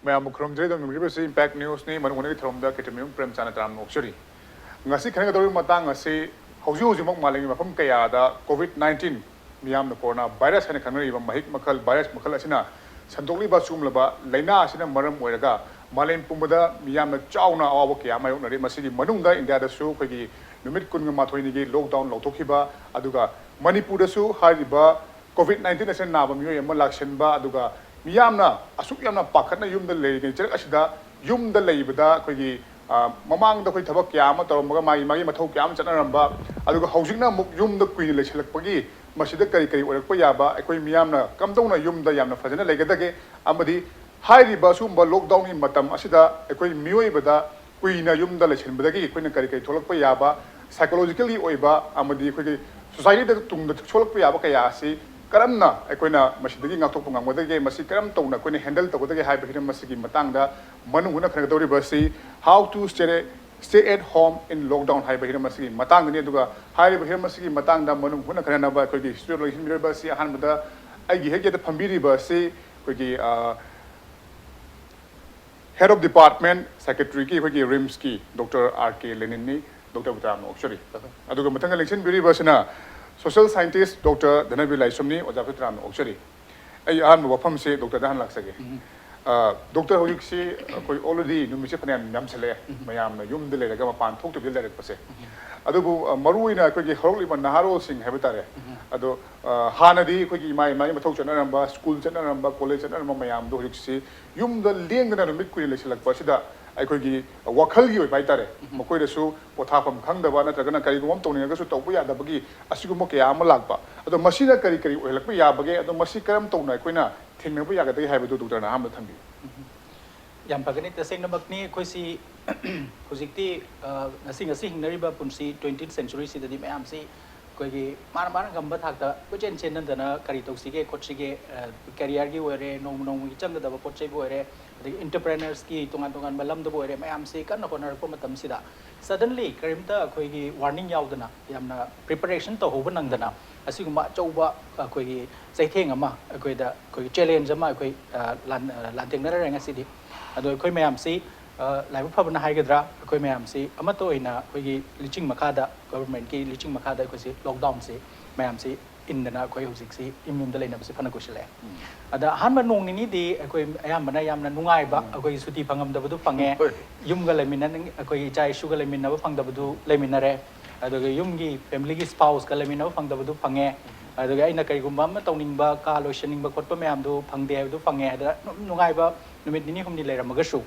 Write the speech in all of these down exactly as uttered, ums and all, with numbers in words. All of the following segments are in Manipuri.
ꯃꯌꯥꯝꯕꯨ ꯈꯨꯔꯨꯝꯖꯔꯤ꯫ ꯑꯗꯨꯝ ꯌꯦꯡꯕꯤꯔꯤꯕꯁꯤ Impact Newsꯅꯤ꯫ ꯃꯅꯨꯡ ꯍꯨꯠꯅꯒꯤ ꯊꯧꯔꯝꯗ ꯀꯦꯇ꯭ꯔꯤꯃꯌꯨꯝ ꯄ꯭ꯔꯦꯝꯆꯥꯟꯗ ꯇꯔꯥꯝꯅ ꯑꯣꯛꯆꯔꯤ꯫ ꯉꯁꯤ ꯈꯟꯅꯒꯗꯧꯔꯤꯕ ꯃꯇꯥꯡ ꯑꯁꯤ ꯍꯧꯖꯤꯛ ꯍꯧꯖꯤꯛꯃꯛ ꯃꯥꯂꯦꯝꯒꯤ ꯃꯐꯝ ꯀꯌꯥꯗ COVID nineteen ꯃꯤꯌꯥꯝꯅ corona virus ꯍꯥꯏꯅ ꯈꯪꯅꯔꯤꯕ ꯃꯍꯤꯛ ꯃꯈꯜ, virus ꯃꯈꯜ ꯑꯁꯤꯅ ꯁꯟꯗꯣꯛꯂꯤꯕ ꯁꯤꯒꯨꯝꯂꯕ ꯂꯥꯏꯅꯥ ꯑꯁꯤꯅ ꯃꯔꯝ ꯑꯣꯏꯔꯒ ꯃꯥꯂꯦꯝ ꯄꯨꯝꯕꯗ ꯃꯤꯌꯥꯝꯅ ꯆꯥꯎꯅ ꯑꯋꯥꯕ ꯀꯌꯥ ꯃꯥꯌꯣꯛꯅꯔꯤ꯫ ꯃꯁꯤꯒꯤ ꯃꯅꯨꯡꯗ ꯏꯟꯗꯤꯌꯥꯗꯁꯨ ꯑꯩꯈꯣꯏꯒꯤ ꯅꯨꯃꯤꯠ ꯀꯨꯟꯒ ꯃꯥꯊꯣꯏꯅꯤꯒꯤ lockdown ꯂꯧꯊꯣꯛꯈꯤꯕ, ꯑꯗꯨꯒ ꯃꯅꯤꯄꯨꯔꯗꯁꯨ ꯍꯥꯏꯔꯤꯕ COVID nineteen ꯑꯁꯤꯅ ꯅꯥꯕ ꯃꯤꯑꯣꯏ ꯑꯃ ꯂꯥꯛꯁꯤꯟꯕ, ꯑꯗꯨꯒ ꯃꯤꯌꯥꯝꯅ ꯑꯁꯨꯛ ꯌꯥꯝꯅ ꯄꯥꯈꯠꯅ ꯌꯨꯝꯗ ꯂꯩꯔꯤꯉꯩ ꯆꯔꯛ ꯑꯁꯤꯗ ꯌꯨꯝꯗ ꯂꯩꯕꯗ ꯑꯩꯈꯣꯏꯒꯤ, ꯑ, ꯃꯃꯥꯡꯗ ꯑꯩꯈꯣꯏ ꯊꯕꯛ ꯀꯌꯥ ꯑꯃ ꯇꯧꯔꯝꯃꯒ ꯃꯥꯒꯤ ꯃꯥꯒꯤ ꯃꯊꯧ ꯀꯌꯥ ꯑꯃ ꯆꯠꯅꯔꯝꯕ, ꯑꯗꯨꯒ ꯍꯧꯖꯤꯛꯅ ꯑꯃꯨꯛ ꯌꯨꯝꯗ ꯀꯨꯏꯅ ꯂꯩꯁꯤꯜꯂꯛꯄꯒꯤ ꯃꯁꯤꯗ ꯀꯔꯤ ꯀꯔꯤ ꯑꯣꯏꯔꯛꯄ ꯌꯥꯕ, ꯑꯩꯈꯣꯏ ꯃꯤꯌꯥꯝꯅ ꯀꯝꯗꯧꯅ ꯌꯨꯝꯗ ꯌꯥꯝꯅ ꯐꯖꯅ ꯂꯩꯒꯗꯒꯦ, ꯑꯃꯗꯤ ꯍꯥꯏꯔꯤꯕ ꯑꯁꯤꯒꯨꯝꯕ lockdownꯒꯤ ꯃꯇꯝ ꯑꯁꯤꯗ ꯑꯩꯈꯣꯏ ꯃꯤꯑꯣꯏꯕꯗ ꯀꯨꯏꯅ ꯌꯨꯝꯗ ꯂꯩꯁꯤꯟꯕꯗꯒꯤ ꯑꯩꯈꯣꯏꯅ ꯀꯔꯤ ꯀꯔꯤ ꯊꯣꯛꯂꯛꯄ ꯌꯥꯕ, psychologically ꯑꯣꯏꯕ ꯑꯃꯗꯤ ꯑꯩꯈꯣꯏꯒꯤ societyꯗ ꯇꯨꯡꯗ ꯁꯣꯛꯂꯛꯄ ꯌꯥꯕ ꯀꯌꯥ ꯑꯁꯤ ꯀꯔꯝꯅ ꯑꯩꯈꯣꯏꯅ ꯃꯁꯤꯗꯒꯤ ꯉꯥꯛꯊꯣꯛꯄ ꯉꯝꯒꯗꯒꯦ, ꯃꯁꯤ ꯀꯔꯝ ꯇꯧꯅ ꯑꯩꯈꯣꯏꯅ handle ꯇꯧꯒꯗꯒꯦ ꯍꯥꯏꯕ ꯍꯤꯔꯝ ꯑꯁꯤꯒꯤ ꯃꯇꯥꯡꯗ ꯃꯅꯨꯡ ꯍꯨꯠꯅ ꯈꯟꯅꯒꯗꯧꯔꯤꯕ ꯑꯁꯤ How to stay, stay at home in lockdown ꯍꯥꯏꯕ ꯍꯤꯔꯝ ꯑꯁꯤꯒꯤ ꯃꯇꯥꯡꯗꯅꯤ꯫ ꯑꯗꯨꯒ ꯍꯥꯏꯔꯤꯕ ꯍꯤꯔꯝ ꯑꯁꯤꯒꯤ ꯃꯇꯥꯡꯗ ꯃꯅꯨꯡ ꯍꯨꯠꯅ ꯈꯟꯅꯅꯕ ꯑꯩꯈꯣꯏꯒꯤ studio ꯂꯩꯁꯤꯟꯕꯤꯔꯤꯕ ꯑꯁꯤ ꯑꯍꯥꯟꯕꯗ ꯑꯩꯒꯤ ꯍꯦꯛ ꯌꯦꯠꯇ ꯐꯝꯕꯤꯔꯤꯕ ꯑꯁꯤ ꯑꯩꯈꯣꯏꯒꯤ, ꯑ, Head of Department, Secretaryꯒꯤ ꯑꯩꯈꯣꯏꯒꯤ RIMSꯀꯤ Doctor R K ꯂꯦꯅꯤꯟꯅꯤ꯫ Doctorꯕꯨ ꯇꯔꯥꯝꯅ ꯑꯣꯛꯆꯔꯤ꯫ ꯑꯗꯨꯒ ꯃꯊꯪꯗ ꯂꯦꯡꯁꯤꯟꯕꯤꯔꯤꯕꯁꯤꯅ social scientist Doctor ꯙꯅꯕꯤꯔ ꯂꯥꯏꯁ꯭ꯔꯝꯅꯤ꯫ ꯑꯣꯖꯥꯕꯨ ꯇꯔꯥꯝꯅ ꯑꯣꯛꯆꯔꯤ꯫ ꯑꯩ ꯑꯍꯥꯟꯕ ꯋꯥꯐꯝꯁꯦ doctorꯗ ꯍꯥꯟꯅ ꯂꯥꯛꯆꯒꯦ꯫ ꯎꯝ꯫ ꯑ, doctor, ꯍꯧꯖꯤꯛꯁꯤ ꯑꯩꯈꯣꯏ already ꯅꯨꯃꯤꯠꯁꯦ ꯐꯅꯌꯥꯝ ꯌꯥꯝꯁꯜꯂꯛꯑꯦ, ꯎꯝ꯫ ꯃꯌꯥꯝꯅ ꯌꯨꯝꯗ ꯂꯩꯔꯒ ꯃꯄꯥꯟ ꯊꯣꯛꯇꯕꯤꯗ ꯂꯩꯔꯛꯄꯁꯦ꯫ ꯎꯝ꯫ ꯑꯗꯨꯕꯨ, ꯑ, ꯃꯔꯨꯑꯣꯏꯅ ꯑꯩꯈꯣꯏꯒꯤ ꯍꯧꯔꯛꯂꯤꯕ ꯅꯍꯥꯔꯣꯜꯁꯤꯡ ꯍꯥꯏꯕ ꯇꯥꯔꯦ, ꯎꯝ꯫ ꯑꯗꯣ, ꯑ, ꯍꯥꯟꯅꯗꯤ ꯑꯩꯈꯣꯏꯒꯤ ꯏꯃꯥ ꯏꯃꯥꯒꯤ ꯃꯊꯧ ꯆꯠꯅꯔꯝꯕ, school ꯆꯠꯅꯔꯝꯕ, college ꯆꯠꯅꯔꯝꯕ ꯃꯌꯥꯝꯗꯣ ꯍꯧꯖꯤꯛꯁꯤ ꯌꯨꯝꯗ ꯂꯦꯡꯗꯅ ꯅꯨꯃꯤꯠ ꯀꯨꯟꯅꯤ ꯂꯩꯁꯤꯜꯂꯛꯄ ꯑꯁꯤꯗ ꯑꯩꯈꯣꯏꯒꯤ ꯋꯥꯈꯜꯒꯤ ꯑꯣꯏꯕ ꯍꯥꯏ ꯇꯥꯔꯦ, ꯎꯝ꯫ ꯃꯈꯣꯏꯗꯁꯨ ꯄꯣꯊꯥꯐꯝ ꯈꯪꯗꯕ ꯅꯠꯇ꯭ꯔꯒꯅ ꯀꯔꯤꯒꯨꯝꯕ ꯑꯃ ꯇꯧꯅꯤꯡꯉꯒꯁꯨ ꯇꯧꯕ ꯌꯥꯗꯕꯒꯤ ꯑꯁꯤꯒꯨꯝꯕ ꯀꯌꯥ ꯑꯃ ꯂꯥꯛꯄ꯫ ꯑꯗꯣ ꯃꯁꯤꯅ ꯀꯔꯤ ꯀꯔꯤ ꯑꯣꯏꯍꯜꯂꯛꯄ ꯌꯥꯕꯒꯦ? ꯑꯗꯣ ꯃꯁꯤ ꯀꯔꯝ ꯇꯧꯅ ꯑꯩꯈꯣꯏꯅ ꯊꯦꯡꯅꯕ ꯌꯥꯒꯗꯒꯦ ꯍꯥꯏꯕꯗꯨ doctorꯅ ꯑꯍꯥꯟꯕꯗ ꯊꯝꯕꯤꯌꯨ꯫ ꯎꯝ꯫ ꯌꯥꯝ ꯐꯒꯅꯤ꯫ ꯇꯁꯦꯡꯅꯃꯛꯅꯤ, ꯑꯩꯈꯣꯏꯁꯤ ꯍꯧꯖꯤꯛꯇꯤ, ꯑ, ꯉꯁꯤ, ꯉꯁꯤ ꯍꯤꯡꯅꯔꯤꯕ ꯄꯨꯟꯁꯤ twentieth centuryꯁꯤꯗꯗꯤ ꯃꯌꯥꯝꯁꯤ ꯑꯩꯈꯣꯏꯒꯤ ꯃꯥꯅ ꯃꯥꯅ ꯉꯝꯕ ꯊꯥꯛꯇ ꯀꯣꯏꯆꯦꯟ ꯆꯦꯟꯅꯗꯅ ꯀꯔꯤ ꯇꯧꯁꯤꯒꯦ ꯈꯣꯠꯁꯤꯒꯦ, ꯀꯦꯔꯤꯌꯔꯒꯤ ꯑꯣꯏꯔꯦ, ꯅꯣꯡꯃ ꯅꯣꯡꯃꯒꯤ ꯆꯪꯒꯗꯕ ꯄꯣꯠ ꯆꯩꯕꯨ ꯑꯣꯏꯔꯦ, ꯑꯗꯒꯤ ꯑꯦꯟꯇꯔꯄ꯭ꯔꯦꯅꯔꯁꯀꯤ ꯇꯣꯉꯥꯟ ꯇꯣꯉꯥꯟꯕ ꯂꯝꯗꯕꯨ ꯑꯣꯏꯔꯦ, ꯃꯌꯥꯝꯁꯤ ꯀꯟꯅ ꯍꯣꯠꯅꯔꯛꯄ ꯃꯇꯝꯁꯤꯗ ꯁꯗꯟꯂꯤ ꯀꯔꯤꯝꯇ ꯑꯩꯈꯣꯏꯒꯤ ꯋꯥꯔꯅꯤꯡ ꯌꯥꯎꯗꯅ ꯌꯥꯝꯅ ꯄ꯭ꯔꯤꯄꯔꯦꯁꯟ ꯇꯧꯍꯧꯕ ꯅꯪꯗꯅ ꯑꯁꯤꯒꯨꯝꯕ ꯑꯆꯧꯕ ꯑꯩꯈꯣꯏꯒꯤ ꯆꯩꯊꯦꯡ ꯑꯃ ꯑꯩꯈꯣꯏꯗ ꯑꯩꯈꯣꯏꯒꯤ ꯆꯦꯂꯦꯟꯖ ꯑꯃ ꯑꯩꯈꯣꯏ ꯂꯥꯟꯊꯦꯡꯅꯔꯔꯦ ꯉꯁꯤꯗꯤ꯫ ꯑꯗꯣ ꯑꯩꯈꯣꯏ ꯃꯌꯥꯝꯁꯤ ꯂꯥꯏꯕꯛ ꯐꯕꯅ ꯍꯥꯏꯒꯗ꯭ꯔꯥ, ꯑꯩꯈꯣꯏ ꯃꯌꯥꯝꯁꯤ ꯑꯃꯠꯇ ꯑꯣꯏꯅ ꯑꯩꯈꯣꯏꯒꯤ ꯂꯨꯆꯤꯡ ꯃꯈꯥꯗ, ꯒꯚꯔꯟꯃꯦꯟꯠꯀꯤ ꯂꯨꯆꯤꯡ ꯃꯈꯥꯗ ꯑꯩꯈꯣꯏꯁꯤ ꯂꯣꯛꯗꯥꯎꯟꯁꯤ ꯃꯌꯥꯝꯁꯤ ꯏꯟꯗꯅ ꯑꯩꯈꯣꯏ ꯍꯧꯖꯤꯛꯁꯤ ꯌꯨꯝ ꯌꯨꯝꯗ ꯂꯩꯅꯕꯁꯤ ꯐꯅ ꯀꯨꯏꯁꯜꯂꯛꯑꯦ꯫ ꯑꯗ ꯑꯍꯥꯟꯕ ꯅꯣꯡ ꯅꯤꯅꯤꯗꯤ ꯑꯩꯈꯣꯏ ꯑꯌꯥꯝꯕꯅ ꯌꯥꯝꯅ ꯅꯨꯡꯉꯥꯏꯕ, ꯑꯩꯈꯣꯏꯒꯤ ꯁꯨꯇꯤ ꯐꯪꯉꯝꯗꯕꯗꯨ ꯐꯪꯉꯦ, ꯌꯨꯝꯒ ꯂꯩꯃꯤꯟꯅ ꯑꯩꯈꯣꯏꯒꯤ ꯏꯆꯥ ꯏꯁꯨꯒ ꯂꯩꯃꯤꯟꯅꯕ ꯐꯪꯗꯕꯗꯨ ꯂꯩꯃꯤꯟꯅꯔꯦ, ꯑꯗꯨꯒ ꯌꯨꯝꯒꯤ ꯐꯦꯃꯤꯂꯤꯒꯤ ꯁ꯭ꯄꯥꯎꯁꯀ ꯂꯩꯃꯤꯟꯅꯕ ꯐꯪꯗꯕꯗꯨ ꯐꯪꯉꯦ꯫ ꯑꯗꯨꯒ ꯑꯩꯅ ꯀꯔꯤꯒꯨꯝꯕ ꯑꯃ ꯇꯧꯅꯤꯡꯕ, ꯀꯥ ꯂꯣꯏꯁꯟꯅꯤꯡꯕ ꯈꯣꯠꯄ ꯃꯌꯥꯝꯗꯨ ꯐꯪꯗꯦ ꯍꯥꯏꯕꯗꯨ ꯐꯪꯉꯦ꯫ ꯑꯗ ꯅꯨꯡꯉꯥꯏꯕ ꯅꯨꯃꯤꯠ ꯅꯤꯅꯤ ꯍꯨꯝꯅꯤ ꯂꯩꯔꯝꯃꯒꯁꯨ,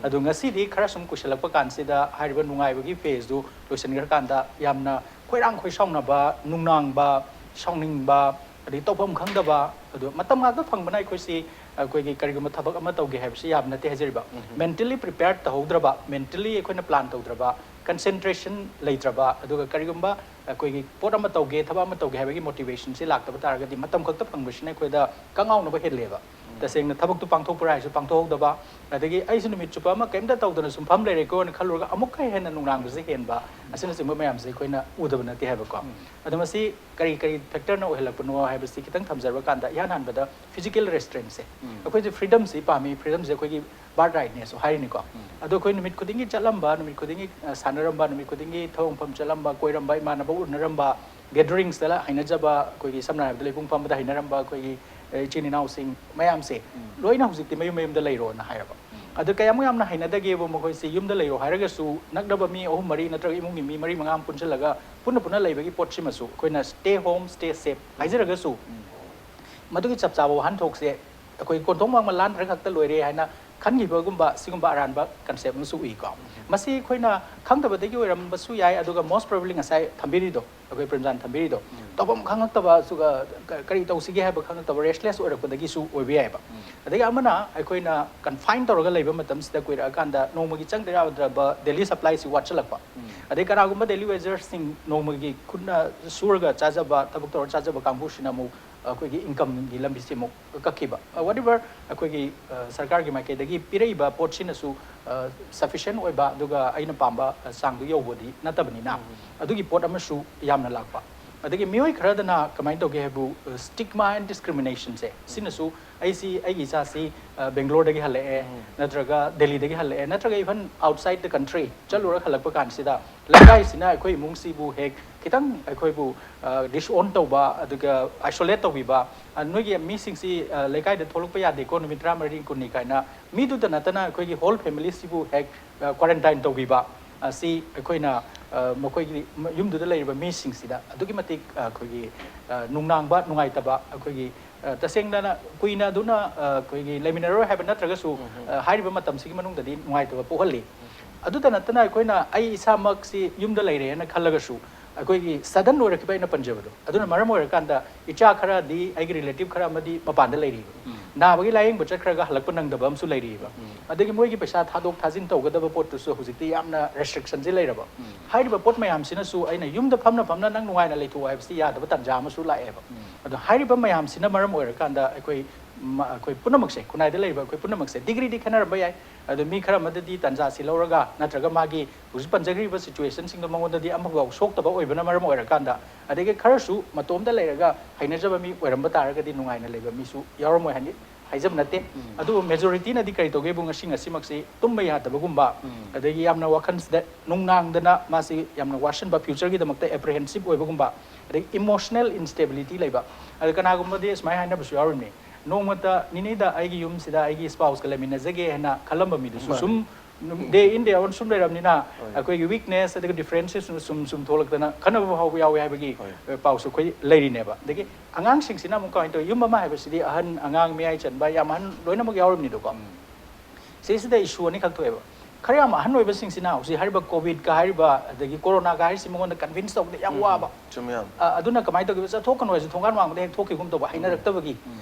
ꯑꯗꯨ ꯉꯁꯤꯗꯤ ꯈꯔ ꯁꯨꯝ ꯀꯨꯏꯁꯜꯂꯛꯄ ꯀꯥꯟꯁꯤꯗ ꯍꯥꯏꯔꯤꯕ ꯅꯨꯡꯉꯥꯏꯕꯒꯤ ꯐꯦꯁꯇꯨ ꯂꯣꯏꯁꯤꯟꯈ꯭ꯔꯀꯥꯟꯗ ꯌꯥꯝꯅ ꯈꯣꯏꯔꯥꯡ ꯈꯣꯏꯁꯥꯎꯅꯕ, ꯅꯨꯡꯅꯥꯡꯕ, ꯁꯥꯎꯅꯤꯡꯕ, ꯑꯗꯩ ꯇꯧꯐꯝ ꯈꯪꯗꯕ, ꯑꯗꯨ ꯃꯇꯝ ꯉꯥꯛꯇ ꯐꯪꯕꯅ ꯑꯩꯈꯣꯏꯁꯤ ꯑꯩꯈꯣꯏꯒꯤ ꯀꯔꯤꯒꯨꯝꯕ ꯊꯕꯛ ꯑꯃ ꯇꯧꯒꯦ ꯍꯥꯏꯕꯁꯤ ꯌꯥꯕ ꯅꯠꯇꯦ ꯍꯥꯏꯖꯔꯤꯕ꯫ ꯃꯦꯟꯇꯦꯜꯂꯤ ꯄ꯭ꯔꯤꯄꯦꯌꯔ ꯇꯧꯍꯧꯗ꯭ꯔꯕ, ꯃꯦꯟꯇꯦꯜꯂꯤ ꯑꯩꯈꯣꯏꯅ ꯄ꯭ꯂꯥꯟ ꯇꯧꯗ꯭ꯔꯕ, ꯀꯟꯁꯦꯟꯇ꯭ꯔꯦꯁꯟ ꯂꯩꯇ꯭ꯔꯕ, ꯑꯗꯨꯒ ꯀꯔꯤꯒꯨꯝꯕ ꯑꯩꯈꯣꯏꯒꯤ ꯄꯣꯠ ꯑꯃ ꯇꯧꯒꯦ, ꯊꯕꯛ ꯑꯃ ꯇꯧꯒꯦ ꯍꯥꯏꯕꯒꯤ ꯃꯣꯇꯤꯚꯦꯁꯟꯁꯤ ꯂꯥꯛꯇꯕ ꯇꯥꯔꯒꯗꯤ ꯃꯇꯝ ꯈꯛꯇ ꯐꯪꯕꯁꯤꯅ ꯑꯩꯈꯣꯏꯗ ꯀꯉꯥꯎꯅꯕ ꯍꯦꯜꯂꯦꯕ꯫ ꯇꯁꯦꯡꯅ ꯊꯕꯛꯇꯨ ꯄꯥꯡꯊꯣꯛꯄ꯭ꯔꯥ ꯍꯥꯏꯁꯨ ꯄꯥꯡꯊꯣꯛꯍꯧꯗꯕ, ꯑꯗꯒꯤ ꯑꯩꯁꯨ ꯅꯨꯃꯤꯠ ꯆꯨꯞꯄ ꯑꯃ ꯀꯔꯤꯝꯇ ꯇꯧꯗꯅ ꯁꯨꯝ ꯐꯝ ꯂꯩꯔꯦꯀꯣꯅ ꯈꯜꯂꯨꯔꯒ ꯑꯃꯨꯛꯀ ꯍꯦꯟꯅ ꯅꯨꯡꯅꯥꯡꯕꯁꯦ ꯍꯦꯟꯕ, ꯑꯁꯤꯅꯆꯤꯡꯕ ꯃꯌꯥꯝꯁꯦ ꯑꯩꯈꯣꯏꯅ ꯎꯗꯕ ꯅꯠꯇꯦ ꯍꯥꯏꯕꯀꯣ꯫ ꯑꯗꯣ ꯃꯁꯤ ꯀꯔꯤ ꯀꯔꯤ ꯐꯦꯛꯇꯔꯅ ꯑꯣꯏꯍꯜꯂꯛꯄꯅꯣ ꯍꯥꯏꯕꯁꯤ ꯈꯤꯇꯪ ꯊꯝꯖꯔꯕ ꯀꯥꯟꯗ, ꯏꯍꯥꯟ ꯍꯥꯟꯕꯗ ꯐꯤꯖꯤꯀꯦꯜ ꯔꯦꯁꯇ꯭ꯔꯦꯟꯁꯦ꯫ ꯑꯩꯈꯣꯏꯁꯦ ꯐ꯭ꯔꯤꯗꯝꯁꯤ ꯄꯥꯝꯃꯤ, ꯐ꯭ꯔꯤꯗꯝꯁꯦ ꯑꯩꯈꯣꯏꯒꯤ ꯕꯥꯔꯠ ꯔꯥꯏꯠꯅꯦꯁꯨ ꯍꯥꯏꯔꯤꯅꯤꯀꯣ꯫ ꯑꯗꯣ ꯑꯩꯈꯣꯏ ꯅꯨꯃꯤꯠ ꯈꯨꯗꯤꯡꯒꯤ ꯆꯠꯂꯝꯕ, ꯅꯨꯃꯤꯠ ꯈꯨꯗꯤꯡꯒꯤ ꯑ, ꯁꯥꯟꯅꯔꯝꯕ, ꯅꯨꯃꯤꯠ ꯈꯨꯗꯤꯡꯒꯤ ꯊꯕꯛ ꯃꯐꯝ ꯆꯠꯂꯝꯕ, ꯀꯣꯏꯔꯝꯕ, ꯏꯃꯥꯟꯅꯕ ꯎꯅꯔꯝꯕ, ꯒꯦꯗꯔꯤꯡꯁꯇ ꯍꯩꯅꯖꯕ, ꯑꯩꯈꯣꯏꯒꯤ ꯁꯝꯅ ꯍꯥꯏꯔꯕꯗ ꯂꯩꯄꯨꯡ ꯐꯝꯕꯗ ꯍꯩꯅꯔꯝꯕ ꯑꯩꯈꯣꯏꯒꯤ ꯑ, ꯏꯆꯤꯟ ꯏꯅꯥꯎꯁꯤꯡ ꯃꯌꯥꯝꯁꯦ ꯂꯣꯏꯅ ꯍꯧꯖꯤꯛꯇꯤ ꯃꯌꯨꯝ ꯃꯌꯨꯝꯗ ꯂꯩꯔꯣꯅ ꯍꯥꯏꯔꯕ꯫ ꯑꯗꯨ ꯀꯌꯥꯃꯨꯛ ꯌꯥꯝꯅ ꯍꯩꯅꯗꯒꯦꯕꯨ ꯃꯈꯣꯏꯁꯤ ꯌꯨꯝꯗ ꯂꯩꯔꯣ ꯍꯥꯏꯔꯒꯁꯨ ꯅꯛꯅꯕ ꯃꯤ ꯑꯍꯨꯝ ꯃꯔꯤ ꯅꯠꯇ꯭ꯔꯒ ꯏꯃꯨꯡꯒꯤ ꯃꯤ ꯃꯔꯤ ꯃꯉꯥ ꯑꯃ ꯄꯨꯟꯁꯤꯜꯂꯒ ꯄꯨꯟꯅ ꯄꯨꯟꯅ ꯂꯩꯕꯒꯤ ꯄꯣꯠꯁꯤꯃꯁꯨ ꯑꯩꯈꯣꯏꯅ stay home, stay safe ꯍꯥꯏꯖꯔꯒꯁꯨ ꯃꯗꯨꯒꯤ ꯆꯞ ꯆꯥꯕ ꯋꯥꯍꯟꯊꯣꯛꯁꯦ ꯑꯩꯈꯣꯏ ꯀꯣꯟꯊꯣꯡ ꯋꯥꯡꯃ ꯂꯥꯟ ꯈꯔ ꯈꯛꯇ ꯂꯣꯏꯔꯦ ꯍꯥꯏꯅ ꯈꯟꯈꯤꯕꯒꯨꯝꯕ ꯁꯤꯒꯨꯝꯕ ꯑꯔꯥꯟꯕ ꯀꯟꯁꯦꯞ ꯑꯃꯁꯨ ꯎꯏꯀꯣ꯫ ꯃꯁꯤ ꯑꯩꯈꯣꯏꯅ ꯈꯪꯗꯕꯗꯒꯤ ꯑꯣꯏꯔꯝꯕꯁꯨ ꯌꯥꯏ, ꯑꯗꯨꯒ most probably ꯉꯁꯥꯏ ꯊꯝꯕꯤꯔꯤꯗꯣ, ꯑꯩꯈꯣꯏ ꯄ꯭ꯔꯦꯝꯖꯥꯟ ꯊꯝꯕꯤꯔꯤꯗꯣ, ꯇꯧꯐꯝ ꯈꯪꯉꯛꯇꯕ, ꯑꯗꯨꯒ ꯀ- ꯀꯔꯤ ꯇꯧꯁꯤꯒꯦ ꯍꯥꯏꯕ ꯈꯪꯉꯛꯇꯕ, ꯔꯦꯁꯂꯦꯁ ꯑꯣꯏꯔꯛꯄꯗꯒꯤꯁꯨ ꯑꯣꯏꯕ ꯌꯥꯏꯑꯕ꯫ ꯑꯗꯒꯤ ꯑꯃꯅ ꯑꯩꯈꯣꯏꯅ ꯀꯟꯐꯥꯏꯟ ꯇꯧꯔꯒ ꯂꯩꯕ ꯃꯇꯝꯁꯤꯗ ꯀꯨꯏꯔꯛꯑꯀꯥꯟꯗ ꯅꯣꯡꯃꯒꯤ ꯆꯪꯗ ꯌꯥꯗ꯭ꯔꯕ ꯗꯦꯂꯤ ꯁꯄ꯭ꯂꯥꯏꯁꯤ ꯋꯥꯠꯁꯤꯜꯂꯛꯄ, ꯑꯗꯩ ꯀꯅꯥꯒꯨꯝꯕ ꯗꯦꯂꯤ ꯋꯦꯖꯔꯁꯤꯡ ꯅꯣꯡꯃꯒꯤ ꯈꯨꯠꯅ ꯁꯨꯔꯒ ꯆꯥꯖꯕ, ꯊꯕꯛ ꯇꯧꯔ ꯆꯥꯖꯕ ꯀꯥꯡꯕꯨꯁꯤꯅ ꯑꯃꯨꯛ ꯑꯩꯈꯣꯏꯒꯤ ꯏꯟꯀꯝꯒꯤ ꯂꯝꯕꯤꯁꯤ ꯑꯃꯨꯛ ꯀꯛꯈꯤꯕ꯫ ꯋꯥꯠ ꯑꯦꯚꯔ ꯑꯩꯈꯣꯏꯒꯤ ꯑ, ꯁꯔꯀꯥꯔꯒꯤ ꯃꯥꯏꯀꯩꯗꯒꯤ ꯄꯤꯔꯛꯏꯕ ꯄꯣꯠꯁꯤꯅꯁꯨ ꯁꯐꯤꯁꯦꯟ ꯑꯣꯏꯕ, ꯑꯗꯨꯒ ꯑꯩꯅ ꯄꯥꯝꯕ ꯑ, ꯆꯥꯡꯗꯨ ꯌꯧꯕꯗꯤ ꯅꯠꯇꯕꯅꯤꯅ, ꯑꯗꯨꯒꯤ ꯄꯣꯠ ꯑꯃꯁꯨ ꯌꯥꯝꯅ ꯂꯥꯛꯄ꯫ ꯑꯗꯒꯤ ꯃꯤꯑꯣꯏ ꯈꯔꯗꯅ ꯀꯃꯥꯏꯅ ꯇꯧꯒꯦ ꯍꯥꯏꯕꯨ, ꯁ꯭ꯇꯤꯛꯃꯥ ꯑꯦꯟ ꯗꯤꯁꯀ꯭ꯔꯤꯃꯤꯅꯦꯁꯟꯁꯦ ꯁꯤꯅꯁꯨ, ꯑꯩꯁꯤ, ꯑꯩꯒꯤ ꯏꯆꯥꯁꯤ ꯑ, ꯕꯦꯡꯒ꯭ꯂꯣꯔꯗꯒꯤ ꯍꯜꯂꯛꯑꯦ, ꯅꯠꯇ꯭ꯔꯒ ꯗꯦꯜꯂꯤꯗꯒꯤ ꯍꯜꯂꯛꯑꯦ, ꯅꯠꯇ꯭ꯔꯒ even outside the country ꯆꯠꯂꯨꯔꯒ ꯍꯜꯂꯛꯄ ꯀꯥꯟꯁꯤꯗ ꯂꯩꯀꯥꯏꯁꯤꯅ ꯑꯩꯈꯣꯏ ꯏꯃꯨꯡꯁꯤꯕꯨ ꯍꯦꯛ ꯈꯤꯇꯪ ꯑꯩꯈꯣꯏꯕꯨ ꯗꯤꯁꯑꯣꯟ ꯇꯧꯕ, ꯑꯗꯨꯒ ꯑꯥꯏꯁꯣꯂꯦꯠ ꯇꯧꯕꯤꯕ, ꯑ, ꯅꯣꯏꯒꯤ ꯃꯤꯁꯤꯡꯁꯤ ꯑ, ꯂꯩꯀꯥꯏꯗ ꯊꯣꯛꯂꯛꯄ ꯌꯥꯗꯦꯀꯣ, ꯅꯨꯃꯤꯠ ꯇꯔꯥꯃꯔꯤ ꯀꯨꯟꯅꯤ ꯀꯥꯏꯅ ꯃꯤꯗꯨꯗ ꯅꯠꯇꯅ ꯑꯩꯈꯣꯏꯒꯤ ꯍꯣꯜ ꯐꯦꯃꯤꯂꯤꯁꯤꯕꯨ ꯍꯦꯛ ꯀ꯭ꯋꯥꯔꯦꯟꯇꯥꯏꯟ ꯇꯧꯕꯤꯕ ꯑꯁꯤ ꯑꯩꯈꯣꯏꯅ ꯑ, ꯃꯈꯣꯏꯒꯤ ꯌꯨꯝꯗꯨꯗ ꯂꯩꯔꯤꯕ ꯃꯤꯁꯤꯡꯁꯤꯗ ꯑꯗꯨꯛꯀꯤ ꯃꯇꯤꯛ ꯑ, ꯑꯩꯈꯣꯏꯒꯤ ꯑ, ꯅꯨꯡꯅꯥꯡꯕ, ꯅꯨꯡꯉꯥꯏꯇꯕ, ꯑꯩꯈꯣꯏꯒꯤ ꯑ, ꯇꯁꯦꯡꯅ ꯀꯨꯏꯅ ꯑꯗꯨꯅ ꯑ, ꯑꯩꯈꯣꯏꯒꯤ ꯂꯩꯃꯤꯟꯅꯔꯣꯏ ꯍꯥꯏꯕ ꯅꯠꯇ꯭ꯔꯒꯁꯨ, ꯑ, ꯍꯥꯏꯔꯤꯕ ꯃꯇꯝꯁꯤꯒꯤ ꯃꯅꯨꯡꯗꯗꯤ ꯅꯨꯡꯉꯥꯏꯇꯕ ꯄꯣꯛꯍꯜꯂꯤ꯫ ꯑꯗꯨꯇ ꯅꯠꯇꯅ ꯑꯩꯈꯣꯏꯅ ꯑꯩ ꯏꯁꯥꯃꯛꯁꯤ ꯌꯨꯝꯗ ꯂꯩꯔꯦꯅ ꯈꯜꯂꯒꯁꯨ, ꯑꯩꯈꯣꯏꯒꯤ ꯁꯗꯟ ꯑꯣꯏꯔꯛꯈꯤꯕ ꯑꯩꯅ ꯄꯟꯖꯕꯗꯣ, ꯑꯗꯨꯅ ꯃꯔꯝ ꯑꯣꯏꯔꯀꯥꯟꯗ ꯏꯆꯥ ꯈꯔꯗꯤ, ꯑꯩꯒꯤ ꯔꯤꯂꯦꯇꯤꯚ ꯈꯔ ꯑꯃꯗꯤ ꯃꯄꯥꯟꯗ ꯂꯩꯔꯤꯕ, ꯅꯥꯕꯒꯤ ꯂꯥꯌꯦꯡꯕ ꯆꯠꯈ꯭ꯔꯒ ꯍꯜꯂꯛꯄ ꯅꯪꯗꯕ ꯑꯃꯁꯨ ꯂꯩꯔꯤꯕ꯫ ꯑꯗꯒꯤ ꯃꯣꯏꯒꯤ ꯄꯩꯁꯥ ꯊꯥꯗꯣꯛ ꯊꯥꯖꯤꯟ ꯇꯧꯒꯗꯕ ꯄꯣꯠꯇꯨꯁꯨ ꯍꯧꯖꯤꯛꯇꯤ ꯌꯥꯝꯅ ꯔꯦꯁꯇ꯭ꯔꯤꯛꯁꯟꯁꯤ ꯂꯩꯔꯕ꯫ ꯍꯥꯏꯔꯤꯕ ꯄꯣꯠ ꯃꯌꯥꯝꯁꯤꯅꯁꯨ ꯑꯩꯅ ꯌꯨꯝꯗ ꯐꯝꯅ ꯐꯝꯅ ꯅꯪ ꯅꯨꯡꯉꯥꯏꯅ ꯂꯩꯊꯣꯛꯑꯣ ꯍꯥꯏꯕꯁꯤ ꯌꯥꯗꯕ ꯇꯥꯟꯖꯥ ꯑꯃꯁꯨ ꯂꯥꯛꯑꯦꯕ꯫ ꯑꯗꯣ ꯍꯥꯏꯔꯤꯕ ꯃꯌꯥꯝꯁꯤꯅ ꯃꯔꯝ ꯑꯣꯏꯔꯀꯥꯟꯗ ꯑꯩꯈꯣꯏ ꯃ-, ꯑꯩꯈꯣꯏ ꯄꯨꯝꯅꯃꯛꯁꯦ, ꯈꯨꯟꯅꯥꯏꯗ ꯂꯩꯔꯤꯕ ꯑꯩꯈꯣꯏ ꯄꯨꯝꯅꯃꯛꯁꯦ, ꯗꯤꯒ꯭ꯔꯤꯗꯤ ꯈꯦꯠꯅꯔꯝꯕ ꯌꯥꯏ꯫ ꯑꯗꯣ ꯃꯤ ꯈꯔ ꯑꯃꯗꯗꯤ ꯇꯥꯟꯖꯥꯁꯤ ꯂꯧꯔꯒ, ꯅꯠꯇ꯭ꯔꯒ ꯃꯥꯒꯤ ꯍꯧꯖꯤꯛ ꯄꯟꯖꯈ꯭ꯔꯤꯕ ꯁꯤꯆꯨꯋꯦꯁꯟꯁꯤꯡꯗꯣ ꯃꯉꯣꯟꯗꯗꯤ ꯑꯃꯐꯥꯎ ꯁꯣꯛꯇꯕ ꯑꯣꯏꯕꯅ ꯃꯔꯝ ꯑꯣꯏꯔꯀꯥꯟꯗ, ꯑꯗꯒꯤ ꯈꯔꯁꯨ ꯃꯇꯣꯝꯇ ꯂꯩꯔꯒ ꯍꯩꯅꯖꯕ ꯃꯤ ꯑꯣꯏꯔꯝꯕ ꯇꯥꯔꯒꯗꯤ ꯅꯨꯡꯉꯥꯏꯅ ꯂꯩꯕ ꯃꯤꯁꯨ ꯌꯥꯎꯔꯝꯃꯣꯏ ꯍꯥꯏꯅ ꯍꯥꯏꯖꯕ ꯅꯠꯇꯦ꯫ ꯑꯗꯨꯕꯨ ꯃꯦꯖꯣꯔꯤꯇꯤꯅꯗꯤ ꯀꯔꯤ ꯇꯧꯒꯦꯕꯨ, ꯉꯁꯤ ꯉꯁꯤꯃꯛꯁꯤ ꯇꯨꯝꯕ ꯌꯥꯗꯕꯒꯨꯝꯕ, ꯑꯗꯒꯤ ꯌꯥꯝꯅ ꯋꯥꯈꯜꯁꯤꯗ ꯅꯨꯡꯅꯥꯡꯗꯅ ꯃꯥꯁꯤ ꯌꯥꯝꯅ ꯋꯥꯁꯟꯕ, ꯐ꯭ꯌꯨꯆꯔꯒꯤꯗꯃꯛꯇ ꯑꯦꯄ꯭ꯔꯤꯍꯦꯟꯁꯤꯞ ꯑꯣꯏꯕꯒꯨꯝꯕ, ꯑꯗꯒꯤ ꯏꯃꯣꯁꯅꯦꯜ ꯏꯟꯁꯇꯦꯕꯤꯂꯤꯇꯤ ꯂꯩꯕ꯫ ꯑꯗ ꯀꯅꯥꯒꯨꯝꯕꯗꯤ ꯁꯨꯃꯥꯏꯅ ꯍꯥꯏꯅꯕꯁꯨ ꯌꯥꯎꯔꯤꯕꯅꯤ, "ꯅꯣꯡꯃꯇ ꯅꯤꯅꯤꯗ ꯑꯩꯒꯤ ꯌꯨꯝꯁꯤꯗ ꯑꯩꯒꯤ ꯏꯁꯄꯥꯎꯁꯀ ꯂꯩꯃꯤꯟꯅꯖꯒꯦ" ꯍꯥꯏꯅ ꯈꯜꯂꯝꯕ ꯃꯤꯗꯨꯁꯨ ꯁꯨꯝ ꯗꯦ ꯏꯟ ꯗꯦ ꯑꯥꯎꯠ ꯁꯨꯝ ꯂꯩꯔꯕꯅꯤꯅ, ꯑꯩꯈꯣꯏꯒꯤ ꯋꯤꯛꯅꯦꯁ ꯑꯗꯨꯒ ꯗꯤꯐ꯭ꯔꯦꯟꯁꯦꯁ ꯁꯨꯝ ꯁꯨꯝ ꯊꯣꯛꯂꯛꯇꯅ ꯈꯟꯅꯕ ꯐꯥꯎꯕ ꯌꯥꯎꯋꯦ ꯍꯥꯏꯕꯒꯤ, ꯑ, ꯄꯥꯎꯁꯨ ꯑꯩꯈꯣꯏ ꯂꯩꯔꯤꯅꯦꯕ꯫ ꯑꯗꯒꯤ ꯑꯉꯥꯡꯁꯤꯡꯁꯤꯅ ꯑꯃꯨꯛ ꯀꯃꯥꯏꯅ ꯇꯧꯋꯤ? ꯌꯨꯝ ꯑꯃ ꯍꯥꯏꯕꯁꯤꯗꯤ ꯑꯍꯟ, ꯑꯉꯥꯡ, ꯃꯌꯥꯏ ꯆꯟꯕ, ꯌꯥꯝ ꯑꯍꯟ ꯂꯣꯏꯅꯃꯛ ꯌꯥꯎꯔꯤꯕꯅꯤꯗꯣꯀꯣ꯫ ꯁꯤꯁꯤꯗ issue ꯑꯅꯤꯈꯛ ꯊꯣꯛꯑꯦꯕ꯫ ꯈꯔ ꯌꯥꯝ ꯑꯍꯟ ꯑꯣꯏꯕꯁꯤꯡꯁꯤꯅ ꯍꯧꯖꯤꯛ ꯍꯥꯏꯔꯤꯕ ꯀꯣꯚꯤꯗꯀ ꯍꯥꯏꯔꯤꯕ ꯑꯗꯒꯤ ꯀꯣꯔꯣꯅꯥꯒ ꯍꯥꯏꯔꯤꯁꯤ ꯃꯉꯣꯟꯗ convince ꯇꯧꯕꯗ ꯌꯥꯝ ꯋꯥꯕ꯫ ꯆꯨꯝꯃꯦ ꯌꯥꯝ꯫ ꯑ, ꯑꯗꯨꯅ ꯀꯃꯥꯏꯅ ꯇꯧꯒꯦꯕ? ꯆꯠꯊꯣꯛꯀꯅꯨ ꯍꯥꯏꯁꯨ ꯊꯣꯡꯒꯥꯟ ꯋꯥꯡꯃꯗ ꯍꯦꯛ ꯊꯣꯛꯈꯤꯒꯨꯝ ꯇꯧꯕ, ꯍꯩꯅꯔꯛꯇꯕꯒꯤ꯫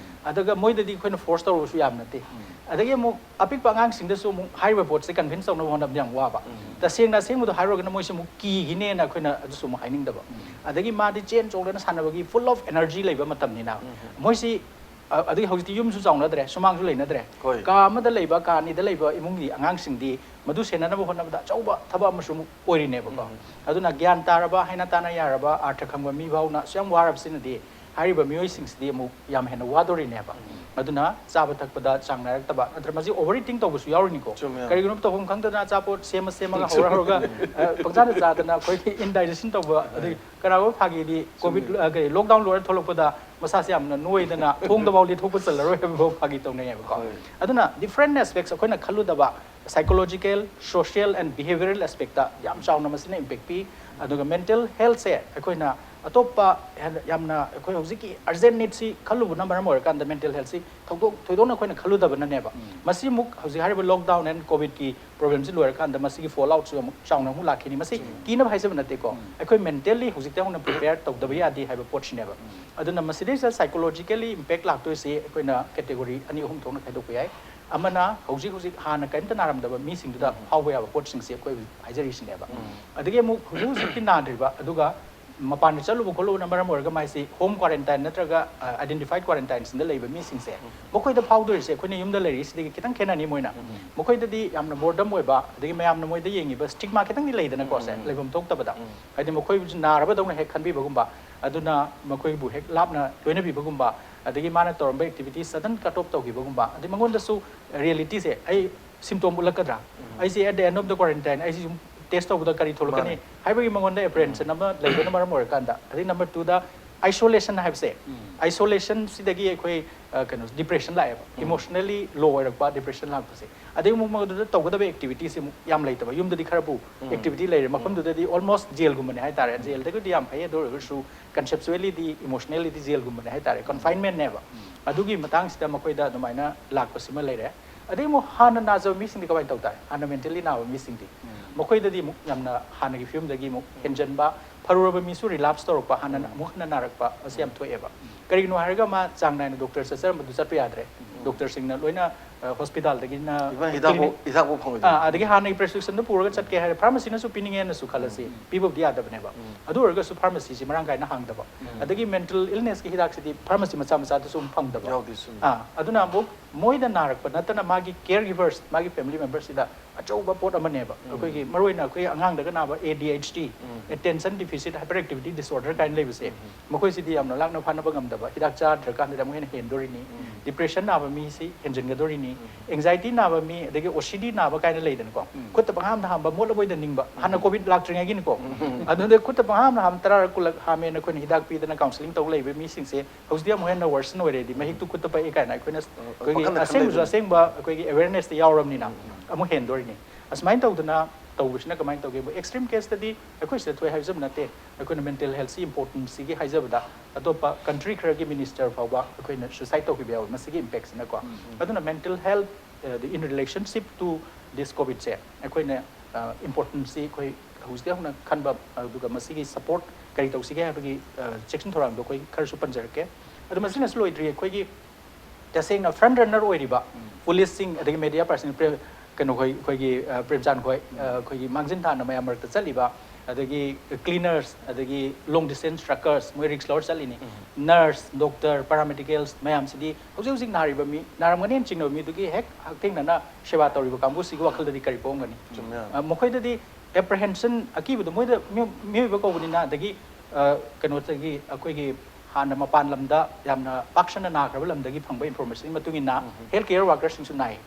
ꯑꯗꯨꯒ ꯃꯣꯏꯗꯗꯤ ꯑꯩꯈꯣꯏꯅ force ꯇꯧꯔꯨꯕꯁꯨ ꯌꯥꯝ ꯅꯠꯇꯦ꯫ ꯑꯗꯒꯤ ꯑꯃꯨꯛ ꯑꯄꯤꯛꯄ ꯑꯉꯥꯡꯁꯤꯡꯗꯁꯨ ꯑꯃꯨꯛ ꯍꯥꯏꯔꯤꯕ ꯄꯣꯠꯁꯦ convince ꯇꯧꯅꯕ ꯍꯣꯠꯅꯕꯗ ꯌꯥꯝ ꯋꯥꯕ꯫ ꯇꯁꯦꯡꯅ ꯑꯁꯦꯡꯕꯗꯣ ꯍꯥꯏꯔꯨꯔꯒꯅ ꯃꯣꯏꯁꯦ ꯑꯃꯨꯛ ꯀꯤꯈꯤꯅꯦꯅ ꯑꯩꯈꯣꯏꯅ ꯑꯗꯨꯁꯨ ꯑꯃꯨꯛ ꯍꯥꯏꯅꯤꯡꯗꯕ꯫ ꯑꯗꯒꯤ ꯃꯥꯗꯤ ꯆꯦꯟ ꯆꯣꯡꯗꯅ ꯁꯥꯟꯅꯕꯒꯤ full of energy ꯂꯩꯕ ꯃꯇꯝꯅꯤꯅ ꯃꯣꯏꯁꯤ, ꯑ, ꯑꯗꯒꯤ ꯍꯧꯖꯤꯛꯇꯤ ꯌꯨꯝꯁꯨ ꯆꯥꯎꯅꯗ꯭ꯔꯦ, ꯁꯨꯃꯥꯡꯁꯨ ꯂꯩꯅꯗ꯭ꯔꯦ꯫ ꯍꯣꯏ꯫ ꯀꯥ ꯑꯃꯗ ꯂꯩꯕ, ꯀꯥ ꯑꯅꯤꯗ ꯂꯩꯕ ꯏꯃꯨꯡꯒꯤ ꯑꯉꯥꯡꯁꯤꯡꯗꯤ ꯃꯗꯨ ꯁꯦꯟꯅꯅꯕ ꯍꯣꯠꯅꯕꯗ ꯑꯆꯧꯕ ꯊꯕꯛ ꯑꯃꯁꯨ ꯑꯃꯨꯛ ꯑꯣꯏꯔꯤꯅꯦꯕꯀꯣ꯫ ꯑꯗꯨꯅ ꯒ꯭ꯌꯥꯟ ꯇꯥꯔꯕ, ꯍꯥꯏꯅ ꯇꯥꯅ ꯌꯥꯔꯕ, ꯑꯥꯔꯊ ꯈꯪꯕ ꯃꯤ ꯐꯥꯎꯅ ꯑꯁꯨꯛ ꯌꯥꯝ ꯋꯥꯔꯕꯁꯤꯅꯗꯤ ꯍꯥꯏꯔꯤꯕ ꯃꯤꯑꯣꯏꯁꯤꯡꯁꯤꯗꯤ ꯑꯃꯨꯛ ꯌꯥꯝ ꯍꯦꯟꯅ ꯋꯥꯗꯣꯔꯤꯅꯦꯕ꯫ ꯑꯗꯨꯅ ꯆꯥꯕ ꯊꯛꯄꯗ ꯆꯥꯡ ꯅꯥꯏꯔꯛꯇꯕ, ꯅꯠꯇ꯭ꯔ ꯃꯁꯤ over eating ꯇꯧꯕꯁꯨ ꯌꯥꯎꯔꯤꯅꯤꯀꯣ꯫ ꯆꯨꯝꯃꯦ꯫ ꯀꯔꯤꯒꯤꯅꯣ ꯇꯧꯐꯝ ꯈꯪꯗꯗꯅ ꯑꯆꯥꯄꯣꯠ ꯁꯦꯝꯃ ꯁꯦꯝꯃꯒ ꯍꯧꯔ ꯍꯧꯔꯒ, ꯑ, ꯄꯪꯆꯥꯗ ꯆꯥꯗꯅ ꯑꯩꯈꯣꯏꯒꯤ indigestion ꯇꯧꯕ, ꯑꯗꯩ ꯀꯅꯥꯒꯨꯝꯕ ꯐꯥꯒꯤꯗꯤ ꯀꯣꯚꯤꯗ, ꯑ, ꯀꯔꯤ, lockdown ꯂꯣꯏꯔ ꯊꯣꯛꯂꯛꯄꯗ ꯃꯁꯥꯁꯦ ꯌꯥꯝꯅ ꯅꯣꯏꯗꯅ ꯊꯣꯡꯗꯐꯥꯎ ꯂꯦꯊꯣꯛꯄ ꯆꯜꯂꯔꯣꯏ ꯍꯥꯏꯕꯐꯥꯎ ꯐꯥꯒꯤ ꯇꯧꯅꯩꯌꯦꯕꯀꯣ꯫ ꯍꯣꯏ꯫ ꯑꯗꯨꯅ different aspects ꯑꯩꯈꯣꯏꯅ ꯈꯜꯂꯨꯗꯕ psychological, social and behavioral aspectꯇ ꯌꯥꯝ ꯆꯥꯎꯅ ꯃꯁꯤꯅ impact ꯄꯤ꯫ ꯑꯗꯨꯒ mental healthꯁꯦ ꯑꯩꯈꯣꯏꯅ ꯑꯇꯣꯞꯄ ꯍꯦꯟꯅ ꯌꯥꯝꯅ ꯑꯩꯈꯣꯏ ꯍꯧꯖꯤꯛꯀꯤ urgent needꯁꯤ ꯈꯜꯂꯨꯕꯅ ꯃꯔꯝ ꯑꯣꯏꯔꯀꯥꯟꯗ mental healthꯁꯤ ꯊꯧꯗꯣꯛ ꯊꯣꯏꯗꯣꯛꯅ ꯑꯩꯈꯣꯏꯅ ꯈꯜꯂꯨꯗꯕꯅꯅꯦꯕ꯫ ꯃꯁꯤ ꯑꯃꯨꯛ ꯍꯧꯖꯤꯛ ꯍꯥꯏꯔꯤꯕ lockdown and ꯀꯣꯚꯤꯗꯀꯤ problemꯁꯤ ꯂꯣꯏꯔꯀꯥꯟꯗ ꯃꯁꯤꯒꯤ falloutꯁꯨ ꯑꯃꯨꯛ ꯆꯥꯎꯅ ꯑꯃꯨꯛ ꯂꯥꯛꯈꯤꯅꯤ꯫ ꯃꯁꯤ ꯀꯤꯅꯕ ꯍꯥꯏꯖꯕ ꯅꯠꯇꯦꯀꯣ꯫ ꯑꯩꯈꯣꯏ mentally ꯍꯧꯖꯤꯛꯇꯩ ꯍꯧꯅ prepare ꯇꯧꯗꯕ ꯌꯥꯗꯦ ꯍꯥꯏꯕ ꯄꯣꯠꯁꯤꯅꯦꯕ꯫ ꯑꯗꯨꯅ ꯃꯁꯤꯗꯩꯁꯤꯗ psychologically impact ꯂꯥꯛꯇꯣꯏꯁꯤ ꯑꯩꯈꯣꯏꯅ category ꯑꯅꯤ ꯑꯍꯨꯝ ꯊꯣꯛꯅ ꯈꯥꯏꯗꯣꯛꯄ ꯌꯥꯏ꯫ ꯑꯃꯅ ꯍꯧꯖꯤꯛ ꯍꯧꯖꯤꯛ ꯍꯥꯟꯅ ꯀꯔꯤꯝꯇ ꯅꯥꯔꯝꯗꯕ ꯃꯤꯁꯤꯡꯗꯨꯗ ꯐꯥꯎꯕ ꯌꯥꯕ ꯄꯣꯠꯁꯤꯡꯁꯦ ꯑꯩꯈꯣꯏ ꯍꯧꯖꯤꯛ ꯍꯥꯏꯖꯔꯤꯁꯤꯅꯦꯕ꯫ ꯑꯗꯒꯤ ꯑꯃꯨꯛ ꯍꯧꯖꯤꯛ ꯍꯧꯖꯤꯛꯇꯤ ꯅꯥꯗ꯭ꯔꯤꯕ, ꯑꯗꯨꯒ ꯃꯄꯥꯟꯗ ꯆꯠꯂꯨꯕ ꯈꯣꯠꯂꯨꯕꯅ ꯃꯔꯝ ꯑꯣꯏꯔꯒ ꯃꯥꯏꯁꯤ home quarantine ꯅꯠꯇ꯭ꯔꯒ, ꯑ, identified quarantineꯁꯤꯡꯗ ꯂꯩꯕ ꯃꯤꯁꯤꯡꯁꯦ, ꯃꯈꯣꯏꯗ ꯐꯥꯎꯗꯣꯔꯤꯁꯦ ꯑꯩꯈꯣꯏꯅ ꯌꯨꯝꯗ ꯂꯩꯔꯤꯁꯤꯗꯒꯤ ꯈꯤꯇꯪ ꯈꯦꯠꯅꯅꯤ꯫ ꯃꯣꯏꯅ, ꯃꯈꯣꯏꯗꯗꯤ ꯌꯥꯝꯅ boredom ꯑꯣꯏꯕ, ꯑꯗꯒꯤ ꯃꯌꯥꯝꯅ ꯃꯣꯏꯗ ꯌꯦꯡꯉꯤꯕ stigma ꯈꯤꯇꯪꯗꯤ ꯂꯩꯗꯅꯀꯣ, ꯁꯦ, ꯂꯩꯐꯝ ꯊꯣꯛꯇꯕꯗ꯫ ꯍꯥꯏꯗꯤ ꯃꯈꯣꯏꯕꯨꯁꯨ ꯅꯥꯔꯕꯗꯧꯅ ꯍꯦꯛ ꯈꯟꯕꯤꯕꯒꯨꯝꯕ, ꯑꯗꯨꯅ ꯃꯈꯣꯏꯕꯨ ꯍꯦꯛ ꯂꯥꯞꯅ ꯂꯣꯏꯅꯕꯤꯕꯒꯨꯝꯕ, ꯑꯗꯒꯤ ꯃꯥꯅ ꯇꯧꯔꯝꯕ activity sudden cut off ꯇꯧꯈꯤꯕꯒꯨꯝꯕ, ꯑꯗꯩ ꯃꯉꯣꯟꯗꯁꯨ realityꯁꯦ, ꯑꯩ symptom ꯎꯠꯂꯛꯀꯗ꯭ꯔꯥ? ꯑꯩꯁꯦ at the end of the quarantine ꯑꯩꯁꯦ ꯁꯨꯝ test ꯇꯧꯕꯗ ꯀꯔꯤ ꯊꯣꯛꯂꯛꯀꯅꯤ? ꯃꯥꯅꯦ꯫ ꯍꯥꯏꯕꯒꯤ ꯃꯉꯣꯟꯗ apprehension ꯑꯃ ꯂꯩꯕꯅ ꯃꯔꯝ ꯑꯣꯏꯔꯀꯥꯟꯗ, ꯑꯗꯩ number twoꯗ isolation ꯍꯥꯏꯕꯁꯦ, isolationꯁꯤꯗꯒꯤ ꯑꯩꯈꯣꯏ, ꯑ, ꯀꯩꯅꯣ, depression ꯂꯥꯛꯑꯦꯕ, emotionally low ꯑꯣꯏꯔꯛꯄ, depression ꯂꯥꯛꯄꯁꯦ꯫ ꯑꯗꯩ ꯑꯃꯨꯛ ꯃꯗꯨꯗ ꯇꯧꯒꯗꯕ activityꯁꯦ ꯑꯃꯨꯛ ꯌꯥꯝ ꯂꯩꯇꯕ, ꯌꯨꯝꯗꯗꯤ ꯈꯔꯕꯨ activity ꯂꯩꯔꯦ, ꯃꯐꯝꯗꯨꯗꯗꯤ almost jailꯒꯨꯝꯕꯅꯦ ꯍꯥꯏꯇꯥꯔꯦ꯫ Jailꯗꯒꯤꯗꯤ ꯌꯥꯝ ꯐꯩ, ꯑꯗꯨ ꯑꯣꯏꯔꯒꯁꯨ conceptuallyꯗꯤ, emotionallyꯗꯤ jailꯒꯨꯝꯕꯅꯦ ꯍꯥꯏꯇꯥꯔꯦ, confinementꯅꯦꯕ꯫ ꯑꯗꯨꯒꯤ ꯃꯇꯥꯡꯁꯤꯗ ꯃꯈꯣꯏꯗ ꯑꯗꯨꯃꯥꯏꯅ ꯂꯥꯛꯄꯁꯤꯃ ꯂꯩꯔꯦ꯫ ꯑꯗꯩ ꯑꯃꯨꯛ ꯍꯥꯟꯅ ꯅꯥꯖꯕ ꯃꯤꯁꯤꯡꯗꯤ ꯀꯃꯥꯏꯅ ꯇꯧ ꯇꯥꯔꯦ? ꯍꯥꯟꯅ ꯃꯦꯟꯇꯦꯜꯂꯤ ꯅꯥꯕ ꯃꯤꯁꯤꯡꯗꯤ ꯃꯈꯣꯏꯗꯗꯤ ꯑꯃꯨꯛ ꯌꯥꯝꯅ ꯍꯥꯟꯅꯒꯤ ꯐꯤꯕꯝꯗꯒꯤ ꯑꯃꯨꯛ ꯍꯦꯟꯖꯟꯕ, ꯐꯔꯨꯔꯕ ꯃꯤꯁꯨ ꯔꯤꯂꯥꯞꯁ ꯇꯧꯔꯛꯄ, ꯍꯥꯟꯅ ꯑꯃꯨꯛ ꯍꯟꯅ ꯅꯥꯔꯛꯄ ꯑꯁꯤ ꯌꯥꯝ ꯊꯣꯛꯑꯦꯕ꯫ ꯀꯔꯤꯒꯤꯅꯣ ꯍꯥꯏꯔꯒ ꯃꯥ ꯆꯥꯡ ꯅꯥꯏꯅ ꯗꯣꯛꯇꯔ ꯆꯠꯆꯔꯝꯕꯗꯨ ꯆꯠꯄ ꯌꯥꯗ꯭ꯔꯦ꯫ ꯗꯣꯛꯇꯔꯁꯤꯡꯅ ꯂꯣꯏꯅ ꯍꯣꯁꯄꯤꯇꯥꯜꯗꯒꯤꯅ ꯏꯚꯟ ꯍꯤꯗꯥꯛꯐꯥꯎ ꯍꯤꯗꯥꯛꯐꯥꯎ ꯐꯪꯉꯣꯏꯗꯣꯏꯅꯤ꯫ ꯑꯥ, ꯑꯗꯒꯤ ꯍꯥꯟꯅꯒꯤ ꯄ꯭ꯔꯦꯁꯀ꯭ꯔꯤꯞꯁꯟꯗꯨ ꯄꯨꯔꯒ ꯆꯠꯀꯦ ꯍꯥꯏꯔꯦ, ꯐꯥꯔꯃꯥꯁꯤꯅꯁꯨ ꯄꯤꯅꯤꯡꯉꯦꯅꯁꯨ ꯈꯜꯂꯁꯤ, ꯄꯤꯕꯕꯨꯗꯤ ꯌꯥꯗꯕꯅꯦꯕ꯫ ꯑꯗꯨ ꯑꯣꯏꯔꯒꯁꯨ ꯐꯥꯔꯃꯥꯁꯤꯁꯤ ꯃꯔꯥꯡ ꯀꯥꯏꯅ ꯍꯥꯡꯗꯕ, ꯑꯗꯒꯤ ꯃꯦꯟꯇꯦꯜ ꯏꯜꯅꯦꯁꯀꯤ ꯍꯤꯗꯥꯛꯁꯤꯗꯤ ꯐꯥꯔꯃꯥꯁꯤ ꯃꯆꯥ ꯃꯆꯥꯗꯁꯨ ꯑꯃꯨꯛ ꯐꯪꯗꯕ꯫ ꯌꯥꯎꯗꯦ, ꯆꯨꯝꯃꯤ꯫ ꯑꯥ, ꯑꯗꯨꯅ ꯑꯃꯨꯛ ꯃꯣꯏꯗ ꯅꯥꯔꯛꯄ ꯅꯠꯇꯅ ꯃꯥꯒꯤ ꯀꯦꯌꯔ ꯒꯤꯚꯔꯁ, ꯃꯥꯒꯤ ꯐꯦꯃꯤꯂꯤ ꯃꯦꯝꯕꯔꯁꯤꯗ ꯑꯆꯧꯕ ꯄꯣꯠ ꯑꯃꯅꯦꯕ꯫ ꯑꯩꯈꯣꯏꯒꯤ ꯃꯔꯨꯑꯣꯏꯅ ꯑꯩꯈꯣꯏ ꯑꯉꯥꯡꯗꯒ ꯅꯥꯕ A D H D, attention deficit hyperactivity ꯑꯦꯛꯇꯤꯚꯤꯇꯤ ꯗꯤꯁꯑꯣꯔꯗꯔ ꯀꯥꯏꯅ ꯂꯩꯕꯁꯦ, ꯃꯈꯣꯏꯁꯤꯗꯤ ꯌꯥꯝꯅ ꯂꯥꯛꯅ ꯐꯥꯅꯕ ꯉꯝꯗꯕ, ꯍꯤꯗꯥꯛ ꯆꯥꯗ꯭ꯔꯀꯥꯟꯗꯗꯤ ꯑꯃꯨꯛ ꯍꯦꯟꯅ ꯍꯦꯟꯗꯣꯔꯤꯅꯤ꯫ ꯗꯤꯄ꯭ꯔꯦꯁꯟ ꯅꯥꯕ ꯃꯤꯁꯤ ꯍꯦꯟꯖꯤꯟꯒꯗꯣꯔꯤꯅꯤ꯫ ꯑꯦꯡꯖꯥꯏꯇꯤ ꯅꯥꯕ ꯃꯤ, ꯑꯗꯒꯤ ꯑꯣ ꯁꯤ ꯗꯤ ꯅꯥꯕ ꯀꯥꯏꯅ ꯂꯩꯗꯅꯀꯣ, ꯈꯨꯠꯇ ꯄꯪꯍꯥꯝꯗ ꯍꯥꯝꯕ, ꯃꯣꯠꯂꯕꯣꯏꯗ ꯅꯤꯡꯕ, ꯍꯥꯟꯅ ꯀꯣꯚꯤꯗ ꯂꯥꯛꯇ꯭ꯔꯤꯉꯩꯒꯤꯅꯤꯀꯣ꯫ ꯑꯗꯨꯗ ꯈꯨꯠꯇ ꯄꯪꯍꯥꯝꯗ ꯍꯥꯝ, ꯇꯔꯥꯔꯛ ꯀꯨꯜꯂꯛ ꯍꯥꯝꯃꯦꯅ ꯑꯩꯈꯣꯏꯅ ꯍꯤꯗꯥꯛ ꯄꯤꯗꯅ ꯀꯥꯎꯟꯁꯤꯂꯤꯡ ꯇꯧ ꯂꯩꯕ ꯃꯤꯁꯤꯡꯁꯦ ꯍꯧꯖꯤꯛꯇꯤ ꯑꯃꯨꯛ ꯍꯦꯟꯅ ꯋꯔꯁꯟ ꯑꯣꯏꯔꯦꯗꯤ, ꯃꯍꯤꯛꯇꯨ ꯈꯨꯠꯇ ꯄꯛꯑꯦ ꯀꯥꯏꯅ ꯑꯩꯈꯣꯏꯅ ꯑꯩꯈꯣꯏꯒꯤ ꯄꯥꯈꯠꯅ ꯈꯟ ꯑꯁꯦꯡꯕꯁꯨ ꯂꯩꯕꯅꯤ꯫ ꯑꯁꯦꯡꯕ ꯑꯩꯈꯣꯏꯒꯤ ꯑꯦꯋꯦꯔꯅꯦꯁꯇ ꯌꯥꯎꯔꯕꯅꯤꯅ ꯑꯃꯨꯛ ꯍꯦꯟꯗꯣꯔꯤꯅꯤ꯫ ꯑꯁꯨꯃꯥꯏꯅ ꯇꯧꯗꯅ ꯇꯧꯕꯁꯤꯅ ꯀꯃꯥꯏꯅ ꯇꯧꯒꯦꯕꯨ, ꯑꯦꯛꯁꯇ꯭ꯔꯤꯝ ꯀꯦꯁꯇꯗꯤ ꯑꯩꯈꯣꯏ ꯁꯤꯗ ꯊꯣꯛꯑꯦ ꯍꯥꯏꯕꯁꯨ ꯅꯠꯇꯦ, ꯑꯩꯈꯣꯏꯅ ꯃꯦꯟꯇꯦꯜ ꯍꯦꯜꯊꯁꯤ ꯏꯝꯄꯣꯔꯇꯦꯟꯁꯤꯒꯤ ꯍꯥꯏꯖꯕꯗ ꯑꯇꯣꯞꯄ ꯀꯟꯇ꯭ꯔꯤ ꯈꯔꯒꯤ ꯃꯤꯅꯤꯁꯇꯔ ꯐꯥꯎꯕ ꯑꯩꯈꯣꯏꯅ ꯁꯨꯁꯥꯏꯠ ꯇꯧꯈꯤꯕ ꯌꯥꯎꯋꯦ ꯃꯁꯤꯒꯤ ꯏꯝꯄꯦꯛꯁꯤꯅꯀꯣ꯫ ꯑꯗꯨꯅ mental health in relationship to this ꯀꯣꯚꯤꯗꯁꯦ ꯑꯩꯈꯣꯏꯅ ꯏꯝꯄꯣꯔꯇꯦꯟꯁꯤ ꯑꯩꯈꯣꯏ ꯍꯧꯖꯤꯛꯇꯩ ꯍꯧꯅ ꯈꯟꯕ, ꯑꯗꯨꯒ ꯃꯁꯤꯒꯤ ꯁꯄꯣꯔꯠ ꯀꯔꯤ ꯇꯧꯁꯤꯒꯦ ꯍꯥꯏꯕꯒꯤ, ꯑ, ꯆꯦꯛꯁꯤꯟ ꯊꯧꯔꯥꯡꯗꯣ ꯑꯩꯈꯣꯏ ꯈꯔꯁꯨ ꯄꯟꯖꯔꯛꯀꯦ꯫ ꯑꯗꯣ ꯃꯁꯤꯅꯁꯨ ꯂꯣꯏꯗ꯭ꯔꯤ, ꯑꯩꯈꯣꯏꯒꯤ ꯇꯁꯦꯡꯅ ꯐ꯭ꯔꯟ ꯔꯟꯅꯔ ꯑꯣꯏꯔꯤꯕ ꯄꯨꯂꯤꯁꯁꯤꯡ, ꯑꯗꯒꯤ ꯃꯦꯗꯤꯌꯥ ꯄꯥꯔꯁꯟ, ꯄ꯭ꯔꯦ-, ꯀꯩꯅꯣ ꯈꯣꯏ, ꯑꯩꯈꯣꯏꯒꯤ, ꯑ, ꯄ꯭ꯔꯦꯝꯆꯥꯟ ꯈꯣꯏ, ꯑ, ꯑꯩꯈꯣꯏꯒꯤ ꯃꯥꯡꯖꯤꯟ ꯊꯥꯅ ꯃꯌꯥꯝ ꯃꯔꯛꯇ ꯆꯠꯂꯤꯕ, ꯑꯗꯒꯤ ꯀ꯭ꯂꯤꯅꯔꯁ, ꯑꯗꯒꯤ ꯂꯣꯡ ꯗꯤꯁꯇꯦꯟꯁ ꯇ꯭ꯔꯛꯀꯔꯁ, ꯃꯣꯏ ꯔꯤꯛꯁ ꯂꯧꯔ ꯆꯠꯂꯤꯅꯤ꯫ ꯅꯔꯁ, ꯗꯣꯛꯇꯔ, ꯄꯦꯔꯥꯃꯦꯗꯤꯀꯦꯜꯁ ꯃꯌꯥꯝꯁꯤꯗꯤ ꯍꯧꯖꯤꯛ ꯍꯧꯖꯤꯛ ꯅꯥꯔꯤꯕ ꯃꯤ, ꯅꯥꯔꯝꯒꯅꯦꯅ ꯆꯤꯡꯅꯕ ꯃꯤꯗꯨꯒꯤ ꯍꯦꯛ ꯍꯛꯊꯦꯡꯅꯅ ꯁꯦꯕꯥ ꯇꯧꯔꯤꯕ ꯀꯥꯡꯕꯨꯁꯤꯒꯤ ꯋꯥꯈꯜꯗꯗꯤ ꯀꯔꯤ ꯄꯣꯛꯑꯝꯒꯅꯤ? ꯆꯨꯝꯃꯦ꯫ ꯑ, ꯃꯈꯣꯏꯗꯗꯤ ꯑꯦꯄ꯭ꯔꯤꯍꯦꯟꯁꯟ, ꯑꯀꯤꯕꯗꯣ ꯃꯣꯏꯗ, ꯃꯤꯑꯣ-, ꯃꯤꯑꯣꯏꯕ ꯀꯧꯕꯅꯤꯅ, ꯑꯗꯒꯤ, ꯑ, ꯀꯩꯅꯣꯗꯒꯤ ꯑꯩꯈꯣꯏꯒꯤ ꯍꯥꯟꯅ ꯃꯄꯥꯟ ꯂꯝꯗ ꯌꯥꯝꯅ ꯄꯥꯛ ꯁꯟꯅ ꯅꯥꯈ꯭ꯔꯕ ꯂꯝꯗꯒꯤ ꯐꯪꯕ ꯏꯟꯐꯣꯔꯃꯦꯁꯟꯒꯤ ꯃꯇꯨꯡ ꯏꯟꯅ ꯍꯦꯜꯊ ꯀꯦꯌꯔ ꯋꯥꯔꯀꯔꯁꯤꯡꯁꯨ ꯅꯥꯏ꯫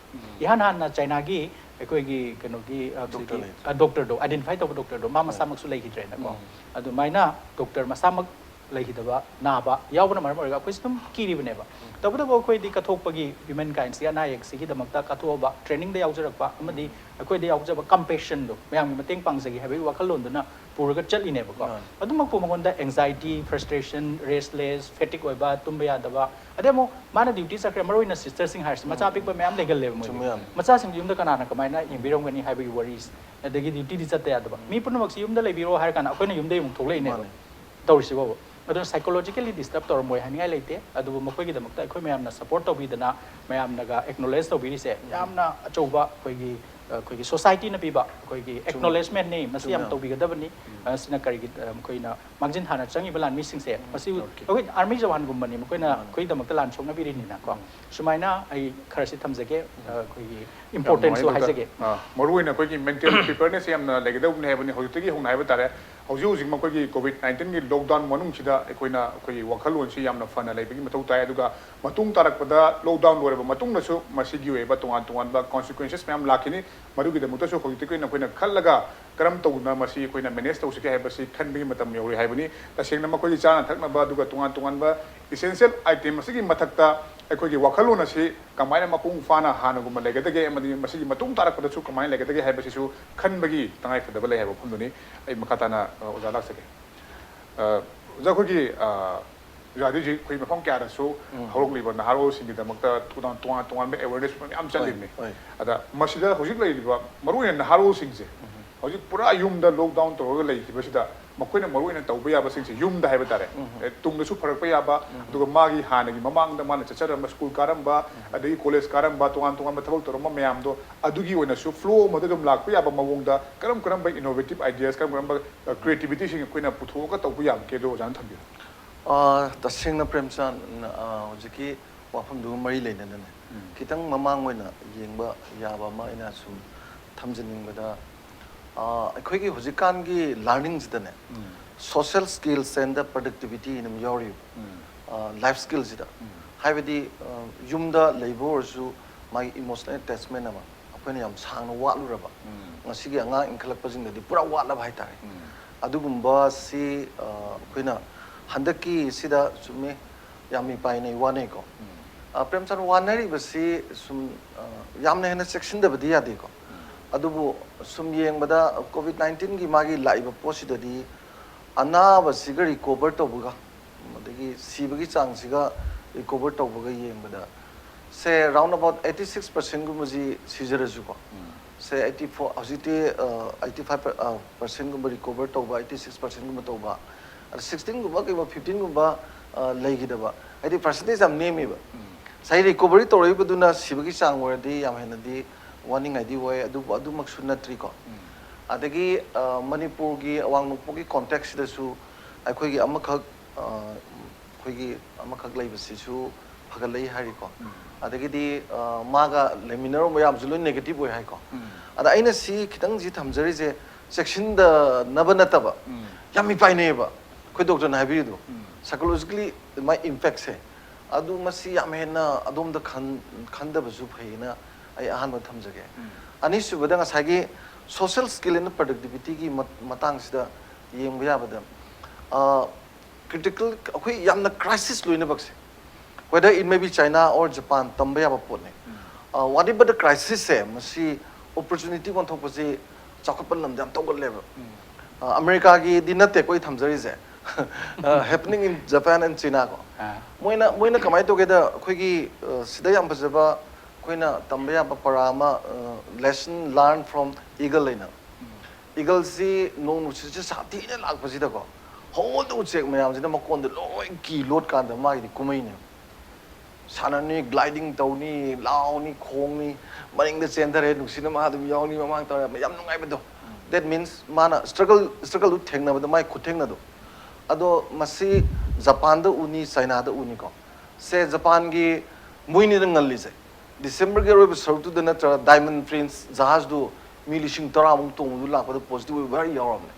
ꯏꯍꯥꯟ ꯍꯥꯟꯅ ꯆꯥꯏꯅꯥꯒꯤ ꯑꯩꯈꯣꯏꯒꯤ ꯀꯩꯅꯣꯒꯤ, ꯑ, ꯍꯧꯖꯤꯛꯀꯤ, ꯗꯣꯛꯇꯔ ꯂꯩ꯫ ꯑ, ꯗꯣꯛꯇꯔꯗꯣ ꯑꯥꯏꯗꯦꯟꯇꯤꯐꯥꯏ ꯇꯧꯕ ꯗꯣꯛꯇꯔꯗꯣ ꯃꯥ ꯃꯁꯥꯃꯛꯁꯨ ꯂꯩꯈꯤꯗ꯭ꯔꯦꯅꯀꯣ꯫ ꯑꯗꯨꯃꯥꯏꯅ ꯗꯣꯛꯇꯔ ꯃꯁꯥꯃꯛ ꯂꯩꯈꯤꯗꯕ, ꯅꯥꯕ ꯌꯥꯎꯕꯅ ꯃꯔꯝ ꯑꯣꯏꯔꯒ ꯑꯩꯈꯣꯏꯁꯨ ꯑꯗꯨꯝ ꯀꯤꯔꯤꯕꯅꯦꯕ꯫ ꯇꯧꯕꯇꯕꯨ ꯑꯩꯈꯣꯏꯗꯤ ꯀꯠꯊꯣꯛꯄꯒꯤ, ꯍ꯭ꯌꯨꯃꯦꯟ ꯀꯥꯏꯟꯁꯤꯒꯤ ꯑꯅꯥ ꯑꯌꯦꯛꯁꯤꯒꯤꯗꯃꯛꯇ ꯀꯠꯊꯣꯛꯑꯕ, ꯇ꯭ꯔꯦꯅꯤꯡꯗ ꯌꯥꯎꯖꯔꯛꯄ ꯑꯃꯗꯤ ꯑꯩꯈꯣꯏꯗ ꯌꯥꯎꯖꯕ ꯀꯝꯄꯦꯁꯟꯗꯣ, ꯃꯌꯥꯝꯒꯤ ꯃꯇꯦꯡ ꯄꯥꯡꯖꯒꯦ ꯍꯥꯏꯕꯒꯤ ꯋꯥꯈꯜꯂꯣꯟꯗꯨꯅ ꯄꯨꯔꯒ ꯆꯠꯂꯤꯅꯦꯕꯀꯣ꯫ ꯑꯗꯨꯃꯛꯄꯨ ꯃꯉꯣꯟꯗ ꯑꯦꯡꯖꯥꯏꯇꯤ, ꯐ꯭ꯔꯁꯇ꯭ꯔꯦꯁꯟ, ꯔꯦꯁꯂꯦꯁ, ꯐꯦꯇꯤꯛ ꯑꯣꯏꯕ, ꯇꯨꯝꯕ ꯌꯥꯗꯕ, ꯑꯗꯩ ꯑꯃꯨꯛ ꯃꯥꯅ ꯗ꯭ꯌꯨꯇꯤ ꯆꯠꯈ꯭ꯔꯦ, ꯃꯔꯨ ꯑꯣꯏꯅ ꯁꯤꯁꯇꯔꯁꯤꯡ ꯍꯥꯏꯔꯤꯁꯦ, ꯃꯆꯥ ꯑꯄꯤꯛꯄ ꯃꯌꯥꯝ ꯂꯩꯒꯜꯂꯦꯕ ꯃꯣꯏꯗꯤ꯫ ꯃꯆꯥꯁꯤꯡꯗꯤ ꯌꯨꯝꯗ ꯀꯅꯥꯅ ꯀꯃꯥꯏꯅ ꯌꯦꯡꯕꯤꯔꯝꯒꯅꯤ ꯍꯥꯏꯕꯒꯤ ꯋꯥꯔꯤꯁꯦ꯫ ꯑꯗꯒꯤ ꯗ꯭ꯌꯨꯇꯤꯗꯤ ꯆꯠꯇ ꯌꯥꯗꯕ꯫ ꯃꯤ ꯄꯨꯝꯅꯃꯛꯁꯤ ꯌꯨꯝꯗ ꯂꯩꯕꯤꯔꯣ ꯍꯥꯏꯔ ꯀꯥꯟꯗ ꯑꯩꯈꯣꯏꯅ ꯌꯨꯝꯗꯒꯤ ꯑꯃꯨꯛ ꯊꯣꯛꯂꯛꯏꯅꯦꯕ꯫ ꯃꯥꯅꯦ꯫ ꯇꯧꯔꯤꯁꯤꯕꯣꯕ꯫ ꯑꯗꯨꯅ ꯁꯥꯏꯀꯣꯂꯣꯖꯤꯀꯦꯜꯂꯤ ꯗꯤꯁꯇꯔꯕ ꯇꯧꯔꯝꯃꯣꯏ ꯍꯥꯏꯅꯤꯡꯉꯥꯏ ꯂꯩꯇꯦ꯫ ꯑꯗꯨꯕꯨ ꯃꯈꯣꯏꯒꯤꯗꯃꯛꯇ ꯑꯩꯈꯣꯏ ꯃꯌꯥꯝꯅ ꯁꯄꯣꯔꯠ ꯇꯧꯕꯤꯗꯅ, ꯃꯌꯥꯝꯅꯒ ꯑꯦꯛꯅꯣꯂꯦꯖ ꯇꯧꯕꯤꯔꯤꯁꯦ ꯌꯥꯝꯅ ꯑꯆꯧꯕ ꯑꯩꯈꯣꯏꯒꯤ, ꯑꯩꯈꯣꯏꯒꯤ ꯁꯣꯁꯥꯏꯇꯤꯅ ꯄꯤꯕ ꯑꯩꯈꯣꯏꯒꯤ ꯑꯦꯛꯅꯣꯂꯦꯖꯃꯦꯟꯅꯤ꯫ ꯃꯁꯤ ꯌꯥꯝ ꯇꯧꯕꯤꯒꯗꯕꯅꯤ꯫ ꯑ, ꯁꯤꯅ ꯀꯔꯤꯒꯤ, ꯑ, ꯃꯈꯣꯏꯅ ꯃꯥꯡꯖꯤꯟ ꯊꯥꯅ ꯆꯪꯉꯤꯕ ꯂꯥꯟꯃꯤꯁꯤꯡꯁꯦ, ꯃꯁꯤ ꯑꯩꯈꯣꯏ ꯑꯥꯔꯃꯤ ꯖꯋꯥꯟꯒꯨꯝꯕꯅꯤ, ꯃꯈꯣꯏꯅ ꯑꯩꯈꯣꯏꯒꯤꯗꯃꯛꯇ ꯂꯥꯟ ꯁꯣꯛꯅꯕꯤꯔꯤꯅꯤꯅꯀꯣ꯫ ꯁꯨꯃꯥꯏꯅ ꯑꯩ ꯈꯔꯁꯤ ꯊꯝꯖꯒꯦ, ꯑ, ꯑꯩꯈꯣꯏꯒꯤ ꯏꯝꯄꯣꯔꯇꯦꯟꯁꯁꯨ ꯍꯥꯏꯖꯒꯦ꯫ ꯑ, ꯃꯔꯨꯑꯣꯏꯅ ꯑꯩꯈꯣꯏꯒꯤ ꯃꯦꯟꯇꯦꯜ ꯄ꯭ꯔꯤꯄꯦꯌꯔꯅꯦꯁ ꯌꯥꯝꯅ ꯂꯩꯒꯗꯧꯕꯅꯤ ꯍꯥꯏꯕꯅꯤ꯫ ꯍꯧꯖꯤꯛꯇꯒꯤ ꯍꯧꯅ ꯍꯥꯏꯕ ꯇꯥꯔꯦ꯫ ꯍꯧꯖꯤꯛ ꯍꯧꯖꯤꯛ ꯃꯈꯣꯏꯒꯤ ꯀꯣꯚꯤꯗ ꯅꯥꯏꯟꯇꯤꯟꯒꯤ ꯂꯣꯛꯗꯥꯎꯟ ꯃꯅꯨꯡꯁꯤꯗ ꯑꯩꯈꯣꯏꯅ ꯑꯩꯈꯣꯏꯒꯤ ꯋꯥꯈꯜꯂꯣꯟꯁꯤ ꯌꯥꯝꯅ ꯐꯅ ꯂꯩꯕꯒꯤ ꯃꯊꯧ ꯇꯥꯏ꯫ ꯑꯗꯨꯒ ꯃꯇꯨꯡ ꯇꯥꯔꯛꯄꯗ ꯂꯣꯛꯗꯥꯎꯟ ꯂꯣꯏꯔꯕ ꯃꯇꯨꯡꯗꯁꯨ ꯃꯁꯤꯒꯤ ꯑꯣꯏꯕ ꯇꯣꯉꯥꯟ ꯇꯣꯉꯥꯟꯕ ꯀꯣꯟꯁꯤꯀ꯭ꯋꯦꯟꯁꯦꯁ ꯃꯌꯥꯝ ꯂꯥꯛꯈꯤꯅꯤ꯫ ꯃꯗꯨꯒꯤꯗꯃꯛꯇꯁꯨ ꯍꯧꯖꯤꯛꯇꯒꯤ ꯑꯣꯏꯅ ꯑꯩꯈꯣꯏꯅ ꯈꯜꯂꯒ ꯀꯔꯝ ꯇꯧꯗꯅ ꯃꯁꯤ ꯑꯩꯈꯣꯏꯅ ꯃꯦꯅꯦꯖ ꯇꯧꯁꯤꯒꯦ ꯍꯥꯏꯕꯁꯤ ꯈꯟꯕꯒꯤ ꯃꯇꯝ ꯌꯧꯔꯦ ꯍꯥꯏꯕꯅꯤ꯫ ꯇꯁꯦꯡꯅ ꯃꯈꯣꯏꯒꯤ ꯆꯥꯅ ꯊꯛꯅꯕ ꯑꯗꯨꯒ ꯇꯣꯉꯥꯟ ꯇꯣꯉꯥꯟꯕ ꯏꯁꯦꯟꯁꯤꯌꯦꯜ ꯑꯥꯏꯇꯦꯝ ꯑꯁꯤꯒꯤ ꯃꯊꯛꯇ ꯑꯩꯈꯣꯏꯒꯤ ꯋꯥꯈꯜꯂꯣꯟ ꯑꯁꯤ ꯀꯃꯥꯏꯅ ꯃꯄꯨꯡ ꯐꯥꯅ ꯍꯥꯟꯅꯒꯨꯝꯅ ꯂꯩꯒꯗꯒꯦ ꯑꯃꯗꯤ ꯃꯁꯤꯒꯤ ꯃꯇꯨꯡ ꯇꯥꯔꯛꯄꯗꯁꯨ ꯀꯃꯥꯏꯅ ꯂꯩꯒꯗꯒꯦ ꯍꯥꯏꯕꯁꯤꯁꯨ ꯈꯟꯕꯒꯤ ꯇꯉꯥꯏꯐꯗꯕ ꯂꯩ ꯍꯥꯏꯕ ꯋꯥꯐꯝꯗꯨꯅꯤ꯫ ꯑꯩ ꯃꯈꯥ ꯇꯥꯅ, ꯑ, ꯑꯣꯖꯥ ꯂꯥꯛꯆꯒꯦ꯫ ꯑ, ꯑꯣꯖꯥ, ꯑꯩꯈꯣꯏꯒꯤ, ꯑ, ꯑꯣꯖꯥꯗꯤ ꯍꯧꯖꯤꯛ ꯑꯩꯈꯣꯏ ꯃꯐꯝ ꯀꯌꯥꯗꯁꯨ ꯍꯧꯔꯛꯂꯤꯕ ꯅꯍꯥꯔꯣꯜꯁꯤꯡꯒꯤꯗꯃꯛꯇ ꯇꯣꯉꯥꯟ ꯇꯣꯉꯥꯟ ꯇꯣꯉꯥꯟꯕ ꯑꯦꯋꯦꯔꯅꯦꯁ ꯃꯌꯥꯝ ꯆꯠꯂꯤꯕꯅꯤ꯫ ꯑꯗ ꯃꯁꯤꯗ ꯍꯧꯖꯤꯛ ꯂꯩꯔꯤꯕ ꯃꯔꯨꯑꯣꯏꯅ ꯅꯍꯥꯔꯣꯜꯁꯤꯡꯁꯦ ꯍꯧꯖꯤꯛ ꯄꯨꯔꯥ ꯌꯨꯝꯗ ꯂꯣꯛꯗꯥꯎꯟ ꯇꯧꯔꯒ ꯂꯩꯈꯤꯕꯁꯤꯗ ꯃꯈꯣꯏꯅ ꯃꯔꯨꯑꯣꯏꯅ ꯇꯧꯕ ꯌꯥꯕꯁꯤꯡꯁꯦ ꯌꯨꯝꯗ ꯍꯥꯏꯕ ꯇꯥꯔꯦ꯫ ꯑꯦ, ꯇꯨꯡꯗꯁꯨ ꯐꯔꯛꯄ ꯌꯥꯕ, ꯑꯗꯨꯒ ꯃꯥꯒꯤ ꯍꯥꯟꯅꯒꯤ ꯃꯃꯥꯡꯗ ꯃꯥꯅ ꯆꯠꯆꯔꯝꯕ ꯁ꯭ꯀꯨꯜ ꯀꯥꯔꯝꯕ, ꯑꯗꯒꯤ ꯀꯣꯂꯦꯖ ꯀꯥꯔꯝꯕ, ꯇꯣꯉꯥꯟ ꯇꯣꯉꯥꯟꯕ ꯊꯕꯛ ꯇꯧꯔꯝꯕ ꯃꯌꯥꯝꯗꯣ ꯑꯗꯨꯒꯤ ꯑꯣꯏꯅꯁꯨ ꯐ꯭ꯂꯣ ꯑꯃꯗ ꯑꯗꯨꯝ ꯂꯥꯛꯄ ꯌꯥꯕ ꯃꯑꯣꯡꯗ ꯀꯔꯝ ꯀꯔꯝꯕ ꯏꯅꯣꯚꯦꯇꯤꯚ ꯑꯥꯏꯗꯤꯌꯥꯁ, ꯀꯔꯝ ꯀꯔꯝꯕ, ꯑ, ꯀ꯭ꯔꯤꯌꯦꯇꯤꯚꯤꯇꯤꯁꯤꯡ ꯑꯩꯈꯣꯏꯅ ꯄꯨꯊꯣꯛꯑꯒ ꯇꯧꯕ ꯌꯥꯕꯒꯦꯗꯣ ꯑꯣꯖꯥꯅ ꯊꯝꯕꯤꯌꯨ꯫ ꯑ, ꯇꯁꯦꯡꯅ ꯄ꯭ꯔꯦꯝꯆꯥꯟ, ꯑ, ꯍꯧꯖꯤꯛꯀꯤ ꯋꯥꯐꯝꯗꯨꯒ ꯃꯔꯤ ꯂꯩꯅꯅꯅꯦ, ꯈꯤꯇꯪ ꯃꯃꯥꯡ ꯑꯣꯏꯅ ꯌꯦꯡꯕ ꯌꯥꯕ ꯑꯃ ꯑꯩꯅ ꯁꯨꯝ ꯊꯝꯖꯅꯤꯡꯕꯗ, ꯑ, ꯑꯩꯈꯣꯏꯒꯤ ꯍꯧꯖꯤꯛꯀꯥꯟꯒꯤ ꯂꯔꯅꯤꯡꯁꯤꯗꯅꯦ, social skills and the productivity ꯑꯗꯨꯝ ꯌꯥꯎꯔꯤꯕ, ꯑ, ꯂꯥꯏꯐ ꯁ꯭ꯀꯤꯜꯁꯤꯗ꯫ ꯍꯥꯏꯕꯗꯤ, ꯑ, ꯌꯨꯝꯗ ꯂꯩꯕ ꯑꯣꯏꯔꯁꯨ ꯃꯥꯒꯤ ꯏꯃꯣꯁꯅꯦꯜ ꯑꯦꯇꯦꯆꯃꯦꯟ ꯑꯃ ꯑꯩꯈꯣꯏꯅ ꯌꯥꯝ ꯁꯥꯡꯅ ꯋꯥꯠꯂꯨꯔꯕ, ꯉꯁꯤꯒꯤ ꯑꯉꯥꯡ ꯏꯟꯈꯠꯂꯛꯄꯁꯤꯡꯗꯗꯤ ꯄꯨꯔꯥ ꯋꯥꯠꯂꯕ ꯍꯥꯏꯇꯥꯔꯦ꯫ ꯑꯗꯨꯒꯨꯝꯕꯁꯤ, ꯑ, ꯑꯩꯈꯣꯏꯅ ꯍꯟꯗꯛꯀꯤ ꯁꯤꯗ ꯆꯨꯝꯃꯤ, ꯌꯥꯝ ꯃꯤꯄꯥꯏꯅꯩ, ꯋꯥꯅꯩꯀꯣ꯫ ꯑ, ꯄ꯭ꯔꯦꯝꯆꯟ, ꯋꯥꯅꯔꯤꯕꯁꯤ ꯁꯨꯝ, ꯑ, ꯌꯥꯝꯅ ꯍꯦꯟꯅ ꯆꯦꯛꯁꯤꯟꯗꯕꯗꯤ ꯌꯥꯗꯦꯀꯣ꯫ ꯑꯗꯨꯕꯨ ꯁꯨꯝ ꯌꯦꯡꯕꯗ ꯀꯣꯚꯤꯗ ꯅꯥꯏꯟꯇꯤꯟꯒꯤ ꯃꯥꯒꯤ ꯂꯥꯛꯏꯕ ꯄꯣꯠꯁꯤꯗꯗꯤ ꯑꯅꯥꯕꯁꯤꯒ ꯔꯤꯀꯣꯚꯔ ꯇꯧꯕꯒ, ꯑꯗꯒꯤ ꯁꯤꯕꯒꯤ ꯆꯥꯡꯁꯤꯒ ꯔꯤꯀꯣꯚꯔ ꯇꯧꯕꯒ ꯌꯦꯡꯕꯗ, ꯁꯦ, round about eighty six percentꯒꯨꯝꯕꯁꯤ ꯁꯤꯖꯔꯁꯨꯀꯣ, say, eighty four, ꯍꯧꯖꯤꯛꯇꯤ, ꯑ, eighty five, ꯑ, percentꯒꯨꯝꯕ ꯔꯤꯀꯣꯚꯔ ꯇꯧꯕ, eighty six percentꯒꯨꯝꯕ ꯇꯧꯕ, ꯑꯗ sixteenꯒꯨꯝꯕ, ꯀꯩꯒꯨꯝꯕ fifteenꯒꯨꯝꯕ, ꯑ, ꯂꯩꯈꯤꯗꯕ, ꯍꯥꯏꯗꯤ percentage ꯌꯥꯝ ꯅꯦꯝꯃꯤꯕ꯫ ꯉꯁꯥꯏ ꯔꯤꯀꯣꯚꯔꯤ ꯇꯧꯔꯛꯏꯕꯗꯨꯅ ꯁꯤꯕꯒꯤ ꯆꯥꯡ ꯑꯣꯏꯔꯗꯤ ꯌꯥꯝ ꯍꯦꯟꯅꯗꯤ ꯋꯥꯅꯤꯡꯉꯥꯏꯗꯤ ꯑꯣꯏ, ꯑꯗꯨꯕꯨ ꯑꯗꯨꯃꯛꯁꯨ ꯅꯠꯇ꯭ꯔꯤꯀꯣ꯫ ꯑꯗꯒꯤ, ꯑ, ꯃꯅꯤꯄꯨꯔꯒꯤ ꯑꯋꯥꯡ ꯅꯣꯡꯄꯣꯛꯀꯤ ꯀꯣꯟꯇꯦꯛꯁꯁꯤꯗꯁꯨ ꯑꯩꯈꯣꯏꯒꯤ ꯑꯃꯈꯛ, ꯑ, ꯑꯩꯈꯣꯏꯒꯤ ꯑꯃꯈꯛ ꯂꯩꯕꯁꯤꯁꯨ ꯐꯒꯠꯂꯛꯏ ꯍꯥꯏꯔꯤꯀꯣ꯫ ꯑꯗꯒꯤꯗꯤ, ꯑ, ꯃꯥꯒ ꯂꯩꯃꯤꯟꯅꯔꯨꯕ ꯃꯌꯥꯝꯁꯨ ꯂꯣꯏ ꯅꯦꯒꯦꯇꯤꯚ ꯑꯣꯏ ꯍꯥꯏꯀꯣ꯫ ꯑꯗ ꯑꯩꯅ ꯁꯤ ꯈꯤꯇꯪꯁꯤ ꯊꯝꯖꯔꯤꯁꯦ, ꯆꯦꯛꯁꯤꯟꯗꯅꯕ ꯅꯠꯇꯕ, ꯌꯥꯝ ꯃꯤꯄꯥꯏꯅꯩꯌꯦꯕ ꯑꯩꯈꯣꯏ ꯗꯣꯛꯇꯔꯅ ꯍꯥꯏꯕꯤꯔꯤꯗꯣ꯫ Psychologically ꯃꯥꯏ ꯏꯝꯄꯦꯛꯁꯦ, ꯑꯗꯨ ꯃꯁꯤ ꯌꯥꯝ ꯍꯦꯟꯅ ꯑꯗꯣꯝꯗ ꯈꯟ-, ꯈꯟꯗꯕꯁꯨ ꯐꯩꯌꯦꯅ ꯑꯩ ꯑꯍꯥꯟꯕ ꯊꯝꯖꯒꯦ꯫ ꯑꯅꯤꯁꯨꯕꯗ ꯉꯁꯥꯏꯒꯤ social skill and productivityꯒꯤ ꯃ-, ꯃꯇꯥꯡꯁꯤꯗ ꯌꯦꯡꯕ ꯌꯥꯕꯗ, ꯑ, critical, ꯑꯩꯈꯣꯏ ꯌꯥꯝꯅ crisis ꯂꯣꯏꯅꯃꯛꯁꯦ, whether it may be China or Japan, ꯇꯝꯕ ꯌꯥꯕ ꯄꯣꯠꯅꯤ꯫ ꯑ, whatever the crisisꯁꯦ, ꯃꯁꯤ opportunity ꯑꯣꯟꯊꯣꯛꯄꯁꯤ ꯆꯥꯎꯈꯠꯄ ꯂꯝꯗ ꯌꯥꯝ ꯇꯧꯒꯜꯂꯦꯕ꯫ ꯑ, ꯑꯃꯦꯔꯤꯀꯥꯒꯤꯗꯤ ꯅꯠꯇꯦꯀꯣ ꯑꯩ ꯊꯝꯖꯔꯤꯁꯦ꯫ ꯑ, happening in Japan and China ꯀꯣ꯫ ꯃꯣꯏꯅ, ꯃꯣꯏꯅ ꯀꯃꯥꯏꯅ ꯇꯧꯒꯦꯗ, ꯑꯩꯈꯣꯏꯒꯤ, ꯑ, ꯁꯤꯗ ꯌꯥꯝ ꯐꯖꯕ ꯑꯩꯈꯣꯏꯅ ꯇꯝꯕ ꯌꯥꯕ ꯄꯔꯥ ꯑꯃ, ꯑ, lesson learned from eagle ꯍꯥꯏꯅ꯫ Eagleꯁꯤ ꯅꯣꯡ ꯅꯨꯡꯁꯤꯠꯁꯦ ꯁꯥꯊꯤꯅ ꯂꯥꯛꯄꯁꯤꯗꯀꯣ, ꯍꯧꯒꯠꯂ ꯎꯆꯦꯛ ꯃꯌꯥꯝꯁꯤꯅ ꯃꯀꯣꯟꯗ ꯂꯣꯏ ꯀꯤ ꯂꯣꯠꯀꯥꯟꯗ ꯃꯥꯒꯤꯗꯤ ꯀꯨꯝꯍꯩꯅꯦ꯫ ꯁꯥꯟꯅꯅꯤ, gliding ꯇꯧꯅꯤ, ꯂꯥꯎꯅꯤ, ꯈꯣꯡꯅꯤ, ꯃꯅꯤꯡꯗ ꯆꯦꯟꯊꯔꯦ, ꯅꯨꯡꯁꯤꯠꯅ ꯃꯥ ꯑꯗꯨꯝ ꯌꯥꯎꯅꯤ, ꯃꯃꯥꯡ ꯇꯧꯔꯦ, ꯌꯥꯝ ꯅꯨꯡꯉꯥꯏꯕꯗꯣ꯫ That means ꯃꯥꯅ struggle, struggleꯗꯨ ꯊꯦꯡꯅꯕꯗ ꯃꯥꯏ ꯈꯨꯊꯦꯡꯅꯗꯣ꯫ ꯑꯗꯣ ꯃꯁꯤ ꯖꯄꯥꯟꯗ ꯎꯅꯤ, ꯆꯥꯏꯅꯥꯗ ꯎꯅꯤꯀꯣ꯫ ꯁꯦ, ꯖꯄꯥꯟꯒꯤ ꯃꯣꯏꯅꯤꯅ ꯉꯜꯂꯤꯁꯦ꯫ ꯗꯤꯁꯦꯝꯕꯔꯒꯤ ꯑꯔꯣꯏꯕ ꯁꯔꯨꯛꯇꯨꯗ ꯅꯠꯇ꯭ꯔꯒ Diamond Princess ꯖꯍꯥꯖꯗꯨ ꯃꯤ ꯂꯤꯁꯤꯡ ꯇꯔꯥꯃꯨꯛ ꯇꯣꯡꯕꯗꯨ ꯂꯥꯛꯄꯗ positive ꯑꯣꯏꯕ ꯈꯔ ꯌꯥꯎꯔꯕꯅꯦ꯫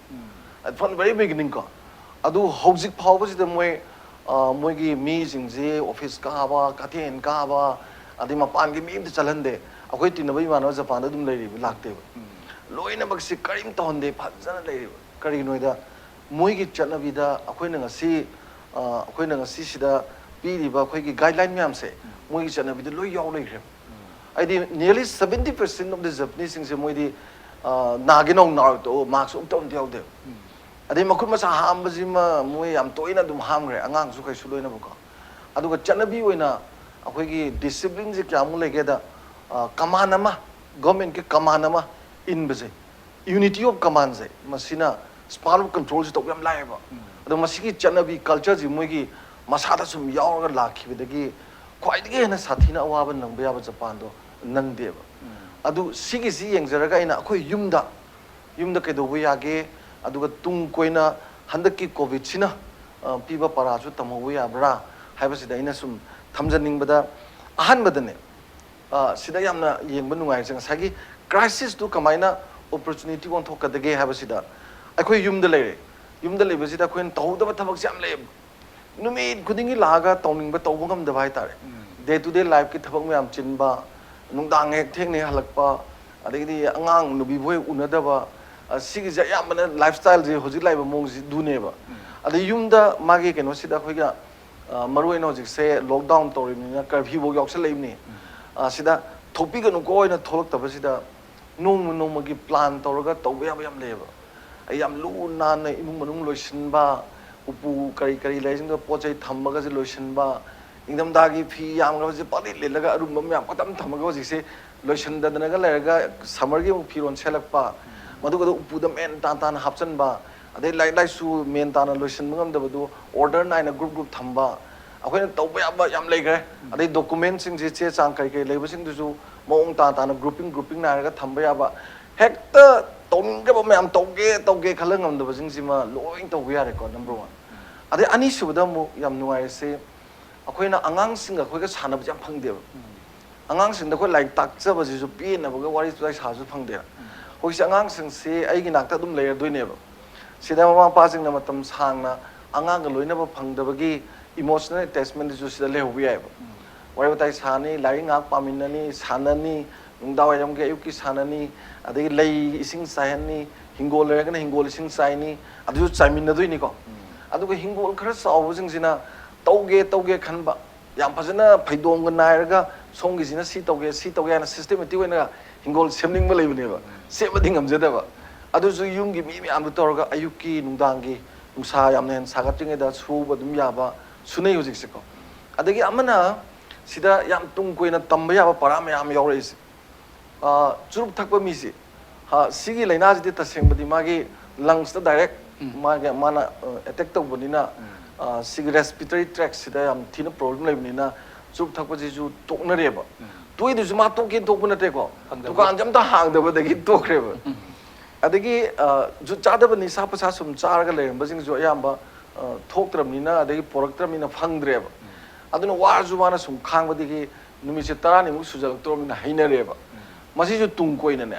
From the very beginning ꯀꯣ꯫ ꯑꯗꯨ ꯍꯧꯖꯤꯛ ꯐꯥꯎꯕꯁꯤꯗ ꯃꯣꯏ, ꯑ, ꯃꯣꯏꯒꯤ ꯃꯤꯁꯤꯡꯁꯦ office ꯀꯥꯕ, ꯀꯩꯊꯦꯜ ꯀꯥꯕ, ꯑꯗꯩ ꯃꯄꯥꯟꯒꯤ ꯃꯤ ꯑꯝꯇ ꯆꯠꯍꯟꯗꯦ꯫ ꯑꯩꯈꯣꯏ ꯇꯤꯟꯅꯕ ꯏꯃꯥꯟꯅꯕ ꯖꯄꯥꯟꯗ ꯑꯗꯨꯝ ꯂꯩꯔꯤꯕ, ꯂꯥꯛꯇꯦꯕ꯫ ꯂꯣꯏꯅꯃꯛꯁꯤ ꯀꯔꯤꯝ ꯇꯧꯍꯟꯗꯦ, ꯐꯖꯅ ꯂꯩꯔꯤꯕ꯫ ꯀꯔꯤꯒꯤꯅꯣ ꯍꯥꯏꯗ ꯃꯣꯏꯒꯤ ꯆꯠꯅꯕꯤꯗ ꯑꯩꯈꯣꯏꯅ ꯉꯁꯤ ꯑꯩꯈꯣꯏꯅ ꯉꯁꯤꯁꯤꯗ ꯄꯤꯔꯤꯕ ꯑꯩꯈꯣꯏꯒꯤ ꯒꯥꯏꯗꯂꯥꯏꯟ ꯃꯌꯥꯝꯁꯦ ꯃꯣꯏꯒꯤ ꯆꯠꯅꯕꯤꯗ ꯂꯣꯏ ꯌꯥꯎ ꯂꯩꯈ꯭ꯔꯦꯕ꯫ ꯍꯥꯏꯗꯤ nearly seventy percent of the Japaneseꯁꯤꯡꯁꯦ ꯃꯣꯏꯗꯤ ꯅꯥꯒꯦ ꯅꯧ ꯅꯥꯔꯣꯏ ꯇꯣꯛꯑꯣ, ꯃꯥꯛꯁ ꯎꯞꯇꯕ ꯑꯝꯇ ꯌꯥꯎꯗꯦꯕ꯫ ꯑꯗꯩ ꯃꯈꯨꯠ ꯃꯁꯥ ꯍꯥꯝꯕꯁꯤꯃ ꯃꯣꯏ ꯌꯥꯝ ꯇꯣꯏꯅ ꯑꯗꯨꯝ ꯍꯥꯝꯈ꯭ꯔꯦ, ꯑꯉꯥꯡꯁꯨ ꯀꯩꯁꯨ ꯂꯣꯏꯅꯕꯀꯣ꯫ ꯑꯗꯨꯒ ꯆꯠꯅꯕꯤ ꯑꯣꯏꯅ ꯑꯩꯈꯣꯏꯒꯤ ꯗꯤꯁꯤꯄ꯭ꯂꯤꯟꯁꯦ ꯀꯌꯥꯃꯨꯛ ꯂꯩꯒꯦꯗ, ꯀꯃꯥꯟ ꯑꯃ, ꯒꯣꯔꯃꯦꯟꯒꯤ ꯀꯃꯥꯟ ꯑꯃ ꯏꯟꯕꯁꯦ, unity of commandꯁꯦ, ꯃꯁꯤꯅ span of controlꯁꯦ ꯇꯧꯕ ꯌꯥꯝ ꯂꯥꯏꯌꯦꯕ꯫ ꯑꯗꯣ ꯃꯁꯤꯒꯤ ꯆꯠꯅꯕꯤ ꯀꯜꯆꯔꯁꯤ ꯃꯣꯏꯒꯤ ꯃꯁꯥꯗ ꯁꯨꯝ ꯌꯥꯎꯔꯒ ꯂꯥꯛꯈꯤꯕꯗꯒꯤ ꯈ꯭ꯋꯥꯏꯗꯒꯤ ꯍꯦꯟꯅ ꯁꯥꯊꯤꯅ ꯑꯋꯥꯕ ꯅꯪꯕ ꯌꯥꯕ ꯖꯄꯥꯟꯗꯣ ꯅꯪꯗꯦꯕ꯫ ꯑꯗꯨ ꯁꯤꯒꯤꯁꯤ ꯌꯦꯡꯖꯔꯒ ꯑꯩꯅ ꯑꯩꯈꯣꯏ ꯌꯨꯝꯗ, ꯌꯨꯝꯗ ꯀꯩꯗꯧꯕ ꯌꯥꯒꯦ, ꯑꯗꯨꯒ ꯇꯨꯡ ꯀꯣꯏꯅ ꯍꯟꯗꯛꯀꯤ ꯀꯣꯚꯤꯗꯁꯤꯅ ꯄꯤꯕ ꯄꯔꯥꯁꯨ ꯇꯝꯍꯧꯕ ꯌꯥꯕ꯭ꯔꯥ ꯍꯥꯏꯕꯁꯤꯗ ꯑꯩꯅ ꯁꯨꯝ ꯊꯝꯖꯅꯤꯡꯕꯗ, ꯑꯍꯥꯟꯕꯗꯅꯦ, ꯁꯤꯗ ꯌꯥꯝꯅ ꯌꯦꯡꯕ ꯅꯨꯡꯉꯥꯏꯔꯤꯁꯦ ꯉꯁꯥꯏꯒꯤ ꯀ꯭ꯔꯥꯏꯁꯤꯁꯇꯨ ꯀꯃꯥꯏꯅ ꯑꯣꯄꯣꯔꯆꯨꯅꯤꯇꯤ ꯑꯣꯟꯊꯣꯛꯀꯗꯒꯦ ꯍꯥꯏꯕꯁꯤꯗ꯫ ꯑꯩꯈꯣꯏ ꯌꯨꯝꯗ ꯂꯩꯔꯦ, ꯌꯨꯝꯗ ꯂꯩꯕꯁꯤꯗ ꯑꯩꯈꯣꯏꯅ ꯇꯧꯍꯧꯗꯕ ꯊꯕꯛꯁꯦ ꯌꯥꯝ ꯂꯩꯌꯦꯕ꯫ ꯅꯨꯃꯤꯠ ꯈꯨꯗꯤꯡꯒꯤ ꯂꯥꯛꯑꯒ ꯇꯧꯅꯤꯡꯕ ꯇꯧꯕ ꯉꯝꯗꯕ ꯍꯥꯏꯇꯥꯔꯦ꯫ Day to day lifeꯀꯤ ꯊꯕꯛ ꯃꯌꯥꯝ ꯆꯤꯟꯕ, ꯅꯨꯡꯗꯥꯡ ꯍꯦꯛ ꯊꯦꯡꯅ ꯍꯜꯂꯛꯄ, ꯑꯗꯒꯤꯗꯤ ꯑꯉꯥꯡ ꯅꯨꯄꯤꯕꯨ ꯍꯦꯛ ꯎꯅꯗꯕ, ꯁꯤꯒꯤꯁꯦ ꯑꯌꯥꯝꯕꯅ lifestyleꯁꯦ ꯍꯧꯖꯤꯛ ꯂꯥꯛꯏꯕ ꯃꯑꯣꯡꯁꯤꯗꯨꯅꯦꯕ꯫ ꯑꯗꯩ ꯌꯨꯝꯗ ꯃꯥꯒꯤ ꯀꯩꯅꯣꯁꯤꯗ ꯑꯩꯈꯣꯏꯒ ꯃꯔꯨ ꯑꯣꯏꯅ ꯍꯧꯖꯤꯛꯁꯦ ꯂꯣꯛꯗꯥꯎꯟ ꯇꯧꯔꯤꯕꯅꯤꯅ ꯀꯔꯐ꯭ꯌꯨꯐꯧ ꯌꯥꯎꯁꯜꯂꯛꯏꯕꯅꯤ꯫ ꯁꯤꯗ ꯊꯣꯛꯄꯤꯒꯅꯨꯀꯣ ꯍꯥꯏꯅ ꯊꯣꯛꯂꯛꯇꯕꯁꯤꯗ ꯅꯣꯡꯃ ꯅꯣꯡꯃꯒꯤ ꯄ꯭ꯂꯥꯟ ꯇꯧꯔꯒ ꯇꯧꯕ ꯌꯥꯕ ꯌꯥꯝ ꯂꯩꯌꯦꯕ꯫ ꯑꯩ ꯌꯥꯝ ꯂꯨ ꯅꯥꯟꯅ ꯏꯃꯨꯡ ꯃꯅꯨꯡ ꯂꯣꯏꯁꯤꯟꯕ, ꯎꯄꯨ ꯀꯔꯤ ꯀꯔꯤ ꯂꯩꯁꯤꯡꯗꯣ ꯄꯣꯠ ꯆꯩ ꯊꯝꯕꯒꯁꯦ ꯂꯣꯏꯁꯤꯟꯕ, ꯏꯪꯊꯝꯊꯥꯒꯤ ꯐꯤ ꯌꯥꯝꯈ꯭ꯔꯕꯁꯦ ꯄꯪꯂꯤꯠ ꯂꯤꯠꯂꯒ ꯑꯔꯨꯝꯕ ꯃꯌꯥꯝ ꯈꯛꯇꯪ ꯊꯝꯃꯒ ꯍꯧꯖꯤꯛꯁꯦ ꯂꯣꯏꯁꯤꯟꯗꯗꯅꯒ ꯂꯩꯔꯒ summerꯒꯤ ꯑꯃꯨꯛ ꯐꯤꯔꯣꯜ ꯁꯦꯠꯂꯛꯄ, ꯃꯗꯨꯒꯗꯣ ꯎꯄꯨꯗ ꯃꯦꯟ ꯇꯥꯟ ꯇꯥꯅ ꯍꯥꯞꯆꯤꯟꯕ, ꯑꯗꯩ ꯂꯥꯏꯔꯤꯛ ꯂꯥꯏꯁꯨ ꯃꯦꯟ ꯇꯥꯅ ꯂꯣꯏꯁꯤꯟꯕ ꯉꯝꯗꯕꯗꯣ order ꯅꯥꯏꯅ group group ꯊꯝꯕ, ꯑꯩꯈꯣꯏꯅ ꯇꯧꯕ ꯌꯥꯕ ꯌꯥꯝ ꯂꯩꯈ꯭ꯔꯦ꯫ ꯑꯗꯩ documentꯁꯤꯡꯁꯦ, ꯆꯦ ꯆꯥꯡ ꯀꯔꯤ ꯀꯔꯤ ꯂꯩꯕꯁꯤꯡꯗꯨꯁꯨ ꯃꯑꯣꯡ ꯇꯥ ꯇꯥꯅ grouping grouping ꯅꯥꯏꯔꯒ ꯊꯝꯕ ꯌꯥꯕ꯫ ꯍꯦꯛꯇ ꯇꯧꯅꯤꯡꯗꯕ ꯃꯌꯥꯝ ꯇꯧꯒꯦ ꯇꯧꯒꯦ ꯈꯜꯂ ꯉꯝꯗꯕꯁꯤꯡꯁꯤꯃ ꯂꯣꯏ ꯇꯧꯕ ꯌꯥꯔꯦꯀꯣ, number one꯫ ꯑꯗꯩ ꯑꯅꯤꯁꯨꯕꯗ ꯑꯃꯨꯛ ꯌꯥꯝ ꯅꯨꯡꯉꯥꯏꯔꯤꯁꯦ, ꯑꯩꯈꯣꯏꯅ ꯑꯉꯥꯡꯁꯤꯡꯒ ꯑꯩꯈꯣꯏꯒ ꯁꯥꯟꯅꯕꯁꯦ ꯌꯥꯝ ꯐꯪꯗꯦꯕ꯫ ꯑꯉꯥꯡꯁꯤꯡꯗ ꯑꯩꯈꯣꯏ ꯂꯥꯏꯔꯤꯛ ꯇꯥꯛꯆꯕꯁꯤꯁꯨ ꯄꯦꯟꯅꯕꯒ ꯋꯥꯔꯤ ꯋꯥꯇꯥꯏ ꯁꯥꯕꯁꯨ ꯐꯪꯗꯦ꯫ ꯍꯧꯖꯤꯛꯁꯦ ꯑꯉꯥꯡꯁꯤꯡꯁꯤ ꯑꯩꯒꯤ ꯅꯥꯛꯇ ꯑꯗꯨꯝ ꯂꯩꯔꯗꯣꯏꯅꯦꯕ꯫ ꯁꯤꯗ ꯃꯃꯥ ꯃꯄꯥꯁꯤꯡꯅ ꯃꯇꯝ ꯁꯥꯡꯅ ꯑꯉꯥꯡꯒ ꯂꯣꯏꯅꯕ ꯐꯪꯗꯕꯒꯤ emotional attachmentꯗꯨꯁꯨ ꯁꯤꯗ ꯂꯩꯍꯧꯕ ꯌꯥꯏꯑꯕ꯫ ꯋꯥꯔꯤ ꯋꯥꯇꯥꯏ ꯁꯥꯅꯤ, ꯂꯥꯏꯔꯤꯛ ꯉꯥꯏꯍꯥꯛ ꯄꯥꯃꯤꯟꯅꯅꯤ, ꯁꯥꯟꯅꯅꯤ, ꯅꯨꯡꯗꯥꯡꯋꯥꯏꯔꯝꯒꯤ ꯑꯌꯨꯛꯀꯤ ꯁꯥꯟꯅꯅꯤ, ꯑꯗꯒꯤ ꯂꯩ ꯏꯁꯤꯡ ꯆꯥꯏꯍꯟꯅꯤ, ꯍꯤꯡꯒꯣꯜ ꯂꯩꯔꯒꯅ ꯍꯤꯡꯒꯣꯜ ꯏꯁꯤꯡ ꯆꯥꯏꯅꯤ, ꯑꯗꯨꯁꯨ ꯆꯥꯏꯃꯤꯟꯅꯗꯣꯏꯅꯤꯀꯣ꯫ ꯑꯗꯨꯒ ꯍꯤꯡꯒꯣꯜ ꯈꯔ ꯆꯥꯎꯕꯁꯤꯡꯁꯤꯅ ꯇꯧꯒꯦ ꯇꯧꯒꯦ ꯈꯟꯕ, ꯌꯥꯝ ꯐꯖꯅ ꯐꯩꯗꯣꯝꯒ ꯅꯥꯏꯔꯒ ꯁꯣꯝꯒꯤꯁꯤꯅ ꯁꯤ ꯇꯧꯒꯦ, ꯁꯤ ꯇꯧꯒꯦ ꯍꯥꯏꯅ systematic ꯑꯣꯏꯅ ꯍꯤꯡꯒꯣꯜ ꯁꯦꯝꯅꯤꯡꯕ ꯂꯩꯕꯅꯦꯕ, ꯁꯦꯝꯕꯗꯤ ꯉꯝꯖꯗꯕ꯫ ꯑꯗꯨꯁꯨ ꯌꯨꯝꯒꯤ ꯃꯤ ꯃꯌꯥꯝꯗꯨ ꯇꯧꯔꯒ ꯑꯌꯨꯛꯀꯤ, ꯅꯨꯡꯗꯥꯡꯒꯤ, ꯅꯨꯡꯁꯥ ꯌꯥꯝꯅ ꯍꯦꯟꯅ ꯁꯥꯒꯠꯇ꯭ꯔꯤꯉꯩꯗ ꯁꯨꯕ ꯑꯗꯨꯝ ꯌꯥꯕ ꯁꯨꯅꯩ ꯍꯧꯖꯤꯛꯁꯦꯀꯣ꯫ ꯑꯗꯒꯤ ꯑꯃꯅ ꯁꯤꯗ ꯌꯥꯝ ꯇꯨꯡ ꯀꯣꯏꯅ ꯇꯝꯕ ꯌꯥꯕ ꯄꯔꯥ ꯃꯌꯥꯝ ꯌꯥꯎꯔꯛꯏꯁꯦ꯫ ꯑ, ꯆꯨꯔꯨꯞ ꯊꯛꯄ ꯃꯤꯁꯦ, ꯍ, ꯁꯤꯒꯤ ꯂꯥꯏꯅꯥꯁꯤꯗꯤ ꯇꯁꯦꯡꯕꯗꯤ ꯃꯥꯒꯤ lungs ꯇ direct ꯃꯥꯒꯤ, ꯃꯥꯅ, ꯑ, attack ꯇꯧꯕꯅꯤꯅ, ꯑ, ꯁꯤꯒꯤ respiratory tract ꯁꯤꯗ ꯌꯥꯝ ꯊꯤꯅ problem ꯂꯩꯕꯅꯤꯅ ꯆꯨꯔꯨꯞ ꯊꯛꯄꯁꯤꯁꯨ ꯇꯣꯛꯅꯔꯦꯕ꯫ ꯇꯣꯛꯏꯗꯨꯁꯨ ꯃꯥ ꯇꯣꯛꯀꯦꯅ ꯇꯣꯛꯄ ꯅꯠꯇꯦꯀꯣ, ꯐꯪꯗꯕ꯫ ꯗꯨꯀꯥꯟꯁꯦ ꯑꯝꯇ ꯍꯥꯡꯗꯕꯗꯒꯤ ꯇꯣꯛꯈ꯭ꯔꯦꯕ꯫ ꯑꯗꯒꯤ, ꯑ, ꯖꯨꯠ ꯆꯥꯗꯕ ꯅꯤꯁꯥ ꯄꯁꯥ ꯁꯨꯝ ꯆꯥꯔꯒ ꯂꯩꯔꯝꯕꯁꯤꯡꯁꯨ ꯑꯌꯥꯝꯕ, ꯑ, ꯊꯣꯛꯇ꯭ꯔꯕꯅꯤꯅ, ꯑꯗꯒꯤ ꯄꯣꯔꯛꯇ꯭ꯔꯕꯅꯤꯅ ꯐꯪꯗ꯭ꯔꯦꯕ꯫ ꯑꯗꯨꯅ ꯋꯥꯔꯁꯨ ꯋꯥꯅ ꯁꯨꯝ ꯈꯥꯡꯕꯗꯒꯤ ꯅꯨꯃꯤꯠꯁꯦ ꯇꯔꯥꯅꯤꯃꯨꯛ ꯁꯨꯖꯜꯂꯛꯇ꯭ꯔꯕꯅꯤꯅ ꯍꯩꯅꯔꯦꯕ꯫ ꯃꯁꯤꯁꯨ ꯇꯨꯡ ꯀꯣꯏꯅꯅꯦ,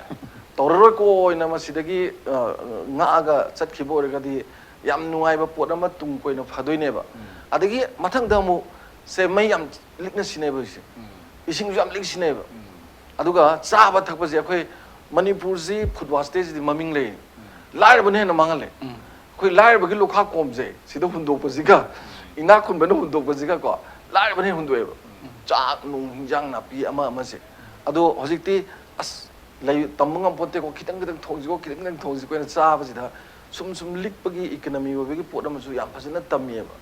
ꯇꯧꯔꯔꯣꯏꯀꯣ ꯍꯥꯏꯅ ꯃꯁꯤꯗꯒꯤ, ꯑ, ꯉꯥꯛꯑꯒ ꯆꯠꯈꯤꯕ ꯑꯣꯏꯔꯒꯗꯤ ꯌꯥꯝ ꯅꯨꯡꯉꯥꯏꯕ ꯄꯣꯠ ꯑꯃ ꯇꯨꯡ ꯀꯣꯏꯅ ꯐꯗꯣꯏꯅꯦꯕ꯫ ꯑꯗꯒꯤ ꯃꯊꯪꯗ ꯑꯃꯨꯛ ꯁꯦ ꯃꯩ ꯌꯥꯝ ꯂꯤꯛꯅ ꯁꯤꯟꯅꯩꯕ ꯍꯧꯖꯤꯛꯁꯦ꯫ ꯏꯁꯤꯡꯁꯨ ꯌꯥꯝ ꯂꯤꯛ ꯁꯤꯟꯅꯩꯕ꯫ ꯑꯗꯨꯒ ꯆꯥꯕ ꯊꯛꯄꯁꯦ ꯑꯩꯈꯣꯏ ꯃꯅꯤꯄꯨꯔꯁꯤ food wastageꯁꯤꯗꯤ ꯃꯃꯤꯡ ꯂꯩ꯫ ꯂꯥꯏꯔꯕꯅ ꯍꯦꯟꯅ ꯃꯥꯡꯍꯜꯂꯦ꯫ ꯑꯩꯈꯣꯏ ꯂꯥꯏꯔꯕꯒꯤ ꯂꯨꯈꯥꯛ ꯀꯣꯝꯁꯦ ꯁꯤꯗ ꯍꯨꯟꯗꯣꯛꯄꯁꯤꯒ ꯏꯅꯥꯛ ꯈꯨꯟꯕꯅ ꯍꯨꯟꯗꯣꯛꯄꯁꯤꯒ ꯀꯣ, ꯂꯥꯏꯔꯕꯅ ꯍꯦꯟꯅ ꯍꯨꯟꯗꯣꯛꯑꯦꯕ꯫ ꯆꯥꯛ ꯅꯨꯡ ꯍꯤꯟꯖꯥꯡ ꯅꯥꯄꯤ ꯑꯃ ꯑꯃꯁꯦ꯫ ꯑꯗꯣ ꯍꯧꯖꯤꯛꯇꯤ ꯑꯁ ꯂꯩ ꯇꯝꯕ ꯉꯝꯄꯣꯠꯇꯦꯀꯣ, ꯈꯤꯇꯪ ꯈꯤꯇꯪ ꯊꯣꯡꯁꯤꯀꯣ, ꯈꯤꯇꯪ ꯈꯤꯇꯪ ꯊꯣꯡꯁꯤꯀꯣ ꯍꯥꯏꯅ ꯆꯥꯕꯁꯤꯗ ꯁꯨꯝ ꯁꯨꯝ ꯂꯤꯛꯄꯒꯤ economy ꯑꯣꯏꯕꯒꯤ ꯄꯣꯠ ꯑꯃꯁꯨ ꯌꯥꯝ ꯐꯖꯅ ꯇꯝꯃꯤꯑꯕ꯫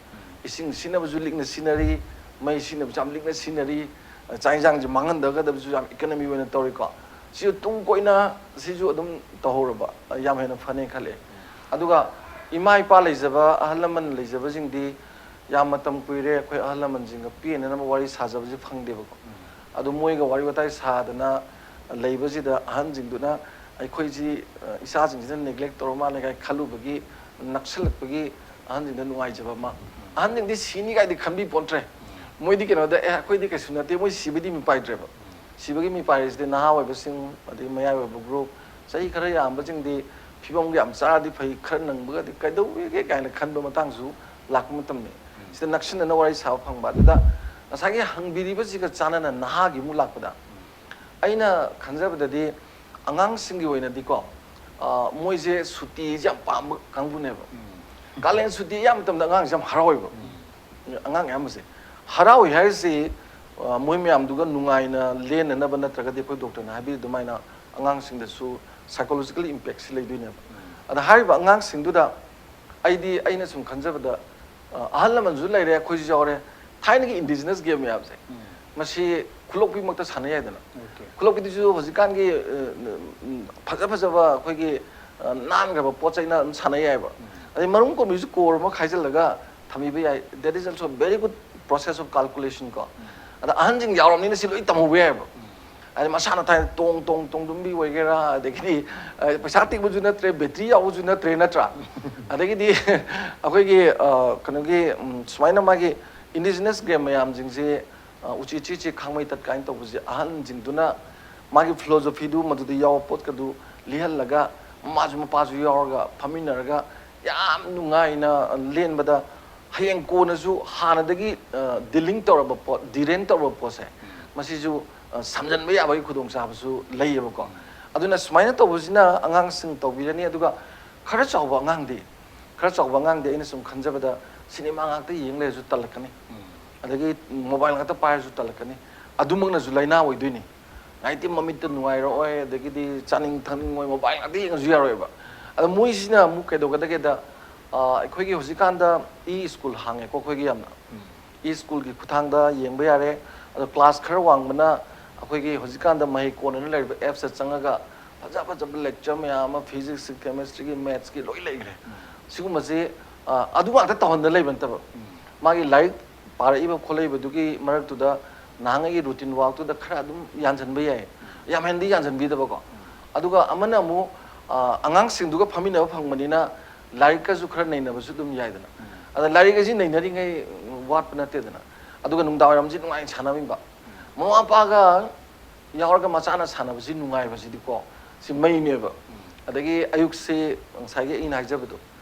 ꯏꯁꯤꯡ ꯁꯤꯖꯤꯟꯅꯕꯁꯨ ꯂꯤꯛꯅ ꯁꯤꯖꯤꯟꯅꯔꯤ, ꯃꯩ ꯁꯤꯖꯤꯟꯅꯕꯁꯨ ꯌꯥꯝ ꯂꯤꯛꯅ ꯁꯤꯖꯤꯟꯅꯔꯤ, ꯆꯥꯛ ꯌꯦꯟꯁꯥꯡꯁꯦ ꯃꯥꯡꯍꯟꯗꯒꯗꯕꯁꯨ ꯌꯥꯝ economy ꯑꯣꯏꯅ ꯇꯧꯔꯤꯀꯣ꯫ ꯁꯤꯁꯨ ꯇꯨꯡ ꯀꯣꯏꯅ ꯁꯤꯁꯨ ꯑꯗꯨꯝ ꯇꯧꯍꯧꯔꯕ ꯌꯥꯝ ꯍꯦꯟꯅ ꯐꯅꯤ ꯈꯜꯂꯦ꯫ ꯑꯗꯨꯒ ꯏꯃꯥ ꯏꯄꯥ ꯂꯩꯖꯕ, ꯑꯍꯜ ꯂꯃꯟ ꯂꯩꯖꯕꯁꯤꯡꯗꯤ ꯌꯥꯝ ꯃꯇꯝ ꯀꯨꯏꯔꯦ ꯑꯩꯈꯣꯏ ꯑꯍꯜ ꯂꯃꯟꯁꯤꯡꯒ ꯄꯦꯟꯅꯅꯕ ꯋꯥꯔꯤ ꯁꯥꯖꯕꯁꯦ ꯐꯪꯗꯦꯕꯀꯣ꯫ ꯑꯗꯨ ꯃꯣꯏꯒ ꯋꯥꯔꯤ ꯋꯥꯇꯥꯏ ꯁꯥꯗꯅ ꯂꯩꯕꯁꯤꯗ ꯑꯍꯟꯁꯤꯡꯗꯨꯅ ꯑꯩꯈꯣꯏꯁꯤ, ꯑ, ꯏꯆꯥꯁꯤꯡꯁꯤꯅ neglect ꯇꯧꯔ ꯃꯥꯜꯂꯦ ꯀꯥꯏꯅ ꯈꯜꯂꯨꯕꯒꯤ, ꯅꯛꯁꯜꯂꯛꯄꯒꯤ ꯑꯍꯟꯁꯤꯡꯗ ꯅꯨꯡꯉꯥꯏꯖꯕ ꯑꯃ꯫ ꯑꯍꯟꯁꯤꯡꯗꯤ ꯁꯤꯅꯤ ꯀꯥꯏꯗꯤ ꯈꯟꯕꯤ ꯄꯣꯟꯇ꯭ꯔꯦ꯫ ꯃꯣꯏꯗꯤ ꯀꯩꯅꯣꯗ, "ꯑꯦ, ꯑꯩꯈꯣꯏꯗꯤ ꯀꯩꯁꯨ ꯅꯠꯇꯦ", ꯃꯣꯏ ꯁꯤꯕꯗꯤ ꯃꯤꯄꯥꯏꯗ꯭ꯔꯦꯕ꯫ ꯁꯤꯕꯒꯤ ꯃꯤꯄꯥꯏꯔꯤꯁꯤꯗꯤ ꯅꯍꯥ ꯑꯣꯏꯕꯁꯤꯡ, ꯑꯗꯩ ꯃꯌꯥꯏ ꯑꯣꯏꯕ group, ꯆꯍꯤ ꯈꯔ ꯌꯥꯝꯕꯁꯤꯡꯗꯤ ꯐꯤꯕꯝꯒ ꯌꯥꯝ ꯆꯥꯔꯗꯤ ꯐꯩ, ꯈꯔ ꯅꯪꯕꯒꯗꯤ ꯀꯩꯗꯧꯋꯦꯒꯦ ꯀꯥꯏꯅ ꯈꯟꯕ ꯃꯇꯥꯡꯁꯨ ꯂꯥꯛꯄ ꯃꯇꯝꯅꯤ꯫ ꯁꯤꯗ ꯅꯛꯁꯤꯟꯅꯅ ꯋꯥꯔꯤ ꯁꯥꯕ ꯐꯪꯕ꯫ ꯑꯗꯨꯗ ꯉꯁꯥꯏꯒꯤ ꯍꯪꯕꯤꯔꯤꯕꯁꯤꯒ ꯆꯥꯟꯅꯅ ꯅꯍꯥꯒꯤ ꯑꯃꯨꯛ ꯂꯥꯛꯄꯗ, ꯑꯩꯅ ꯈꯟꯖꯕꯗꯗꯤ ꯑꯉꯥꯡꯁꯤꯡꯒꯤ ꯑꯣꯏꯅꯗꯤꯀꯣ, ꯑ, ꯃꯣꯏꯁꯦ ꯁꯨꯇꯤꯁꯦ ꯌꯥꯝ ꯄꯥꯝꯕ ꯀꯥꯡꯕꯨꯅꯦꯕ꯫ ꯀꯥꯂꯦꯟ ꯁꯨꯇꯤ ꯑꯌꯥꯝꯕ ꯃꯇꯝꯗ ꯑꯉꯥꯡꯁꯦ ꯌꯥꯝ ꯍꯔꯥꯎꯋꯦꯕ꯫ ꯑꯉꯥꯡ ꯑꯌꯥꯝꯕꯁꯦ ꯍꯔꯥꯎꯏ ꯍꯥꯏꯔꯤꯁꯤ, ꯑ, ꯃꯣꯏ ꯃꯌꯥꯝꯗꯨꯒ ꯅꯨꯡꯉꯥꯏꯅ ꯂꯦꯟꯅꯅꯕ ꯅꯠꯇ꯭ꯔꯒꯗꯤ ꯑꯩꯈꯣꯏ ꯗꯣꯛꯇꯔꯅ ꯍꯥꯏꯕꯤꯔꯤ ꯑꯗꯨꯃꯥꯏꯅ ꯑꯉꯥꯡꯁꯤꯡꯗꯁꯨ psychological impactꯁꯤ ꯂꯩꯗꯣꯏꯅꯦꯕ꯫ ꯑꯗ ꯍꯥꯏꯔꯤꯕ ꯑꯉꯥꯡꯁꯤꯡꯗꯨꯗ ꯑꯩꯗꯤ, ꯑꯩꯅ ꯁꯨꯝ ꯈꯟꯖꯕꯗ, ꯑ, ꯑꯍꯜ ꯂꯃꯟꯁꯨ ꯂꯩꯔꯦ, ꯑꯩꯈꯣꯏꯁꯨ ꯌꯥꯎꯔꯦ, ꯊꯥꯏꯅꯒꯤ indigenous game ꯃꯌꯥꯝꯁꯦ, ꯃꯁꯤ ꯈꯨꯂꯣꯛꯄꯤꯃꯛꯇ ꯁꯥꯟꯅ ꯌꯥꯏꯗꯅ꯫ ꯈꯨꯂꯣꯛꯄꯤꯗꯨꯁꯨ ꯍꯧꯖꯤꯛꯀꯥꯟꯒꯤ, ꯑ, ꯎꯝ, ꯐꯖ ꯐꯖꯕ ꯑꯩꯈꯣꯏꯒꯤ, ꯑ, ꯅꯥꯟꯈ꯭ꯔꯕ ꯄꯣꯠ ꯆꯩꯅ ꯑꯗꯨꯝ ꯁꯥꯟꯅ ꯌꯥꯏꯑꯕ꯫ ꯑꯗꯩ ꯃꯔꯨꯝ ꯀꯣꯟꯕꯤꯁꯨ ꯀꯣꯔ ꯑꯃ ꯈꯥꯏꯖꯤꯜꯂꯒ ꯊꯝꯕꯤꯕ ꯌꯥꯏ, that is also a very good process of calculation ꯀꯣ꯫ ꯑꯗ ꯑꯍꯟꯁꯤꯡ ꯌꯥꯎꯔꯕꯅꯤꯅ ꯁꯤ ꯂꯣꯏ ꯇꯝꯍꯧꯕ ꯌꯥꯏꯑꯕ꯫ ꯍꯥꯏꯗꯤ ꯃꯁꯥꯅ ꯊꯥꯏꯅ ꯇꯣꯡ ꯇꯣꯡ ꯇꯣꯡꯗꯨꯝꯕꯤ ꯑꯣꯏꯒꯦꯔꯥ, ꯑꯗꯒꯤꯗꯤ, ꯑ, ꯄꯩꯁꯥ ꯇꯤꯡꯕꯁꯨ ꯅꯠꯇ꯭ꯔꯦ, ꯕꯦꯇ꯭ꯔꯤ ꯌꯥꯎꯕꯁꯨ ꯅꯠꯇ꯭ꯔꯦ, ꯅꯠꯇ꯭ꯔꯥ? ꯑꯗꯒꯤꯗꯤ ꯑꯩꯈꯣꯏꯒꯤ, ꯑ, ꯀꯩꯅꯣꯒꯤ, ꯎꯝ, ꯁꯨꯃꯥꯏꯅ ꯃꯥꯒꯤ indigenous game ꯃꯌꯥꯝꯁꯤꯡꯁꯦ, ꯑ, ꯎꯆꯤ ꯆꯤ ꯆꯤ ꯈꯥꯡꯃꯩ ꯇꯠ ꯀꯥꯏꯅ ꯇꯧꯕꯁꯦ ꯑꯍꯟꯁꯤꯡꯗꯨꯅ ꯃꯥꯒꯤ philosophyꯗꯨ ꯃꯗꯨꯗ ꯌꯥꯎꯕ ꯄꯣꯠꯀꯗꯨ ꯂꯤꯍꯜꯂꯒ ꯃꯃꯥꯁꯨ ꯃꯄꯥꯁꯨ ꯌꯥꯎꯔꯒ ꯐꯝꯃꯤꯟꯅꯔꯒ ꯌꯥꯝ ꯅꯨꯡꯉꯥꯏꯅ ꯂꯦꯟꯕꯗ ꯍꯌꯦꯡ ꯀꯣꯟꯅꯁꯨ ꯍꯥꯟꯅꯗꯒꯤ, ꯑ, dealing ꯇꯧꯔꯕ ꯄꯣꯠ, dealing ꯇꯧꯔꯕ ꯄꯣꯠꯁꯦ ꯃꯁꯤꯁꯨ, ꯑ, ꯁꯝꯖꯟꯕ ꯌꯥꯕꯒꯤ ꯈꯨꯗꯣꯡꯆꯥꯕꯁꯨ ꯂꯩꯌꯦꯕꯀꯣ꯫ ꯑꯗꯨꯅ ꯁꯨꯃꯥꯏꯅ ꯇꯧꯕꯁꯤꯅ ꯑꯉꯥꯡꯁꯤꯡ ꯇꯧꯕꯤꯔꯅꯤ꯫ ꯑꯗꯨꯒ ꯈꯔ ꯆꯥꯎꯕ ꯑꯉꯥꯡꯗꯤ, ꯈꯔ ꯆꯥꯎꯕ ꯑꯉꯥꯡꯗꯤ ꯑꯩꯅ ꯁꯨꯝ ꯈꯟꯖꯕꯗ ꯁꯤꯅꯦꯃꯥ ꯉꯥꯛꯇ ꯌꯦꯡ ꯂꯩꯔꯁꯨ ꯇꯜꯂꯛꯀꯅꯤ, ꯑꯗꯒꯤ mobile ꯉꯥꯛꯇ ꯄꯥꯏꯔꯁꯨ ꯇꯜꯂꯛꯀꯅꯤ꯫ ꯑꯗꯨꯃꯛꯅꯁꯨ ꯂꯥꯏꯅꯥ ꯑꯣꯏꯗꯣꯏꯅꯤ꯫ ꯉꯥꯏꯇꯤ ꯃꯃꯤꯠꯇ ꯅꯨꯡꯉꯥꯏꯔꯛꯑꯣꯏ, ꯑꯗꯒꯤꯗꯤ ꯆꯥꯅꯤꯡ ꯊꯛꯅꯤꯡꯉꯣꯏ, mobile ꯉꯥꯛꯇ ꯌꯦꯡꯉꯁꯨ ꯌꯥꯔꯣꯏꯕ꯫ ꯑꯗꯣ ꯃꯣꯏꯁꯤꯅ ꯑꯃꯨꯛ ꯀꯩꯗꯧꯒꯗꯒꯦꯗ, ꯑ, ꯑꯩꯈꯣꯏꯒꯤ ꯍꯧꯖꯤꯛꯀꯥꯟꯗ e-school ꯍꯥꯡꯉꯦꯀꯣ ꯑꯩꯈꯣꯏꯒꯤ ꯌꯥꯝꯅ꯫ E-schoolꯒꯤ ꯈꯨꯠꯊꯥꯡꯗ ꯌꯦꯡꯕ ꯌꯥꯔꯦ꯫ ꯑꯗꯣ class ꯈꯔ ꯋꯥꯡꯕꯅ ꯑꯩꯈꯣꯏꯒꯤ ꯍꯧꯖꯤꯛꯀꯥꯟꯗ ꯃꯍꯩ ꯀꯣꯟꯅꯅ ꯂꯩꯔꯤꯕ appsꯇ ꯆꯪꯉꯒ ꯐꯖ ꯐꯖꯕ lecture ꯃꯌꯥꯝ ꯑꯃ physicsꯀꯤ, chemistryꯒꯤ, mathsꯀꯤ ꯂꯣꯏ ꯂꯩꯈ꯭ꯔꯦ꯫ ꯁꯤꯒꯨꯝꯕꯁꯤ, ꯑ, ꯑꯗꯨ ꯉꯥꯛꯇ ꯇꯧꯍꯟꯗ ꯂꯩꯕ ꯅꯠꯇꯕ, ꯃꯥꯒꯤ ꯂꯥꯏꯔꯤꯛ ꯄꯥꯔꯛꯏꯕ ꯈꯣꯠꯂꯛꯏꯕꯗꯨꯒꯤ ꯃꯔꯛꯇꯨꯗ ꯅꯍꯥꯟꯉꯩꯒꯤ routine workꯇꯨꯗ ꯈꯔ ꯑꯗꯨꯝ ꯌꯥꯟꯁꯤꯟꯕ ꯌꯥꯏ꯫ ꯌꯥꯝ ꯍꯦꯟꯅꯗꯤ ꯌꯥꯟꯁꯤꯟꯕꯤꯗꯕꯀꯣ꯫ ꯑꯗꯨꯒ ꯑꯃꯅ ꯑꯃꯨꯛ, ꯑ, ꯑꯉꯥꯡꯁꯤꯡꯗꯨꯒ ꯐꯝꯃꯤꯟꯅꯕ ꯐꯪꯕꯅꯤꯅ ꯂꯥꯏꯔꯤꯛꯀꯁꯨ ꯈꯔ ꯅꯩꯅꯕꯁꯨ ꯑꯗꯨꯝ ꯌꯥꯏꯗꯅ꯫ ꯑꯗ ꯂꯥꯏꯔꯤꯛ ꯑꯁꯤ ꯅꯩꯅꯔꯤꯉꯩ ꯋꯥꯠꯄ ꯅꯠꯇꯦꯗꯅ꯫ ꯑꯗꯨꯒ ꯅꯨꯡꯗꯥꯡꯋꯥꯏꯔꯝꯁꯤ ꯅꯨꯡꯉꯥꯏꯅ ꯁꯥꯟꯅꯕꯤꯕ꯫ ꯃꯃꯥ ꯃꯄꯥꯒ ꯌꯥꯎꯔꯒ ꯃꯆꯥꯅ ꯁꯥꯟꯅꯕꯁꯤ ꯅꯨꯡꯉꯥꯏꯕꯁꯤꯗꯤꯀꯣ, ꯁꯤ ꯃꯩꯅꯦꯕ꯫ ꯑꯗꯒꯤ ꯑꯌꯨꯛꯁꯤ ꯉꯁꯥꯏꯒꯤ ꯑꯩꯅ ꯍꯥꯏꯖꯕꯗꯣ,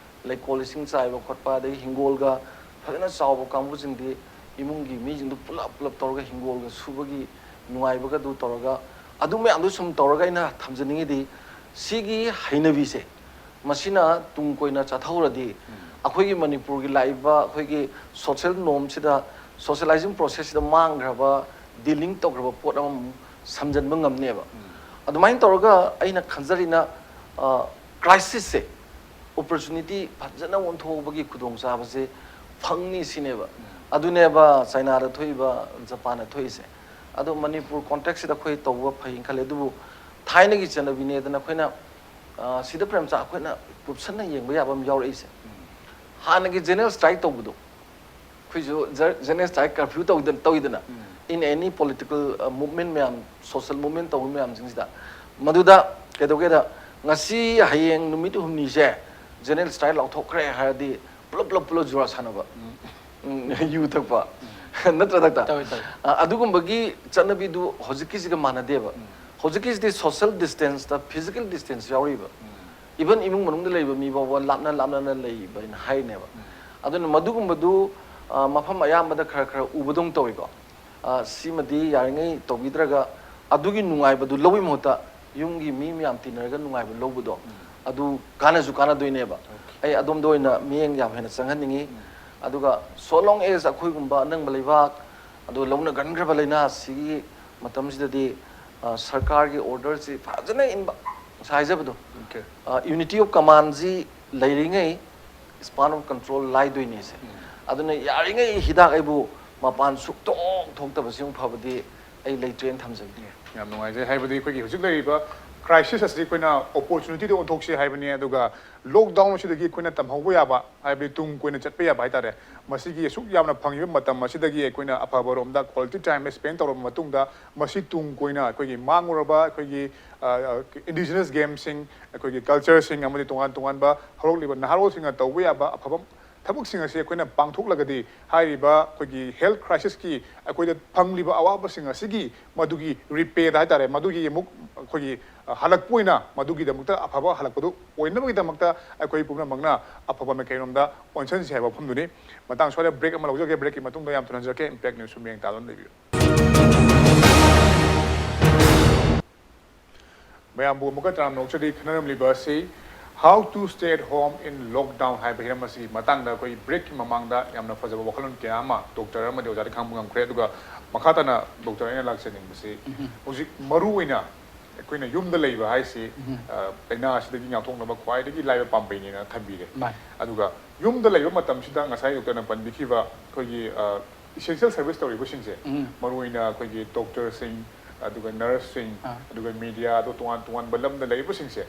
ꯂꯩꯀꯣꯜ ꯏꯁꯤꯡ ꯆꯥꯏꯕ ꯈꯣꯠꯄ, ꯑꯗꯒꯤ ꯍꯤꯡꯒꯣꯜꯒ ꯐꯖꯅ ꯆꯥꯎꯕ ꯀꯥꯡꯕꯨꯁꯤꯡꯗꯤ ꯏꯃꯨꯡꯒꯤ ꯃꯤꯁꯤꯡꯗꯨ ꯄꯨꯂꯞ ꯄꯨꯂꯞ ꯇꯧꯔꯒ ꯍꯤꯡꯒꯣꯜꯒ ꯁꯨꯕꯒꯤ ꯅꯨꯡꯉꯥꯏꯕꯒꯗꯨ ꯇꯧꯔꯒ, ꯑꯗꯨ ꯃꯌꯥꯝꯗꯨ ꯁꯨꯝ ꯇꯧꯔꯒ ꯑꯩꯅ ꯊꯝꯖꯅꯤꯡꯉꯤꯗꯤ, ꯁꯤꯒꯤ ꯍꯩꯅꯕꯤꯁꯦ ꯃꯁꯤꯅ ꯇꯨꯡ ꯀꯣꯏꯅ ꯆꯠꯊꯍꯧꯔꯗꯤ ꯑꯩꯈꯣꯏꯒꯤ ꯃꯅꯤꯄꯨꯔꯒꯤ ꯂꯥꯛꯏꯕ ꯑꯩꯈꯣꯏꯒꯤ social norm ꯁꯤꯗ, socializing process ꯁꯤꯗ ꯃꯥꯡꯈ꯭ꯔꯕ, dealing ꯇꯧꯈ꯭ꯔꯕ ꯄꯣꯠ ꯑꯃꯃꯨꯛ ꯁꯝꯖꯟꯕ ꯉꯝꯅꯦꯕ꯫ ꯑꯗꯨꯃꯥꯏꯅ ꯇꯧꯔꯒ ꯑꯩꯅ ꯈꯟꯖꯔꯤꯅ, crisis ꯁꯦ opportunity ꯐꯖꯅ ꯑꯣꯟꯊꯣꯛꯄꯒꯤ ꯈꯨꯗꯣꯡꯆꯥꯕꯁꯦ ꯐꯪꯅꯤ ꯁꯤꯅꯦꯕ꯫ ꯑꯗꯨꯅꯦꯕ ꯆꯥꯏꯅꯥꯗ ꯊꯣꯛꯏꯕ, ꯖꯄꯥꯟꯗ ꯊꯣꯛꯏꯁꯦ꯫ ꯑꯗꯣ ꯃꯅꯤꯄꯨꯔ context ꯁꯤꯗ ꯑꯩꯈꯣꯏ ꯇꯧꯕ ꯐꯩꯅ ꯈꯜꯂꯦ꯫ ꯑꯗꯨꯕꯨ ꯊꯥꯏꯅꯒꯤ ꯆꯠꯅꯕꯤꯅꯦꯗꯅ ꯑꯩꯈꯣꯏꯅ, ꯑ, ꯁꯤꯗ ꯄ꯭ꯔꯦꯝꯆꯥ, ꯑꯩꯈꯣꯏꯅ ꯀꯨꯞꯁꯟꯅ ꯌꯦꯡꯕ ꯌꯥꯕ ꯑꯃ ꯌꯥꯎꯔꯛꯏꯁꯦ꯫ ꯍꯥꯟꯅꯒꯤ general strike ꯇꯧꯕꯗꯣ, ꯑꯩꯈꯣꯏꯁꯨ ꯖꯔ-, general strike, curfew ꯇꯧꯗꯅ, ꯇꯧꯏꯗꯅ, in any political, ꯑ, movement ꯃꯌꯥꯝ, social movement ꯇꯧꯕ ꯃꯌꯥꯝꯁꯤꯡꯁꯤꯗ, ꯃꯗꯨꯗ ꯀꯩꯗꯧꯒꯦꯗ, ꯉꯁꯤ ꯍꯌꯦꯡ ꯅꯨꯃꯤꯠ ꯍꯨꯝꯅꯤꯁꯦ general strike ꯂꯥꯎꯊꯣꯛꯈ꯭ꯔꯦ ꯍꯥꯏꯔꯗꯤ ꯄꯨꯂꯞ, ꯄꯨꯂꯞ, ꯄꯨꯂꯞ ꯖꯨꯋꯥꯔ ꯁꯥꯟꯅꯕ, ꯎꯝ, ꯌꯨ ꯊꯛꯄ, ꯅꯠꯇ꯭ꯔ, ꯗꯥꯛꯇꯔ? ꯇꯧꯏ, ꯇꯧꯏ꯫ ꯑ, ꯑꯗꯨꯒꯨꯝꯕꯒꯤ ꯆꯠꯅꯕꯤꯗꯨ ꯍꯧꯖꯤꯛꯀꯤꯁꯤꯒ ꯃꯥꯟꯅꯗꯦꯕ꯫ ꯍꯧꯖꯤꯛꯀꯤꯁꯤꯗꯤ social distance ꯇ physical distance ꯌꯥꯎꯔꯤꯕ꯫ Even ꯏꯃꯨꯡ ꯃꯅꯨꯡꯗ ꯂꯩꯕ ꯃꯤ ꯐꯥꯎꯕ ꯂꯥꯞꯅ ꯂꯥꯞꯅꯅ ꯂꯩꯕ ꯍꯥꯏꯅ ꯍꯥꯏꯔꯤꯅꯦꯕ꯫ ꯑꯗꯨꯅ ꯃꯗꯨꯒꯨꯝꯕꯗꯨ, ꯑ, ꯃꯐꯝ ꯑꯌꯥꯝꯕꯗ ꯈꯔ ꯈꯔ ꯎꯕꯗꯧꯅ ꯇꯧꯏꯀꯣ꯫ ꯑ, ꯁꯤꯃꯗꯤ ꯌꯥꯔꯤꯉꯩ ꯇꯧꯕꯤꯗ꯭ꯔꯒ, ꯑꯗꯨꯒꯤ ꯅꯨꯡꯉꯥꯏꯕꯗꯨ ꯂꯧꯕꯒꯤ ꯃꯍꯨꯠꯇ ꯌꯨꯝꯒꯤ ꯃꯤ ꯃꯌꯥꯝ ꯇꯤꯟꯅꯔꯒ ꯅꯨꯡꯉꯥꯏꯕ ꯂꯧꯕꯗꯣ, ꯑꯗꯨ ꯀꯥꯟꯅꯁꯨ ꯀꯥꯟꯅꯗꯣꯏꯅꯦꯕ꯫ ꯑꯩ ꯑꯗꯣꯝꯗ ꯑꯣꯏꯅ ꯃꯤꯠꯌꯦꯡ ꯌꯥꯝ ꯍꯦꯟꯅ ꯆꯪꯍꯟꯅꯤꯡꯉꯤ꯫ ꯑꯗꯨꯒ so long as ꯑꯩꯈꯣꯏꯒꯨꯝꯕ ꯑꯅꯪꯕ ꯂꯩꯕꯥꯛ, ꯑꯗꯨꯒ ꯂꯧꯅꯒꯟꯈ꯭ꯔꯕ ꯂꯩꯅꯥ ꯑꯁꯤꯒꯤ ꯃꯇꯝꯁꯤꯗꯗꯤ, ꯑ, ꯁꯔꯀꯥꯔꯒꯤ order ꯁꯤ ꯐꯖꯅ ꯏꯟꯕ, ꯉꯁꯥꯏ ꯍꯥꯏꯖꯕꯗꯣ, Okay. ꯑ, unity of command ꯁꯤ ꯂꯩꯔꯤꯉꯩ span of control ꯂꯥꯏꯗꯣꯏꯅꯦꯁꯦ꯫ ꯑꯗꯨꯅ ꯌꯥꯔꯤꯉꯩ ꯍꯤꯗꯥꯛ ꯑꯩꯕꯨ ꯃꯄꯥꯟ ꯁꯨꯛꯊꯣꯛ ꯊꯣꯛꯇꯕꯁꯤꯃꯨꯛ ꯐꯕꯗꯤ ꯑꯩ ꯂꯩꯇ꯭ꯔꯦꯅ ꯊꯝꯖꯒꯦ꯫ ꯌꯥꯝ ꯅꯨꯡꯉꯥꯏꯖꯩ꯫ ꯍꯥꯏꯕꯗꯤ ꯑꯩꯈꯣꯏꯒꯤ ꯍꯧꯖꯤꯛ ꯂꯩꯔꯤꯕ crisis ꯑꯁꯤ ꯑꯩꯈꯣꯏꯅ opportunity ꯗ ꯑꯣꯟꯊꯣꯛꯁꯤ ꯍꯥꯏꯕꯅꯤ, ꯑꯗꯨꯒ lockdown ꯑꯁꯤꯗꯒꯤ ꯑꯩꯈꯣꯏꯅ ꯇꯝꯍꯧꯕ ꯌꯥꯕ, ꯍꯥꯏꯕꯗꯤ ꯇꯨꯡ ꯀꯣꯏꯅ ꯆꯠꯄ ꯌꯥꯕ ꯍꯥꯏꯇꯥꯔꯦ, ꯃꯁꯤꯒꯤ ꯑꯁꯨꯛ ꯌꯥꯝꯅ ꯐꯪꯉꯤꯕ ꯃꯇꯝ ꯑꯁꯤꯗꯒꯤ ꯑꯩꯈꯣꯏꯅ ꯑꯐꯕꯔꯣꯝꯗ quality time spend ꯇꯧꯔꯕ ꯃꯇꯨꯡꯗ, ꯃꯁꯤ ꯇꯨꯡ ꯀꯣꯏꯅ ꯑꯩꯈꯣꯏꯒꯤ ꯃꯥꯡꯂꯨꯔꯕ ꯑꯩꯈꯣꯏꯒꯤ, ꯑ, ꯑ, indigenous game ꯁꯤꯡ, ꯑꯩꯈꯣꯏꯒꯤ culture ꯁꯤꯡ ꯑꯃꯗꯤ ꯇꯣꯉꯥꯟ ꯇꯣꯉꯥꯟꯕ ꯍꯧꯔꯛꯂꯤꯕ ꯅꯍꯥꯔꯣꯜꯁꯤꯡꯅ ꯇꯧꯕ ꯌꯥꯕ ꯑꯐꯕ ꯊꯕꯛꯁꯤꯡ ꯑꯁꯤ ꯑꯩꯈꯣꯏꯅ ꯄꯥꯡꯊꯣꯛꯂꯒꯗꯤ, ꯍꯥꯏꯔꯤꯕ ꯑꯩꯈꯣꯏꯒꯤ health crisis ꯀꯤ ꯑꯩꯈꯣꯏꯗ ꯐꯪꯂꯤꯕ ꯑꯋꯥꯕꯁꯤꯡ ꯑꯁꯤꯒꯤ ꯃꯗꯨꯒꯤ repay ꯗ ꯍꯥꯏꯇꯥꯔꯦ, ꯃꯗꯨꯒꯤ ꯑꯃꯨꯛ ꯑꯩꯈꯣꯏꯒꯤ, ꯑ, ꯍꯜꯂꯛꯄ ꯑꯣꯏꯅ, ꯃꯗꯨꯒꯤꯗꯃꯛꯇ ꯑꯐꯕ ꯍꯜꯂꯛꯄꯗꯨ ꯑꯣꯏꯅꯕꯒꯤꯗꯃꯛꯇ ꯑꯩꯈꯣꯏ ꯄꯨꯝꯅꯃꯛꯅ ꯑꯐꯕ ꯃꯥꯏꯀꯩꯔꯣꯝꯗ ꯑꯣꯟꯁꯤꯟꯁꯤ ꯍꯥꯏꯕ ꯋꯥꯐꯝꯗꯨꯅꯤ꯫ ꯃꯇꯥꯡ ꯁ꯭ꯋꯥꯏꯗ break ꯑꯃ ꯂꯧꯖꯒꯦ꯫ Break ꯀꯤ ꯃꯇꯨꯡꯗ ꯌꯥꯝ ꯊꯨꯅ ꯍꯟꯖꯔꯛꯀꯦ꯫ Impact News ꯁꯨ ꯃꯤꯠꯌꯦꯡ ꯇꯥꯗꯨꯅ ꯂꯩꯕꯤꯌꯨ꯫ ꯃꯌꯥꯝꯕꯨ ꯑꯃꯨꯛꯀ ꯇꯔꯥꯝꯅ ꯑꯣꯛꯆꯔꯤ꯫ ꯈꯟꯅꯔꯝꯂꯤꯕ ꯑꯁꯤ How to stay at home in lockdown ꯍꯥꯏꯕ ꯍꯤꯔꯝ ꯑꯁꯤꯒꯤ ꯃꯇꯥꯡꯗ ꯑꯩꯈꯣꯏ breakꯀꯤ ꯃꯃꯥꯡꯗ ꯌꯥꯝꯅ ꯐꯖꯕ ꯋꯥꯈꯜꯂꯣꯟ ꯀꯌꯥ ꯑꯃ doctor ꯑꯃꯗꯤ ꯑꯣꯖꯥꯗ ꯈꯪꯕ ꯉꯝꯈ꯭ꯔꯦ꯫ ꯑꯗꯨꯒ ꯃꯈꯥ ꯇꯥꯅ doctor ꯑꯩꯅ ꯂꯥꯛꯆꯅꯤꯡꯕꯁꯤ, ꯎꯝ꯫ ꯍꯧꯖꯤꯛ ꯃꯔꯨ ꯑꯣꯏꯅ ꯑꯩꯈꯣꯏꯅ ꯌꯨꯝꯗ ꯂꯩꯕ ꯍꯥꯏꯁꯤ, ꯎꯝ꯫ ꯑ, ꯂꯥꯏꯅꯥ ꯑꯁꯤꯗꯒꯤ ꯉꯥꯛꯊꯣꯛꯅꯕ ꯈ꯭ꯋꯥꯏꯗꯒꯤ ꯂꯥꯏꯕ ꯄꯥꯝꯕꯩꯅꯦꯅ ꯊꯝꯕꯤꯔꯦ꯫ ꯃꯥꯅꯤ꯫ ꯑꯗꯨꯒ ꯌꯨꯝꯗ ꯂꯩꯕ ꯃꯇꯝꯁꯤꯗ ꯉꯁꯥꯏ doctorꯅ ꯄꯟꯕꯤꯈꯤꯕ ꯑꯩꯈꯣꯏꯒꯤ, ꯑ, essential service ꯇꯧꯔꯤꯕꯁꯤꯡꯁꯦ, ꯎꯝ꯫ ꯃꯔꯨꯑꯣꯏꯅ ꯑꯩꯈꯣꯏꯒꯤ doctorꯁꯤꯡ, ꯑꯗꯨꯒ nurseꯁꯤꯡ, ꯑꯥ꯫ ꯑꯗꯨꯒ mediaꯗꯣ ꯇꯣꯉꯥꯟ ꯇꯣꯉꯥꯟꯕ ꯂꯝꯗ ꯂꯩꯔꯤꯕꯁꯤꯡꯁꯦ,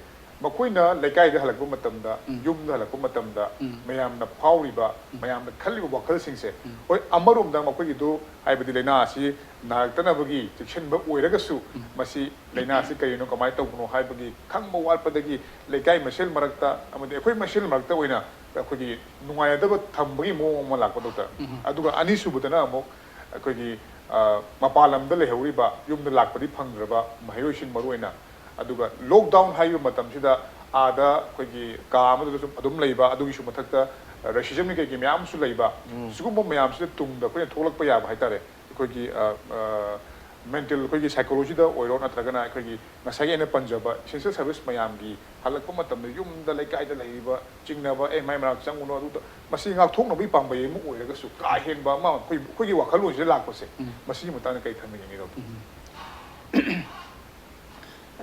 ꯃꯈꯣꯏꯅ ꯂꯩꯀꯥꯏꯗ ꯍꯜꯂꯛꯄ ꯃꯇꯝꯗ, ꯎꯝ꯫ ꯌꯨꯝꯗ ꯍꯜꯂꯛꯄ ꯃꯇꯝꯗ ꯎꯝ꯫ ꯃꯌꯥꯝꯅ ꯐꯥꯎꯔꯤꯕ, ꯎꯝ꯫ ꯃꯌꯥꯝꯅ ꯈꯜꯂꯤꯕ ꯋꯥꯈꯜꯁꯤꯡꯁꯦ, ꯎꯝ꯫ ꯍꯣꯏ, ꯑꯃꯔꯣꯝꯗ ꯃꯈꯣꯏꯒꯤꯗꯨ, ꯍꯥꯏꯕꯗꯤ ꯂꯥꯏꯅꯥ ꯑꯁꯤ ꯅꯥꯔꯛꯇꯅꯕꯒꯤ ꯆꯦꯛꯁꯤꯟꯕ ꯑꯣꯏꯔꯒꯁꯨ, ꯎꯝ꯫ ꯃꯁꯤ ꯂꯥꯏꯅꯥ ꯑꯁꯤ ꯀꯔꯤꯅꯣ, ꯀꯃꯥꯏꯅ ꯇꯧꯕꯅꯣ ꯍꯥꯏꯕꯒꯤ ꯈꯪꯕ ꯋꯥꯠꯄꯗꯒꯤ ꯂꯩꯀꯥꯏ ꯃꯁꯦꯜ ꯃꯔꯛꯇ ꯑꯃꯗꯤ ꯑꯩꯈꯣꯏ ꯃꯁꯦꯜ ꯃꯔꯛꯇ ꯑꯣꯏꯅ ꯑꯩꯈꯣꯏꯒꯤ ꯅꯨꯡꯉꯥꯏꯅꯗꯕ ꯊꯝꯕꯒꯤ ꯃꯑꯣꯡ ꯑꯃ ꯂꯥꯛꯄ, doctor꯫ ꯎꯝ꯫ ꯑꯗꯨꯒ ꯑꯅꯤꯁꯨꯕꯗꯅ ꯑꯃꯨꯛ ꯑꯩꯈꯣꯏꯒꯤ, ꯑ, ꯃꯄꯥꯟ ꯂꯝꯗ ꯂꯩꯍꯧꯔꯤꯕ, ꯌꯨꯝꯗ ꯂꯥꯛꯄꯗꯤ ꯐꯪꯗ꯭ꯔꯕ ꯃꯍꯩꯔꯣꯏꯁꯤꯡ ꯃꯔꯨꯑꯣꯏꯅ, ꯑꯗꯨꯒ lockdown ꯍꯥꯏꯔꯤꯕ ꯃꯇꯝꯁꯤꯗ ꯑꯥꯗ ꯑꯩꯈꯣꯏꯒꯤ ꯀꯥ ꯑꯃꯗꯨꯗ ꯁꯨꯝ ꯑꯗꯨꯝ ꯂꯩꯕ, ꯑꯗꯨꯒꯤꯁꯨ ꯃꯊꯛꯇ, ꯑ, racismꯒꯤ ꯀꯩꯒꯤ ꯃꯌꯥꯝ ꯑꯃꯁꯨ ꯂꯩꯕ, ꯎꯝ꯫ ꯁꯤꯒꯨꯝꯕ ꯃꯌꯥꯝꯁꯤꯗ ꯇꯨꯡꯗ ꯑꯩꯈꯣꯏꯅ ꯊꯣꯛꯂꯛꯄ ꯌꯥꯕ ꯍꯥꯏꯇꯥꯔꯦ, ꯑꯩꯈꯣꯏꯒꯤ, ꯑ, ꯑ, mental, ꯑꯩꯈꯣꯏꯒꯤ psychologyꯗ ꯑꯣꯏꯔꯣ, ꯅꯠꯇ꯭ꯔꯒꯅ ꯑꯩꯈꯣꯏꯒꯤ ꯉꯁꯥꯏꯒꯤ ꯑꯩꯅ ꯄꯟꯖꯕ essential service ꯃꯌꯥꯝꯒꯤ ꯍꯜꯂꯛꯄ ꯃꯇꯝꯗ ꯌꯨꯝꯗ ꯂꯩꯀꯥꯏꯗ ꯂꯩꯔꯤꯕ ꯆꯤꯡꯅꯕ, "ꯑꯦ, ꯃꯥꯏ ꯃꯅꯥꯛ ꯆꯪꯉꯨꯅꯣ", ꯑꯗꯨꯗ, ꯃꯁꯤ ꯉꯥꯛꯊꯣꯛꯅꯕꯒꯤ ꯄꯥꯝꯕꯩ ꯑꯃ ꯑꯣꯏꯔꯒꯁꯨ ꯀꯥ ꯍꯦꯟꯕ ꯑꯃ ꯑꯩꯈꯣꯏ, ꯑꯩꯈꯣꯏꯒꯤ ꯋꯥꯈꯜꯂꯣꯟꯁꯤꯗ ꯂꯥꯛꯄꯁꯦ, ꯎꯝ꯫ ꯃꯁꯤꯒꯤ ꯃꯇꯥꯡꯗ ꯀꯔꯤ ꯊꯝꯕꯤꯅꯤꯡꯉꯤ, doctor? ꯎꯝ꯫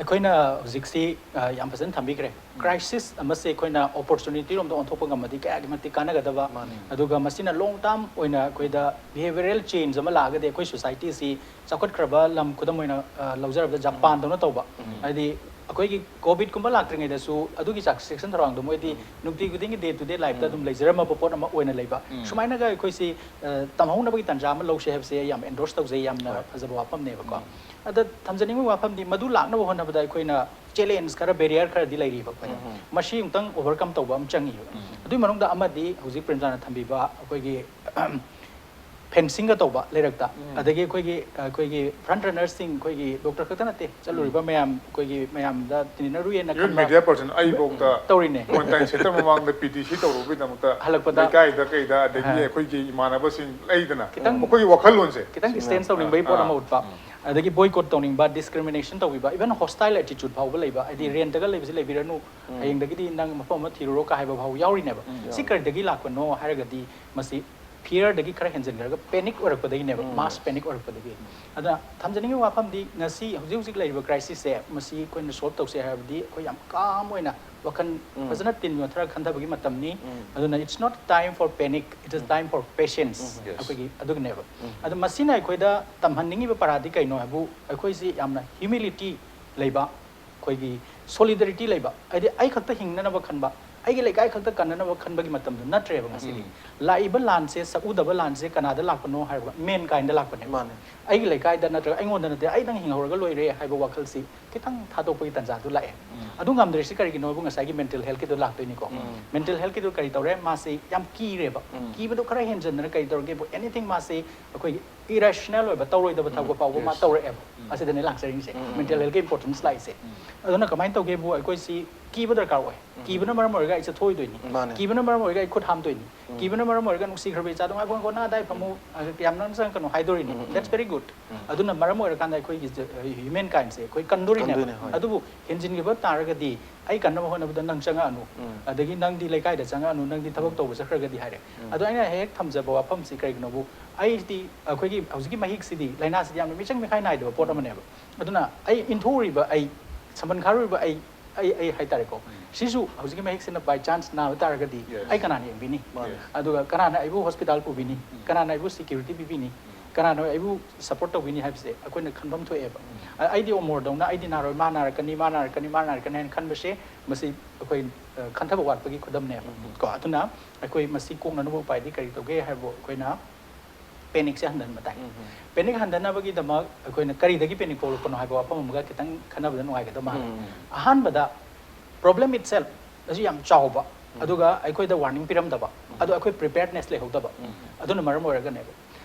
ꯑꯩꯈꯣꯏꯅ ꯍꯧꯖꯤꯛꯁꯤ, ꯑ, ꯌꯥꯝ ꯐꯖꯅ ꯊꯝꯕꯤꯈ꯭ꯔꯦ꯫ ꯎꯝ꯫ Crisis ꯑꯃꯁꯦ ꯑꯩꯈꯣꯏꯅ opportunityꯔꯣꯝꯗ ꯑꯣꯟꯊꯣꯛꯄ ꯉꯝꯃꯗꯤ ꯀꯌꯥꯒꯤ ꯃꯇꯤꯛ ꯀꯥꯟꯅꯒꯗꯕ, ꯃꯥꯅꯤ꯫ ꯑꯗꯨꯒ ꯃꯁꯤꯅ long term ꯑꯣꯏꯅ ꯑꯩꯈꯣꯏꯗ behavioral change ꯑꯃ ꯂꯥꯛꯑꯒꯗꯤ ꯑꯩꯈꯣꯏ societyꯁꯤ ꯆꯥꯎꯈꯠꯈ꯭ꯔꯕ ꯂꯝ, ꯈꯨꯗꯝ ꯑꯣꯏꯅ, ꯑ, ꯂꯧꯖꯔꯕꯗ ꯖꯄꯥꯟꯗꯧꯅ ꯇꯧꯕ, ꯎꯝ꯫ ꯍꯥꯏꯗꯤ ꯑꯩꯈꯣꯏꯒꯤ COVIDꯀꯨꯝꯕ ꯂꯥꯛꯇ꯭ꯔꯤꯉꯩꯗꯁꯨ ꯑꯗꯨꯒꯤ ꯆꯥꯛ ꯆꯦꯛꯁꯤꯟ ꯊꯧꯔꯥꯡꯗꯣ ꯃꯣꯏꯗꯤ ꯎꯝ꯫ ꯅꯨꯡꯇꯤ ꯈꯨꯗꯤꯡꯒꯤ, day to day lifeꯇ ꯎꯝ꯫ ꯑꯗꯨꯝ ꯂꯩꯖꯔꯝꯃꯕ ꯄꯣꯠ ꯑꯃ ꯑꯣꯏꯅ ꯂꯩꯕ꯫ ꯎꯝ꯫ ꯁꯨꯃꯥꯏꯅꯒ ꯑꯩꯈꯣꯏꯁꯤ, ꯑ, ꯇꯝꯍꯧꯅꯕꯒꯤ ꯇꯥꯟꯖꯥ ꯑꯃ ꯂꯧꯁꯦ ꯍꯥꯏꯕꯁꯦ ꯑꯩ ꯌꯥꯝ endorse ꯇꯧꯖꯩ, ꯌꯥꯝꯅ ꯍꯣꯏ꯫ ꯐꯖꯕ ꯋꯥꯐꯝꯅꯦꯕꯀꯣ꯫ ꯎꯝ꯫ ꯑꯗ ꯊꯝꯖꯅꯤꯡꯕ ꯋꯥꯐꯝꯗꯤ, ꯃꯗꯨ ꯂꯥꯛꯅꯕ ꯍꯣꯠꯅꯕꯗ ꯑꯩꯈꯣꯏꯅ challenge ꯈꯔ, barrier ꯈꯔꯗꯤ ꯂꯩꯔꯤꯕ ꯑꯩꯈꯣꯏꯅ꯫ ꯎꯝ꯫ ꯃꯁꯤ ꯑꯃꯨꯛꯇꯪ overcome ꯇꯧꯕ ꯑꯃ ꯆꯪꯉꯤꯕ꯫ ꯎꯝ꯫ ꯑꯗꯨꯒꯤ ꯃꯅꯨꯡꯗ ꯑꯃꯗꯤ ꯍꯧꯖꯤꯛ ꯄ꯭ꯔꯦꯝꯆꯥꯟꯗ ꯊꯝꯕꯤꯕ ꯑꯩꯈꯣꯏꯒꯤ fencingꯒ ꯇꯧꯕ ꯂꯩꯔꯛꯇ, ꯎꯝ꯫ ꯑꯗꯒꯤ ꯑꯩꯈꯣꯏꯒꯤ, ꯑꯩꯈꯣꯏꯒꯤ front runnerꯁꯤꯡ, ꯑꯩꯈꯣꯏꯒꯤ doctor ꯈꯛꯇ ꯅꯠꯇꯦ, ꯆꯠꯂꯨꯔꯤꯕ ꯎꯝ꯫ ꯃꯌꯥꯝ, ꯑꯩꯈꯣꯏꯒꯤ ꯃꯌꯥꯝꯗ ꯇꯤꯟꯅꯔꯨꯏꯅ even ꯈꯟꯕ media person, ꯑꯩꯐꯧꯗ ꯇꯧꯔꯤꯅꯦ꯫ Quarantine center ꯃꯃꯥꯡꯗ PT ꯁꯤ ꯇꯧꯔꯨꯕꯒꯤꯗꯃꯛꯇ ꯍꯜꯂꯛꯄꯗ ꯂꯩꯀꯥꯏꯗ ꯀꯩꯗ, ꯑꯗꯒꯤ ꯑꯥ꯫ ꯑꯩꯈꯣꯏꯒꯤ ꯏꯃꯥꯟꯅꯕꯁꯤꯡ ꯂꯩꯗꯅ, ꯈꯤꯇꯪ ꯃꯈꯣꯏꯒꯤ ꯋꯥꯈꯜꯂꯣꯟꯁꯦ꯫ ꯈꯤꯇꯪ ꯁꯤꯅ distance ꯇꯧꯅꯤꯡꯕꯒꯤ ꯄꯣꯠ ꯑꯥ, ꯑꯃ ꯎꯠꯄ꯫ ꯎꯝ꯫ ꯑꯗꯒꯤ boycott ꯇꯧꯅꯤꯡꯕ, discrimination ꯇꯧꯕꯤꯕ, even hostile attitude ꯐꯥꯎꯕ ꯂꯩꯕ, ꯍꯥꯏꯗꯤ rentꯒ ꯂꯩꯕꯁꯤ ꯂꯩꯕꯤꯔꯅꯨ, ꯍꯌꯦꯡꯗꯒꯤꯗꯤ ꯅꯪ ꯃꯐꯝ ꯑꯃ ꯊꯤꯔꯨꯔꯣ ꯀꯥ ꯍꯥꯏꯕ ꯐꯥꯎ ꯌꯥꯎꯔꯤꯅꯦꯕ꯫ ꯁꯤ ꯀꯔꯤꯗꯒꯤ ꯂꯥꯛꯄꯅꯣ ꯍꯥꯏꯔꯒꯗꯤ ꯃꯁꯤ fearꯗꯒꯤ ꯈꯔ ꯍꯦꯟꯖꯤꯟꯈ꯭ꯔꯒ panic ꯑꯣꯏꯔꯛꯄꯗꯒꯤꯅꯦꯕ, mass panic ꯑꯣꯏꯔꯛꯄꯗꯒꯤ꯫ ꯑꯗꯨꯅ ꯊꯝꯖꯅꯤꯡꯉꯤꯕ ꯋꯥꯐꯝꯗꯤ ꯉꯁꯤ ꯍꯧꯖꯤꯛ ꯍꯧꯖꯤꯛ ꯂꯩꯔꯤꯕ crisisꯁꯦ ꯃꯁꯤ ꯑꯩꯈꯣꯏꯅ solve ꯇꯧꯁꯦ ꯍꯥꯏꯔꯕꯗꯤ ꯑꯩꯈꯣꯏ ꯌꯥꯝ calm ꯑꯣꯏꯅ ꯋꯥꯈꯜ ꯐꯖꯅ ꯇꯤꯟ ꯌꯣꯠꯊꯔꯒ ꯈꯟꯊꯕꯒꯤ ꯃꯇꯝꯅꯤ꯫ ꯑꯗꯨꯅ it's not time for panic, it is time for patience꯫ ꯑꯩꯈꯣꯏꯒꯤ ꯑꯗꯨꯒꯤꯅꯦꯕ꯫ ꯑꯗꯣ ꯃꯁꯤꯅ ꯑꯩꯈꯣꯏꯗ ꯇꯝꯍꯟꯅꯤꯡꯉꯤꯕ ꯄꯔꯥꯗꯤ ꯀꯩꯅꯣ ꯍꯥꯏꯕꯨ ꯑꯩꯈꯣꯏꯁꯤ ꯌꯥꯝꯅ humility ꯂꯩꯕ, ꯑꯩꯈꯣꯏꯒꯤ solidarity ꯂꯩꯕ, ꯍꯥꯏꯗꯤ ꯑꯩ ꯈꯛꯇ ꯍꯤꯡꯅꯅꯕ ꯈꯟꯕ, ꯑꯩꯒꯤ ꯂꯩꯀꯥꯏ ꯈꯛꯇ ꯀꯟꯅꯅꯕ ꯈꯟꯕꯒꯤ ꯃꯇꯝꯗꯨ ꯅꯠꯇ꯭ꯔꯦꯕ ꯉꯁꯤꯗꯤ꯫ ꯂꯥꯛꯏꯕ ꯂꯥꯟꯁꯦ, ꯁꯛꯎꯗꯕ ꯂꯥꯟꯁꯦ ꯀꯅꯥꯗ ꯂꯥꯛꯄꯅꯣ ꯍꯥꯏꯔꯕ mankindꯗ ꯂꯥꯛꯄꯅꯦꯕ꯫ ꯃꯥꯅꯦ꯫ ꯑꯩꯒꯤ ꯂꯩꯀꯥꯏꯗ ꯅꯠꯇ꯭ꯔꯒ ꯑꯩꯉꯣꯟꯗ ꯅꯠꯇꯦ, ꯑꯩꯗꯪ ꯍꯤꯡꯍꯧꯔꯒ ꯂꯣꯏꯔꯦ ꯍꯥꯏꯕ ꯋꯥꯈꯜꯁꯤ ꯈꯤꯇꯪ ꯊꯥꯗꯣꯛꯄꯒꯤ ꯇꯥꯟꯖꯥꯗꯨ ꯂꯥꯛꯑꯦ꯫ ꯑꯗꯨ ꯉꯝꯗ꯭ꯔꯤꯁꯤ ꯀꯔꯤꯒꯤꯅꯣ ꯍꯥꯏꯕꯨ ꯉꯁꯥꯏꯒꯤ mental healthꯀꯤꯗꯨ ꯂꯥꯛꯇꯣꯏꯅꯤꯀꯣ꯫ Mental healthꯀꯤꯗꯨ ꯀꯔꯤ ꯇꯧꯔꯦ? ꯃꯥꯁꯤ ꯌꯥꯝ ꯀꯤꯔꯦꯕ꯫ ꯀꯤꯕꯗꯨ ꯈꯔ ꯍꯦꯟꯖꯟꯗꯅ ꯀꯔꯤ ꯇꯧꯔꯒꯦꯕꯨ, anything ꯃꯥꯁꯤ ꯑꯩꯈꯣꯏꯒꯤ irrational ꯑꯣꯏꯕ, ꯇꯧꯔꯣꯏꯗꯕ ꯊꯕꯛ ꯐꯥꯎꯕ ꯃꯥ ꯇꯧꯔꯛꯑꯦꯕ꯫ ꯑꯁꯤꯗꯅꯦ ꯂꯥꯛꯆꯔꯤꯁꯦ mental healthꯀꯤ importance ꯂꯥꯛꯏꯁꯦ꯫ ꯑꯗꯨꯅ ꯀꯃꯥꯏꯅ ꯇꯧꯒꯦꯕꯨ, ꯑꯩꯈꯣꯏꯁꯤ ꯀꯤꯕ ꯗꯔꯀꯥꯔ ꯑꯣꯏ꯫ ꯀꯤꯕꯅ ꯃꯔꯝ ꯑꯣꯏꯔꯒ ꯑꯩ ꯆꯠꯊꯣꯛꯑꯣꯏꯗꯣꯏꯅꯤ꯫ ꯃꯥꯅꯦ꯫ ꯀꯤꯕꯅ ꯃꯔꯝ ꯑꯣꯏꯔꯒ ꯑꯩ ꯈꯨꯠ ꯍꯥꯝꯗꯣꯏꯅꯤ꯫ ꯀꯤꯕꯅ ꯃꯔꯝ ꯑꯣꯏꯔꯒ ꯅꯨꯡꯁꯤꯈ꯭ꯔꯕ ꯏꯆꯥꯗꯣ "ꯉꯥꯏꯈꯣ, ꯉꯥꯏꯈꯣ, ꯅꯥ ꯑꯗꯥꯏ ꯐꯝꯃꯨ, ꯌꯥꯝ ꯅꯪ ꯆꯪꯉꯛꯀꯅꯨ" ꯍꯥꯏꯗꯣꯔꯤꯅꯤ꯫ That's very good꯫ ꯑꯗꯨꯅ ꯃꯔꯝ ꯑꯣꯏꯔꯀꯥꯟꯗ ꯑꯩꯈꯣꯏꯒꯤ humankindꯁꯦ ꯑꯩꯈꯣꯏ ꯀꯟꯗꯣꯔꯤꯅꯦꯕ꯫ ꯀꯟꯗꯣꯏꯅꯦ, ꯍꯣꯏ꯫ ꯑꯗꯨꯕꯨ ꯍꯦꯟꯖꯤꯟꯈꯤꯕ ꯇꯥꯔꯒꯗꯤ "ꯑꯩ ꯀꯟꯅꯕ ꯍꯣꯠꯅꯕꯗ ꯅꯪ ꯆꯪꯉꯛꯑꯅꯨ, ꯑꯗꯒꯤ ꯅꯪꯗꯤ ꯂꯩꯀꯥꯏꯗ ꯆꯪꯉꯛꯑꯅꯨ, ꯅꯪꯗꯤ ꯊꯕꯛ ꯇꯧꯕ ꯆꯠꯈ꯭ꯔꯒꯗꯤ" ꯍꯥꯏꯔꯦ꯫ ꯑꯗꯣ ꯑꯩꯅ ꯍꯦꯛ ꯊꯝꯖꯕ ꯋꯥꯐꯝꯁꯤ ꯀꯔꯤꯒꯤꯅꯣꯕꯨ, ꯑꯩꯗꯤ ꯑꯩꯈꯣꯏꯒꯤ ꯍꯧꯖꯤꯛꯀꯤ ꯃꯍꯤꯛꯁꯤꯗꯤ, ꯂꯥꯏꯅꯥꯁꯤꯗꯤ ꯌꯥꯝꯅ ꯃꯤꯆꯪ ꯃꯤꯈꯥꯏ ꯅꯥꯏꯗꯕ ꯄꯣꯠ ꯑꯃꯅꯦꯕ꯫ ꯑꯗꯨꯅ ꯑꯩ ꯏꯟꯊꯣꯛꯎꯔꯤꯕ ꯑꯩ, ꯁꯝꯕꯟ ꯈꯥꯔꯨꯔꯤꯕ ꯑꯩ, ꯑꯩ, ꯑꯩ ꯍꯥꯏꯇꯥꯔꯦꯀꯣ꯫ ꯁꯤꯁꯨ ꯍꯧꯖꯤꯛꯀꯤ ꯃꯍꯤꯛꯁꯤꯅ by chance ꯅꯥꯕ ꯇꯥꯔꯒꯗꯤ Yes. ꯑꯩ ꯀꯅꯥꯅ ꯌꯦꯡꯕꯤꯅꯤ? ꯃꯥꯅꯦ꯫ ꯑꯗꯨꯒ ꯀꯅꯥꯅ ꯑꯩꯕꯨ hospital ꯄꯨꯕꯤꯅꯤ? ꯀꯅꯥꯅ ꯑꯩꯕꯨ security ꯄꯤꯕꯤꯅꯤ? ꯀꯅꯥꯅ ꯑꯩꯕꯨ support ꯇꯧꯕꯤꯅꯤ ꯍꯥꯏꯕꯁꯦ ꯑꯩꯈꯣꯏꯅ ꯈꯟꯐꯝ ꯊꯣꯛꯑꯦꯕ꯫ ꯑ-, ꯑꯩꯗꯤ ꯑꯃꯣꯔꯗꯧꯅ "ꯑꯩꯗꯤ ꯅꯥꯔꯣꯏ, ꯃꯥ ꯅꯥꯔꯛꯀꯅꯤ, ꯃꯥ ꯅꯥꯔꯛꯀꯅꯤ, ꯃꯥ ꯅꯥꯔꯛꯀꯅꯤ" ꯍꯥꯏꯅ ꯈꯟꯕꯁꯦ ꯃꯁꯤ ꯑꯩꯈꯣꯏ, ꯑ, ꯈꯟꯊꯕ ꯋꯥꯠꯄꯒꯤ ꯈꯨꯗꯝꯅꯦꯕ꯫ ꯀꯣ, ꯑꯗꯨꯅ ꯑꯩꯈꯣꯏ ꯃꯁꯤ ꯀꯣꯛꯅꯅꯕ ꯎꯄꯥꯏꯗꯤ ꯀꯔꯤ ꯇꯧꯒꯦ ꯍꯥꯏꯕꯨ ꯑꯩꯈꯣꯏꯅ panic ꯁꯦ ꯍꯟꯊꯍꯟꯕ ꯇꯥꯏ꯫ Panic ꯍꯟꯊꯅꯕꯒꯤꯗꯃꯛ ꯑꯩꯈꯣꯏꯅ ꯀꯔꯤꯗꯒꯤ panic ꯄꯣꯛꯂꯛꯄꯅꯣ ꯍꯥꯏꯕ ꯋꯥꯐꯝ ꯑꯃꯒ ꯈꯤꯇꯪ ꯈꯟꯅꯕꯗ ꯅꯨꯡꯉꯥꯏꯒꯗꯕ ꯃꯥꯜꯂꯦ꯫ ꯑꯍꯥꯟꯕꯗ problem itself ꯑꯁꯤ ꯌꯥꯝ ꯆꯥꯎꯕ, ꯑꯗꯨꯒ ꯑꯩꯈꯣꯏꯗ warning ꯄꯤꯔꯝꯗꯕ, ꯑꯗꯣ ꯑꯩꯈꯣꯏ preparedness ꯂꯩꯍꯧꯗꯕ, ꯑꯗꯨꯅ ꯃꯔꯝ ꯑꯣꯏꯔꯒꯅꯦꯕ꯫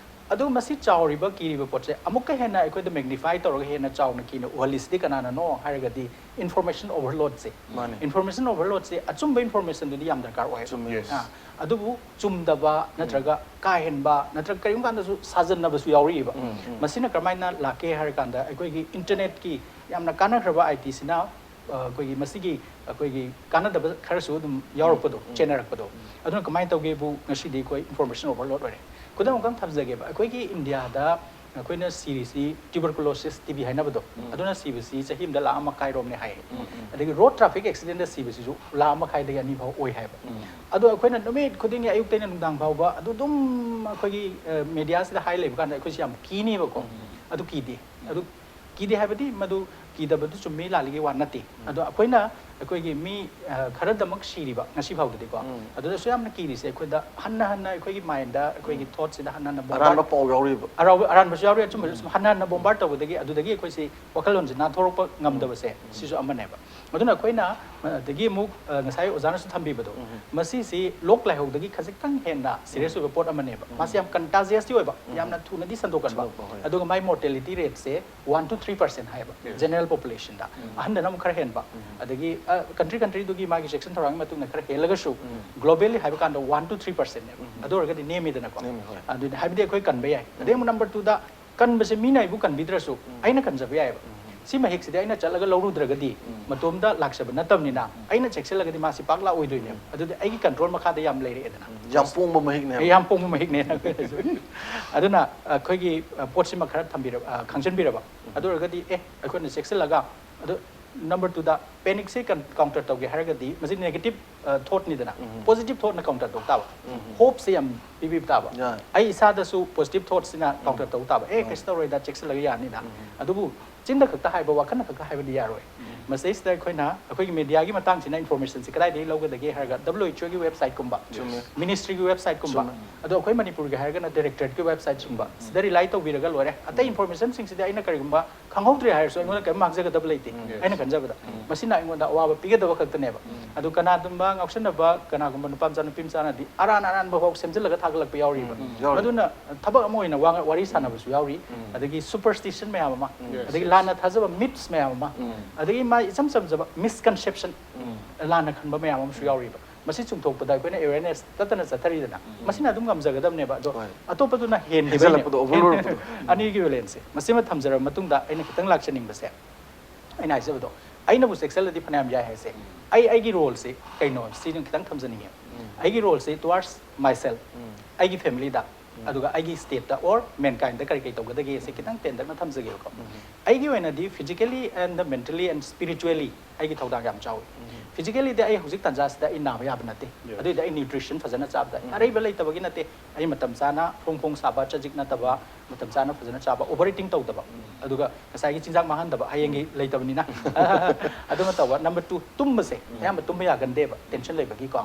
ꯑꯗꯨ ꯃꯁꯤ ꯆꯥꯎꯔꯤꯕ ꯀꯤꯔꯤꯕ ꯄꯣꯠꯁꯦ ꯑꯃꯨꯛꯀ ꯍꯦꯟꯅ ꯑꯩꯈꯣꯏꯗ magnify ꯇꯧꯔꯒ ꯍꯦꯟꯅ ꯆꯥꯎꯅ ꯀꯤꯅ ꯎꯍꯜꯂꯤꯁꯤꯗꯤ ꯀꯅꯥꯅꯅꯣ ꯍꯥꯏꯔꯒꯗꯤ information overloadꯁꯦ꯫ ꯃꯥꯅꯦ꯫ Information overloadꯁꯦ ꯑꯆꯨꯝꯕ informationꯗꯨꯗꯤ ꯌꯥꯝ ꯗꯔꯀꯥꯔ ꯑꯣꯏ꯫ ꯆꯨꯝꯃꯦ꯫ Yes. ꯑꯥ, ꯑꯗꯨꯕꯨ ꯆꯨꯝꯗꯕ ꯅꯠꯇ꯭ꯔꯒ ꯀꯥ ꯍꯦꯟꯕ ꯅꯠꯇ꯭ꯔꯒ ꯀꯔꯤꯒꯨꯝꯕ ꯀꯥꯟꯗꯁꯨ ꯁꯥꯖꯟꯅꯕꯁꯨ ꯌꯥꯎꯔꯛꯏꯕ꯫ ꯃꯁꯤꯅ ꯀꯔꯝꯍꯥꯏꯅ ꯂꯥꯛꯀꯦ ꯍꯥꯏꯔ ꯀꯥꯟꯗ ꯑꯩꯈꯣꯏꯒꯤ internetꯀꯤ ꯌꯥꯝꯅ ꯀꯥꯟꯅꯈ꯭ꯔꯕ ITꯁꯤꯅ ꯑ, ꯑꯩꯈꯣꯏꯒꯤ ꯃꯁꯤꯒꯤ ꯑꯩꯈꯣꯏꯒꯤ ꯀꯥꯟꯅꯗꯕ ꯈꯔꯁꯨ ꯑꯗꯨꯝ ꯌꯥꯎꯔꯛꯄꯗꯣ, ꯆꯦꯟꯅꯔꯛꯄꯗꯣ꯫ ꯑꯗꯨꯅ ꯀꯃꯥꯏꯅ ꯇꯧꯒꯦꯕꯨ ꯉꯁꯤꯗꯤ ꯑꯩꯈꯣꯏ information overload ꯑꯣꯏꯔꯦ꯫ ꯈꯨꯗꯝ ꯑꯃꯈꯛ ꯊꯝꯖꯒꯦꯕ, ꯑꯩꯈꯣꯏꯒꯤ ꯏꯟꯗꯤꯌꯥꯗ ꯑꯩꯈꯣꯏꯅ ꯁꯤꯔꯤꯁꯤ tuberculosis, TB ꯍꯥꯏꯅꯕꯗꯣ, ꯑꯗꯨꯅ ꯁꯤꯕꯁꯤ ꯆꯍꯤ ꯑꯃꯗ ꯂꯥꯈ ꯑꯃ ꯃꯈꯥꯏꯔꯣꯝꯅꯦ ꯍꯥꯏꯌꯦ꯫ ꯑꯗꯒꯤ road traffic accidentꯗ ꯁꯤꯕꯁꯤꯁꯨ ꯂꯥꯈ ꯑꯃ ꯃꯈꯥꯏꯗꯒꯤ ꯑꯅꯤ ꯐꯥꯎ ꯑꯣꯏ ꯍꯥꯏꯕ꯫ ꯑꯗꯣ ꯑꯩꯈꯣꯏꯅ ꯅꯨꯃꯤꯠ ꯈꯨꯗꯤꯡꯒꯤ ꯑꯌꯨꯛꯇꯩꯅ ꯅꯨꯡꯗꯥꯡ ꯐꯥꯎꯕ ꯑꯗꯨ ꯑꯗꯨꯝ ꯑꯩꯈꯣꯏꯒꯤ, ꯑ, mediaꯁꯤꯗ ꯍꯥꯏ ꯂꯩꯕ ꯀꯥꯟꯗ ꯑꯩꯈꯣꯏꯁꯤ ꯌꯥꯝ ꯀꯤꯅꯦꯕꯀꯣ꯫ ꯑꯗꯨ ꯀꯤꯗꯦ꯫ ꯑꯗꯨ ꯀꯤꯗꯦ ꯍꯥꯏꯕꯗꯤ ꯃꯗꯨ ꯀꯤꯗꯕꯗꯨ ꯆꯨꯝꯃꯤ ꯂꯥꯜꯂꯤꯒꯤ ꯋꯥ ꯅꯠꯇꯦ꯫ ꯑꯗꯣ ꯑꯩꯈꯣꯏꯅ ꯑꯩꯈꯣꯏꯒꯤ ꯃꯤ, ꯑ, ꯈꯔꯗꯃꯛ ꯁꯤꯔꯤꯕ ꯉꯁꯤ ꯐꯥꯎꯗꯗꯤꯀꯣ, ꯑꯗꯨꯗꯁꯨ ꯌꯥꯝꯅ ꯀꯤꯔꯤꯁꯦ ꯑꯩꯈꯣꯏꯗ ꯍꯟꯅ ꯍꯟꯅ ꯑꯩꯈꯣꯏꯒꯤ mindꯗ, ꯑꯩꯈꯣꯏꯒꯤ thoughtꯁꯤꯗ ꯍꯟꯅ ꯍꯟꯅ bombard ꯑꯔꯥꯟꯕ ꯄꯥꯎ ꯌꯥꯎꯔꯤꯕ꯫ ꯑꯔꯥꯎꯕ-, ꯑꯔꯥꯟꯕꯁꯨ ꯌꯥꯎꯔꯤ, ꯑꯆꯨꯝꯕꯁꯨ ꯁꯨꯝ ꯍꯟꯅ ꯍꯟꯅ bombard ꯇꯧꯕꯗꯒꯤ ꯑꯗꯨꯗꯒꯤ ꯑꯩꯈꯣꯏꯁꯤ ꯋꯥꯈꯜꯂꯣꯟꯁꯦ ꯅꯥꯟꯊꯣꯔꯛꯄ ꯉꯝꯗꯕꯁꯦ ꯁꯤꯁꯨ ꯑꯃꯅꯦꯕ꯫ ꯑꯗꯨꯅ ꯑꯩꯈꯣꯏꯅ, ꯑ, ꯑꯗꯒꯤ ꯑꯃꯨꯛ, ꯑ, ꯉꯁꯥꯏ ꯑꯣꯖꯥꯅꯁꯨ ꯊꯝꯕꯤꯕꯗꯣ, ꯃꯁꯤꯁꯤ ꯂꯣꯛ ꯂꯥꯏꯍꯧꯗꯒꯤ ꯈꯖꯤꯛꯇꯪ ꯍꯦꯟꯅ serious ꯑꯣꯏꯕ ꯄꯣꯠ ꯑꯃꯅꯦꯕ꯫ ꯃꯥꯁꯤ ꯌꯥꯝ contagiousꯇꯤ ꯑꯣꯏꯕ, ꯌꯥꯝꯅ ꯊꯨꯅꯗꯤ ꯁꯟꯗꯣꯛꯀꯟꯕ꯫ ꯁꯟꯗꯣꯛꯄ, ꯍꯣꯏ꯫ ꯑꯗꯨꯒ ꯃꯥꯏ mortality rateꯁꯦ one to three percent ꯍꯥꯏꯌꯦꯕ, general populationꯗ꯫ ꯑꯍꯟꯗꯅ ꯑꯃꯨꯛ ꯈꯔ ꯍꯦꯟꯕ꯫ ꯑꯗꯒꯤ, ꯑ, country countryꯗꯨꯒꯤ ꯃꯥꯒꯤ ꯆꯦꯛꯁꯤꯟ ꯊꯧꯔꯥꯡꯒꯤ ꯃꯇꯨꯡ ꯏꯟꯅ ꯈꯔ ꯍꯦꯜꯂꯒꯁꯨ, globally ꯍꯥꯏꯕ ꯀꯥꯟꯗ one to three percentꯅꯦꯕ꯫ ꯑꯗꯨ ꯑꯣꯏꯔꯒꯗꯤ ꯅꯦꯝꯃꯤꯗꯅꯀꯣ꯫ ꯅꯦꯝꯃꯤ, ꯍꯣꯏ꯫ ꯑꯗꯨꯗꯤ ꯍꯥꯏꯕꯗꯤ ꯑꯩꯈꯣꯏ ꯀꯟꯕ ꯌꯥꯏ꯫ ꯑꯗꯩ ꯑꯃꯨꯛ number twoꯗ ꯀꯟꯕꯁꯦ ꯃꯤꯅ ꯑꯩꯕꯨ ꯀꯟꯕꯤꯗ꯭ꯔꯁꯨ ꯑꯩꯅ ꯀꯟꯖꯕ ꯌꯥꯏꯑꯕ꯫ ꯁꯤ ꯃꯍꯤꯛꯁꯤꯗꯤ ꯑꯩꯅ ꯆꯠꯂꯒ ꯂꯧꯔꯨꯗ꯭ꯔꯒꯗꯤ ꯃꯇꯣꯝꯗ ꯂꯥꯛꯆꯕ ꯅꯠꯇꯕꯅꯤꯅ ꯑꯩꯅ ꯆꯦꯛꯁꯤꯜꯂꯒꯗꯤ ꯃꯥꯁꯤ ꯄꯥꯛ ꯂꯥꯛꯑꯣꯏꯗꯣꯏꯅꯦꯕ꯫ ꯑꯗꯨꯗꯤ ꯑꯩꯒꯤ control ꯃꯈꯥꯗ ꯌꯥꯝ ꯂꯩꯔꯛꯑꯦꯗꯅ꯫ ꯌꯥꯝ ꯄꯣꯡꯕ ꯃꯍꯤꯛꯅꯦ꯫ ꯑꯩ ꯌꯥꯝ ꯄꯣꯡꯕ ꯃꯍꯤꯛꯅꯦꯅ ꯑꯩꯈꯣꯏꯅꯁꯨ꯫ ꯑꯗꯨꯅ ꯑꯩꯈꯣꯏꯒꯤ, ꯑ, ꯄꯣꯠꯁꯤꯃ ꯈꯔ ꯊꯝꯕꯤꯔꯕ, ꯑ, ꯈꯪꯖꯤꯟꯕꯤꯔꯕ꯫ ꯑꯗꯨ ꯑꯣꯏꯔꯒꯗꯤ ꯑꯦ ꯑꯩꯈꯣꯏꯅ ꯆꯦꯛꯁꯤꯜꯂꯒ ꯑꯗꯨ number twoꯗ panicꯁꯦ ꯀꯟ-, counter ꯇꯧꯒꯦ ꯍꯥꯏꯔꯒꯗꯤ ꯃꯁꯤ negative, ꯑ, thoughtꯅꯤꯗꯅ꯫ Positive thoughtꯅ counter ꯇꯧ ꯇꯥꯕ꯫ Hopeꯁꯦ ꯌꯥꯝ ꯄꯤꯕꯤꯕ ꯇꯥꯕ꯫ ꯌꯥꯏ꯫ ꯑꯩ ꯏꯁꯥꯗꯁꯨ positive thoughtꯁꯤꯅ counter ꯇꯧ ꯇꯥꯕ꯫ ꯑꯦ ꯀꯩꯁꯨ ꯇꯧꯔꯣꯏꯗ, ꯆꯦꯛꯁꯤꯜꯂꯒ ꯌꯥꯅꯤꯗ꯫ ꯑꯗꯨꯕꯨ ꯆꯤꯟꯗ ꯈꯛꯇ ꯍꯥꯏꯕ, ꯋꯥꯈꯜꯅ ꯈꯛꯇ ꯍꯥꯏꯕꯗꯤ ꯌꯥꯔꯣꯏ꯫ ꯃꯁꯤꯗꯩꯁꯤꯗ ꯑꯩꯈꯣꯏꯅ ꯑꯩꯈꯣꯏꯒꯤ mediaꯒꯤ ꯃꯇꯥꯡꯁꯤꯅ informationꯁꯦ ꯀꯗꯥꯏꯗꯒꯤ ꯂꯧꯒꯗꯒꯦ ꯍꯥꯏꯔꯒ WHOꯒꯤ websiteꯀꯨꯝꯕ, ꯆꯨꯝꯃꯦ꯫ ministryꯒꯤ websiteꯀꯨꯝꯕ, ꯆꯨꯝꯃꯦ꯫ ꯑꯗꯣ ꯑꯩꯈꯣꯏ ꯃꯅꯤꯄꯨꯔꯒꯤ ꯍꯥꯏꯔꯒꯅ directorateꯀꯤ websiteꯀꯨꯝꯕ, ꯁꯤꯗ rely ꯇꯧꯕꯤꯔꯒ ꯂꯣꯏꯔꯦ꯫ ꯑꯇꯩ informationꯁꯤꯡꯁꯤꯗꯤ ꯑꯩꯅ ꯀꯔꯤꯒꯨꯝꯕ ꯈꯪꯍꯧꯗ꯭ꯔꯦ ꯍꯥꯏꯔꯁꯨ ꯑꯩꯉꯣꯟꯗ ꯀꯔꯤꯝ ꯃꯥꯡꯖꯒꯗꯕ ꯂꯩꯇꯦ, ꯑꯩꯅ ꯈꯟꯖꯕꯗ꯫ ꯃꯁꯤ ꯑꯩꯉꯣꯟꯗ ꯑꯋꯥꯕ ꯄꯤꯒꯗꯕ ꯈꯛꯇꯅꯦꯕ꯫ ꯑꯗꯨ ꯀꯅꯥꯒꯨꯝꯕ ꯉꯥꯎꯁꯟꯅꯕ, ꯀꯅꯥꯒꯨꯝꯕ ꯅꯨꯄꯥ ꯃꯆꯥ ꯅꯨꯄꯤ ꯃꯆꯥꯅꯗꯤ ꯑꯔꯥꯟ ꯑꯔꯥꯟꯕ ꯐꯥꯎ ꯁꯦꯝꯖꯤꯜꯂꯒ ꯊꯥꯒꯠꯂꯛꯄ ꯌꯥꯎꯔꯤꯕ꯫ ꯌꯥꯎꯔꯤ꯫ ꯃꯗꯨꯅ ꯊꯕꯛ ꯑꯃ ꯑꯣꯏꯅ ꯋꯥ- ꯋꯥꯔꯤ ꯁꯥꯟꯅꯕꯁꯨ ꯌꯥꯎꯔꯤ꯫ ꯑꯗꯒꯤ superstition ꯃꯌꯥꯝ ꯑꯃ, Yes, ꯑꯗꯒꯤ yes. ꯂꯥꯟꯅ ꯊꯥꯖꯕ, myths ꯃꯌꯥꯝ ꯑꯃ, ꯑꯗꯒꯤ ꯃꯥ ꯏꯆꯝ ꯆꯝꯖꯕ misconception, ꯂꯥꯟꯅ ꯈꯟꯕ ꯃꯌꯥꯝ ꯑꯃꯁꯨ ꯌꯥꯎꯔꯤꯕ꯫ ꯃꯁꯤ ꯆꯨꯝꯊꯣꯛꯄꯗ ꯑꯩꯈꯣꯏꯅ awareness ꯇꯠꯇꯅ ꯆꯠꯊꯔꯤꯗꯅ, ꯃꯁꯤꯅ ꯑꯗꯨꯝ ꯉꯝꯖꯒꯗꯕꯅꯦꯕ꯫ ꯑꯗꯣ ꯍꯣꯏ꯫ ꯑꯇꯣꯞꯄꯗꯨꯅ ꯍꯦꯟꯈꯤꯕꯩꯅꯦ꯫ ꯍꯦꯟꯖꯜꯂꯛꯄꯗꯣ, overload ꯑꯣꯏꯔꯛꯄꯗꯣ꯫ ꯑꯅꯤꯒꯤ balance ꯁꯦ ꯃꯁꯤꯃ ꯊꯝꯖꯔꯕ ꯃꯇꯨꯡꯗ ꯑꯩꯅ ꯈꯤꯇꯪ ꯂꯥꯛꯆꯅꯤꯡꯕꯁꯦ, ꯑꯩꯅ ꯍꯥꯏꯖꯕꯗꯣ, ꯑꯩꯅꯕꯨ ꯆꯦꯛꯁꯤꯜꯂꯗꯤ ꯐꯅꯌꯥꯝ ꯌꯥꯏ ꯍꯥꯏꯁꯦ꯫ ꯑꯩ ꯑꯩꯒꯤ role ꯁꯦ ꯀꯩꯅꯣ, ꯁꯤꯅ ꯈꯤꯇꯪ ꯊꯝꯖꯅꯤꯡꯉꯦ꯫ ꯑꯩꯒꯤ role ꯁꯦ towards myself, ꯑꯩꯒꯤ family ꯗ, ꯑꯗꯨꯒ ꯑꯩꯒꯤ state ꯇ or mankind ꯗ ꯀꯔꯤ ꯀꯔꯤ ꯇꯧꯒꯗꯒꯦ ꯁꯦ ꯈꯤꯇꯪ ꯇꯦꯟꯇꯛꯅ ꯊꯝꯖꯒꯦꯕꯀꯣ꯫ ꯑꯩꯒꯤ ꯑꯣꯏꯅꯗꯤ physically and mentally and spiritually ꯑꯩꯒꯤ ꯊꯧꯗꯥꯡ ꯌꯥꯝ ꯆꯥꯎꯏ꯫ Physically ꯗꯤ ꯑꯩ ꯍꯧꯖꯤꯛ ꯇꯥꯟꯖꯥꯁꯤꯗ ꯑꯩ ꯅꯥꯕ ꯌꯥꯕ ꯅꯠꯇꯦ꯫ Yes. ꯑꯗꯨꯏꯗꯤ ꯑꯩ nutrition ꯐꯖꯅ ꯆꯥꯕꯗ ꯑꯔꯩꯕ ꯂꯩꯇꯕꯒꯤ ꯅꯠꯇꯦ꯫ ꯑꯩ ꯃꯇꯝ ꯆꯥꯅ ꯐꯣꯡ ꯐꯣꯡ ꯁꯥꯕ, ꯆꯖꯤꯛ ꯅꯠꯇꯕ, ꯃꯇꯝ ꯆꯥꯅ ꯐꯖꯅ ꯆꯥꯕ, over eating ꯇꯧꯗꯕ꯫ ꯑꯗꯨꯒ ꯉꯁꯥꯏꯒꯤ ꯆꯤꯟꯖꯥꯛ ꯃꯥꯡꯍꯟꯗꯕ, ꯍꯌꯦꯡꯒꯤ ꯂꯩꯇꯕꯅꯤꯅ꯫ ꯑꯗꯨꯃ ꯇꯧꯕ꯫ Number two, ꯇꯨꯝꯕꯁꯦ ꯑꯌꯥꯝꯕ ꯇꯨꯝꯕ ꯌꯥꯒꯟꯗꯦꯕ, tension ꯂꯩꯕꯒꯤꯀꯣ꯫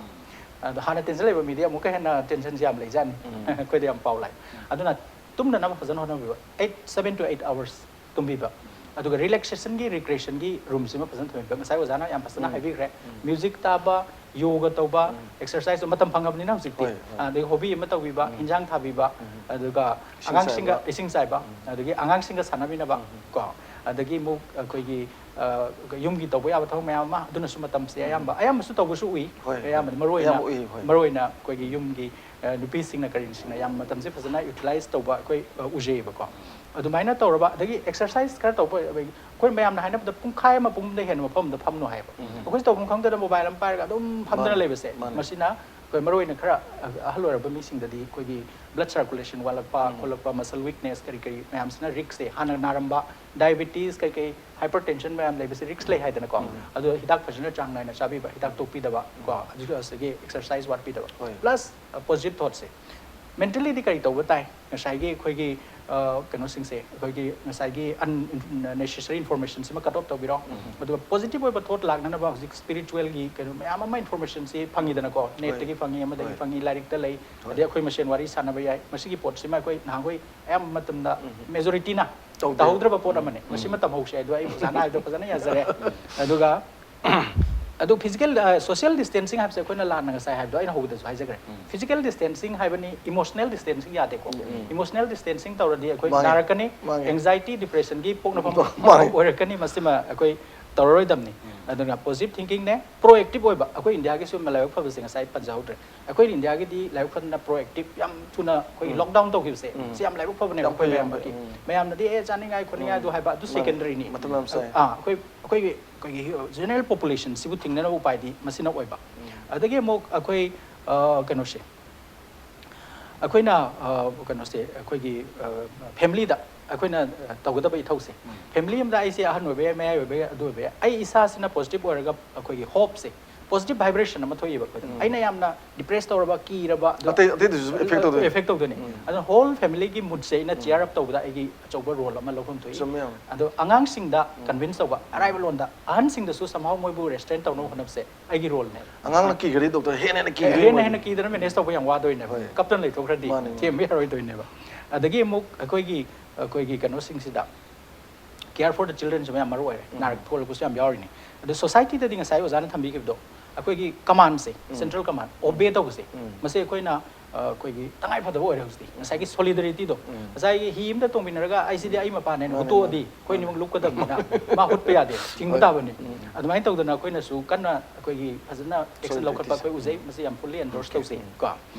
ꯑꯗꯣ ꯍꯥꯟꯅ tension ꯂꯩꯕ ꯃꯤꯗꯤ ꯑꯃꯨꯛꯀ ꯍꯦꯟꯅ tension ꯁꯦ ꯌꯥꯝ ꯂꯩꯖꯥꯠꯅꯤ꯫ ꯑꯩꯈꯣꯏꯗ ꯌꯥꯝ ꯄꯥꯎ ꯂꯥꯛꯑꯦ꯫ ꯑꯗꯨꯅ ꯇꯨꯝꯅꯅꯕ ꯐꯖꯅ ꯍꯣꯠꯅꯕꯤꯕ꯫ Eight, seven to eight hours ꯇꯨꯝꯕꯤꯕ꯫ ꯑꯗꯨꯒ relaxation ꯒꯤ, recreation ꯒꯤ room ꯁꯤꯃ ꯐꯖꯅ ꯊꯝꯕꯤꯕ꯫ ꯉꯁꯥꯏ ꯑꯣꯖꯥꯅ ꯌꯥꯝ ꯐꯖꯅ ꯍꯥꯏꯕꯤꯈ꯭ꯔꯦ꯫ Music ꯇꯥꯕ, yoga ꯇꯧꯕ, exercise ꯇꯧꯕ, ꯃꯇꯝ ꯐꯪꯉꯕꯅꯤꯅ ꯍꯧꯖꯤꯛꯇꯤ꯫ ꯍꯣꯏ, ꯍꯣꯏ꯫ ꯑꯗꯒꯤ hobby ꯑꯃ ꯇꯧꯕꯤꯕ, ꯍꯤꯟꯖꯥꯡ ꯊꯥꯕꯤꯕ, ꯑꯗꯨꯒ ꯏꯁꯤꯡ ꯑꯉꯥꯡꯁꯤꯡꯒ ꯆꯥꯏꯕ꯫ ꯏꯁꯤꯡ ꯆꯥꯏꯕ, ꯑꯗꯒꯤ ꯑꯉꯥꯡꯁꯤꯡꯒ ꯁꯥꯟꯅꯃꯤꯟꯅꯕ, ꯀꯣ꯫ ꯑꯗꯒꯤ ꯑꯃꯨꯛ ꯑꯩꯈꯣꯏꯒꯤ, ꯑ, ꯌꯨꯝꯒꯤ ꯇꯧꯕ ꯌꯥꯕ ꯊꯕꯛ ꯃꯌꯥꯝ ꯑꯃ, ꯑꯗꯨꯅꯁꯨ ꯃꯇꯝꯁꯦ ꯑꯌꯥꯝꯕ, ꯑꯌꯥꯝꯕꯁꯨ ꯇꯧꯕꯁꯨ ꯎꯏ꯫ ꯍꯣꯏ, ꯑꯌꯥꯝꯕꯗꯤ ꯍꯣꯏ꯫ ꯃꯔꯨ ꯑꯣꯏꯅ, ꯑꯌꯥꯝꯕ ꯎꯏ, ꯍꯣꯏ꯫ ꯃꯔꯨ ꯑꯣꯏꯅ ꯑꯩꯈꯣꯏꯒꯤ ꯌꯨꯝꯒꯤ, ꯑ, ꯅꯨꯄꯤꯁꯤꯡꯅ ꯀꯔꯤꯁꯤꯡꯅ ꯌꯥꯝ ꯃꯇꯝꯁꯦ ꯐꯖꯅ utilize ꯇꯧꯕ ꯑꯩꯈꯣꯏ, ꯑ, ꯎꯖꯩꯌꯦꯕꯀꯣ꯫ ꯑꯗꯨꯃꯥꯏꯅ ꯇꯧꯔꯕ, ꯑꯗꯒꯤ exercise ꯈꯔ ꯇꯧꯕ, ꯑꯩꯈꯣꯏ ꯃꯌꯥꯝꯅ ꯍꯥꯏꯅꯕꯗ ꯄꯨꯡꯈꯥꯏ ꯑꯃ, ꯄꯨꯡ ꯑꯃꯗ ꯍꯦꯟꯅ ꯃꯐꯝ ꯑꯃꯗ ꯐꯝꯅꯨ ꯍꯥꯏꯌꯦꯕ꯫ ꯑꯩꯈꯣꯏꯁꯨ ꯇꯧꯐꯝ ꯈꯪꯗꯅ mobile ꯑꯃ ꯄꯥꯏꯔꯒ ꯑꯗꯨꯝ ꯐꯝꯗꯅ ꯃꯥꯅꯦ, ꯂꯩꯕꯁꯦ, ꯃꯥꯅꯦ꯫ ꯃꯁꯤꯅ ꯑꯩꯈꯣꯏ ꯃꯔꯨ ꯑꯣꯏꯅ ꯈꯔ ꯑꯍꯜ ꯑꯣꯏꯔꯕ ꯃꯤꯁꯤꯡꯗꯗꯤ ꯑꯩꯈꯣꯏꯒꯤ blood circulation ꯋꯥꯠꯂꯛꯄ ꯈꯣꯠꯂꯛꯄ, muscle weakness ꯀꯔꯤ ꯀꯔꯤ ꯃꯌꯥꯝꯁꯤꯅ risk ꯁꯦ, ꯍꯥꯟꯅ ꯅꯥꯔꯝꯕ diabetes ꯀꯩ ꯀꯩ, hypertension ꯃꯌꯥꯝ ꯂꯩꯕꯁꯦ risk ꯂꯩ ꯍꯥꯏꯗꯅꯀꯣ꯫ ꯑꯗꯣ ꯍꯤꯗꯥꯛ ꯐꯖꯅ ꯆꯥꯡ ꯅꯥꯏꯅ ꯆꯥꯕꯤꯕ, ꯍꯤꯗꯥꯛ ꯇꯣꯛꯄꯤꯗꯕ ꯀꯣ, ꯑꯗꯨꯒ ꯉꯁꯥꯏꯒꯤ exercise ꯋꯥꯠꯄꯤꯗꯕ꯫ ꯍꯣꯏ꯫ Plus, ꯑ, positive thought ꯁꯦ꯫ Mentally ꯗꯤ ꯀꯔꯤ ꯇꯧꯕ ꯇꯥꯏ? ꯉꯁꯥꯏꯒꯤ ꯑꯩꯈꯣꯏꯒꯤ, ꯑ, ꯀꯩꯅꯣꯁꯤꯡꯁꯦ, ꯑꯩꯈꯣꯏꯒꯤ ꯉꯁꯥꯏꯒꯤ unnecessary information ꯁꯤꯃ cut off ꯇꯧꯕꯤꯔꯣ꯫ ꯑꯗꯨꯒ positive ꯑꯣꯏꯕ thought ꯂꯥꯛꯅꯅꯕ ꯍꯧꯖꯤꯛ spiritual ꯒꯤ ꯀꯩꯅꯣ ꯃꯌꯥꯝ ꯑꯃ information ꯁꯤ ꯐꯪꯉꯤꯗꯅꯀꯣ, net ꯇꯒꯤ ꯐꯪꯉꯤ, ꯑꯃꯗꯒꯤ ꯍꯣꯏ꯫ ꯐꯪꯉꯤ, ꯂꯥꯏꯔꯤꯛꯇ ꯂꯩ, ꯍꯣꯏ꯫ ꯑꯗꯩ ꯑꯩꯈꯣꯏ ꯃꯁꯦꯟ ꯋꯥꯔꯤ ꯁꯥꯟꯅꯕ ꯌꯥꯏ꯫ ꯃꯁꯤꯒꯤ ꯄꯣꯠꯁꯤꯃ ꯑꯩꯈꯣꯏ ꯅꯍꯥꯟꯈꯣꯏ ꯑꯌꯥꯝꯕ ꯃꯇꯝꯗ ꯃꯦꯖꯣꯔꯤꯇꯤꯅ ꯇꯧꯍꯧꯗ꯭ꯔꯕ ꯄꯣꯠ ꯑꯃꯅꯤ꯫ ꯃꯁꯤꯃ ꯇꯝꯍꯧꯁꯦ꯫ ꯑꯗꯣ ꯑꯩ ꯑꯣꯖꯥꯅ ꯍꯥꯏꯕꯗꯣ ꯐꯖꯅ ꯌꯥꯖꯔꯦ꯫ ꯑꯗꯨꯒ ꯑꯗꯨ ꯐꯤꯖꯤꯀꯦꯜ ꯁꯣꯁꯤꯌꯦꯜ ꯗꯤꯁꯇꯦꯟꯁꯤꯡ ꯍꯥꯏꯕꯁꯦ ꯑꯩꯈꯣꯏꯅ ꯂꯥꯟꯅ ꯉꯁꯥꯏ ꯍꯥꯏꯕꯗꯣ ꯑꯩꯅ ꯍꯧꯕꯗꯁꯨ ꯍꯥꯏꯖꯈ꯭ꯔꯦ꯫ ꯐꯤꯖꯤꯀꯦꯜ ꯗꯤꯁꯇꯦꯟꯁꯤꯡ ꯍꯥꯏꯕꯅꯤ, ꯏꯃꯣꯁꯅꯦꯜ ꯗꯤꯁꯇꯦꯟꯁꯤꯡ ꯌꯥꯗꯦꯀꯣ꯫ ꯏꯃꯣꯁꯅꯦꯜ ꯗꯤꯁꯇꯦꯟꯁꯤꯡ ꯇꯧꯔꯗꯤ ꯑꯩꯈꯣꯏ ꯃꯥꯅꯦ꯫ ꯅꯥꯔꯛꯀꯅꯤ꯫ ꯃꯥꯅꯦ꯫ ꯑꯦꯡꯖꯥꯏꯇꯤ, ꯗꯤꯄ꯭ꯔꯦꯁꯟꯒꯤ ꯄꯣꯛꯅꯐꯝ ꯃꯥꯅꯦ꯫ ꯑꯣꯏꯔꯛꯀꯅꯤ꯫ ꯃꯁꯤꯃ ꯑꯩꯈꯣꯏ ꯇꯧꯔꯔꯣꯏꯗꯕꯅꯤ꯫ ꯑꯗꯨꯅ ꯄꯣꯖꯤꯇꯤꯚ ꯊꯤꯡꯀꯤꯡꯅꯦ, ꯄ꯭ꯔꯣꯑꯦꯛꯇꯤꯚ ꯑꯣꯏꯕ꯫ ꯑꯩꯈꯣꯏ ꯏꯟꯗꯤꯌꯥꯒꯤꯁꯨ ꯂꯥꯏꯕꯛ ꯐꯕꯁꯦ ꯉꯁꯥꯏ ꯄꯟꯖꯍꯧꯗ꯭ꯔꯦ꯫ ꯑꯩꯈꯣꯏ ꯏꯟꯗꯤꯌꯥꯒꯤꯗꯤ ꯂꯥꯏꯕꯛ ꯐꯗꯅ ꯄ꯭ꯔꯣꯑꯦꯛꯇꯤꯚ ꯌꯥꯝ ꯊꯨꯅ ꯑꯩꯈꯣꯏꯒꯤ ꯂꯣꯛꯗꯥꯎꯟ ꯇꯧꯈꯤꯕꯁꯦ ꯁꯤ ꯌꯥꯝ ꯂꯥꯏꯕꯛ ꯐꯕꯅꯦꯕ꯫ ꯌꯥꯝ ꯑꯩꯈꯣꯏ ꯐꯩ, ꯌꯥꯝ ꯃꯌꯥꯝꯒꯤ ꯐꯩ꯫ ꯎꯝ꯫ ꯃꯌꯥꯝꯅꯗꯤ ꯑꯦ ꯆꯥꯅꯤꯡꯉꯥꯏ ꯈꯣꯠꯅꯤꯡꯉꯥꯏ ꯑꯗꯨ ꯍꯥꯏꯕ ꯑꯗꯨ ꯃꯥꯅꯦ꯫ ꯁꯦꯀꯦꯟꯗꯔꯤꯅꯤ꯫ ꯃꯇꯝ ꯌꯥꯝ ꯆꯥꯏ꯫ ꯑꯥ, ꯑꯩꯈꯣꯏ ꯑꯩꯈꯣꯏꯒꯤ ꯑꯩꯈꯣꯏꯒꯤ ꯖꯦꯅꯔꯦꯜ ꯄꯣꯄꯨꯂꯦꯁꯟꯁꯤꯕꯨ ꯊꯤꯡꯅꯅꯕ ꯎꯄꯥꯏꯗꯤ ꯃꯁꯤꯅ ꯑꯣꯏꯕ꯫ ꯑꯗꯒꯤ ꯑꯃꯨꯛ ꯑꯩꯈꯣꯏ ꯑ, ꯀꯩꯅꯣꯁꯦ ꯑꯩꯈꯣꯏꯅ ꯑ, ꯀꯩꯅꯣꯁꯦ ꯑꯩꯈꯣꯏꯒꯤ ꯐꯦꯃꯤꯂꯤꯗ ꯑꯩꯈꯣꯏꯅ ꯑ, ꯇꯧꯒꯗꯕ ꯏꯊꯧꯁꯦ꯫ ꯐꯦꯃꯤꯂꯤ ꯑꯃꯗ ꯑꯩꯁꯦ ꯑꯍꯟ ꯑꯣꯏꯕ ꯌꯥꯏ, ꯃꯌꯥꯏ ꯑꯣꯏꯕ ꯌꯥꯏ, ꯑꯗꯨ ꯑꯣꯏꯕ ꯌꯥꯏ, ꯑꯩ ꯏꯁꯥꯁꯤꯅ ꯄꯣꯖꯤꯇꯤꯚ ꯑꯣꯏꯔꯒ ꯑꯩꯈꯣꯏꯒꯤ ꯍꯣꯞꯁꯦ, ꯄꯣꯖꯤꯇꯤꯚ ꯚꯥꯏꯕ꯭ꯔꯦꯁꯟ ꯑꯃ ꯊꯣꯛꯏꯕ ꯑꯩꯈꯣꯏꯗ꯫ ꯑꯩꯅ ꯌꯥꯝꯅ ꯗꯤꯄ꯭ꯔꯦꯁ ꯇꯧꯔꯕ, ꯀꯤꯔꯕ, ꯑꯗꯣ ꯑꯇꯩ ꯑꯇꯩꯗꯁꯨ ꯏꯐꯦꯛ ꯇꯧꯗꯣꯏꯅꯦ꯫ ꯏꯐꯦꯛ ꯇꯧꯗꯣꯏꯅꯦ꯫ ꯑꯗꯨꯅ ꯍꯣꯜ ꯐꯦꯃꯤꯂꯤꯒꯤ ꯃꯨꯠꯁꯦ ꯑꯩꯅ ꯆꯤꯌꯔ ꯑꯞ ꯇꯧꯕꯗ ꯑꯩꯒꯤ ꯑꯆꯧꯕ ꯔꯣꯜ ꯑꯃ ꯂꯧꯐꯝ ꯊꯣꯛꯏ꯫ ꯆꯨꯝꯃꯦ ꯌꯥꯝ꯫ ꯑꯗꯣ ꯑꯉꯥꯡꯁꯤꯡꯗ ꯀꯟꯚꯤꯟꯁ ꯇꯧꯕ, ꯑꯔꯥꯏꯕ ꯂꯣꯟꯗ ꯑꯍꯟꯁꯤꯡꯗꯁꯨ somehow ꯃꯣꯏꯕꯨ ꯔꯦꯁꯇ꯭ꯔꯦꯟ ꯇꯧꯅꯕ ꯍꯣꯠꯅꯕꯁꯦ ꯑꯩꯒꯤ ꯔꯣꯜꯅꯦ꯫ ꯑꯉꯥꯡꯅ ꯀꯤꯈ꯭ꯔꯗꯤ ꯗꯣꯛꯇꯔ ꯍꯦꯟꯅ ꯍꯦꯟꯅ ꯀꯤꯈ꯭ꯔꯗꯤ ꯍꯦꯟꯅ ꯃꯣꯏꯗꯤ꯫ ꯍꯦꯟꯅ ꯀꯤꯗꯅ ꯃꯦꯅꯦꯖ ꯇꯧꯕ ꯌꯥꯝ ꯋꯥꯗꯣꯏꯅꯦꯕ꯫ ꯍꯣꯏ꯫ ꯀꯞꯇꯅ ꯂꯩꯊꯣꯛꯈ꯭ꯔꯗꯤ ꯃꯥꯅꯦ, ꯃꯥꯅꯦ꯫ ꯊꯦꯝꯕ ꯌꯥꯔꯣꯏꯗꯣꯏꯅꯦꯕ꯫ ꯑꯗꯒꯤ ꯑꯃꯨꯛ ꯑꯩꯈꯣꯏꯒꯤ ꯑꯩꯈꯣꯏꯒꯤ ꯀꯩꯅꯣꯁꯤꯡꯁꯤꯗ care for the childrenꯁꯨ ꯌꯥꯝ ꯃꯔꯨ ꯑꯣꯏꯔꯦ꯫ ꯅꯥꯔꯛ ꯊꯣꯛꯂꯛꯄꯁꯨ ꯌꯥꯝ ꯌꯥꯎꯔꯤꯅꯤ꯫ ꯑꯗꯣ ꯁꯣꯁꯥꯏꯇꯤꯗꯗꯤ ꯉꯁꯥꯏ ꯑꯣꯖꯥꯅ ꯊꯝꯕꯤꯈꯤꯕꯗꯣ ꯑꯩꯈꯣꯏꯒꯤ ꯀꯃꯥꯟꯁꯦ, ꯁꯦꯟꯇ꯭ꯔꯦꯜ ꯀꯃꯥꯟ ꯑꯣꯕꯦ ꯇꯧꯕꯁꯦ, ꯃꯁꯤ ꯑꯩꯈꯣꯏꯅ ꯑ, ꯑꯩꯈꯣꯏꯒꯤ ꯇꯉꯥꯏ ꯐꯗꯕ ꯑꯣꯏꯔꯦ ꯍꯧꯖꯤꯛꯇꯤ꯫ ꯉꯁꯥꯏꯒꯤ ꯁꯣꯂꯤꯗꯔꯤꯇꯤꯗꯣ, ꯉꯁꯥꯏꯒꯤ ꯍꯤ ꯑꯃꯗ ꯇꯣꯡꯃꯤꯟꯅꯔꯒ ꯑꯩꯁꯤꯗꯤ ꯑꯩ ꯃꯄꯥꯅꯦꯅ ꯍꯨꯠꯇꯣꯛꯑꯗꯤ ꯑꯩꯈꯣꯏ ꯑꯅꯤꯃꯛ ꯂꯨꯞꯀꯗꯕꯅꯤꯅ ꯃꯥ ꯍꯨꯠꯄ ꯌꯥꯗꯦ, ꯊꯤꯡꯕ ꯇꯥꯕꯅꯤ꯫ ꯑꯗꯨꯃꯥꯏꯅ ꯇꯧꯗꯅ ꯑꯩꯈꯣꯏꯅꯁꯨ ꯀꯟꯅ ꯑꯩꯈꯣꯏꯒꯤ ꯐꯖꯅ ꯑꯦꯛꯁꯟ ꯂꯧꯈꯠꯄ ꯑꯩꯈꯣꯏ ꯎꯖꯩ꯫ ꯃꯁꯤ ꯌꯥꯝ fully endorse ꯇꯧꯖꯩ ꯀꯣ꯫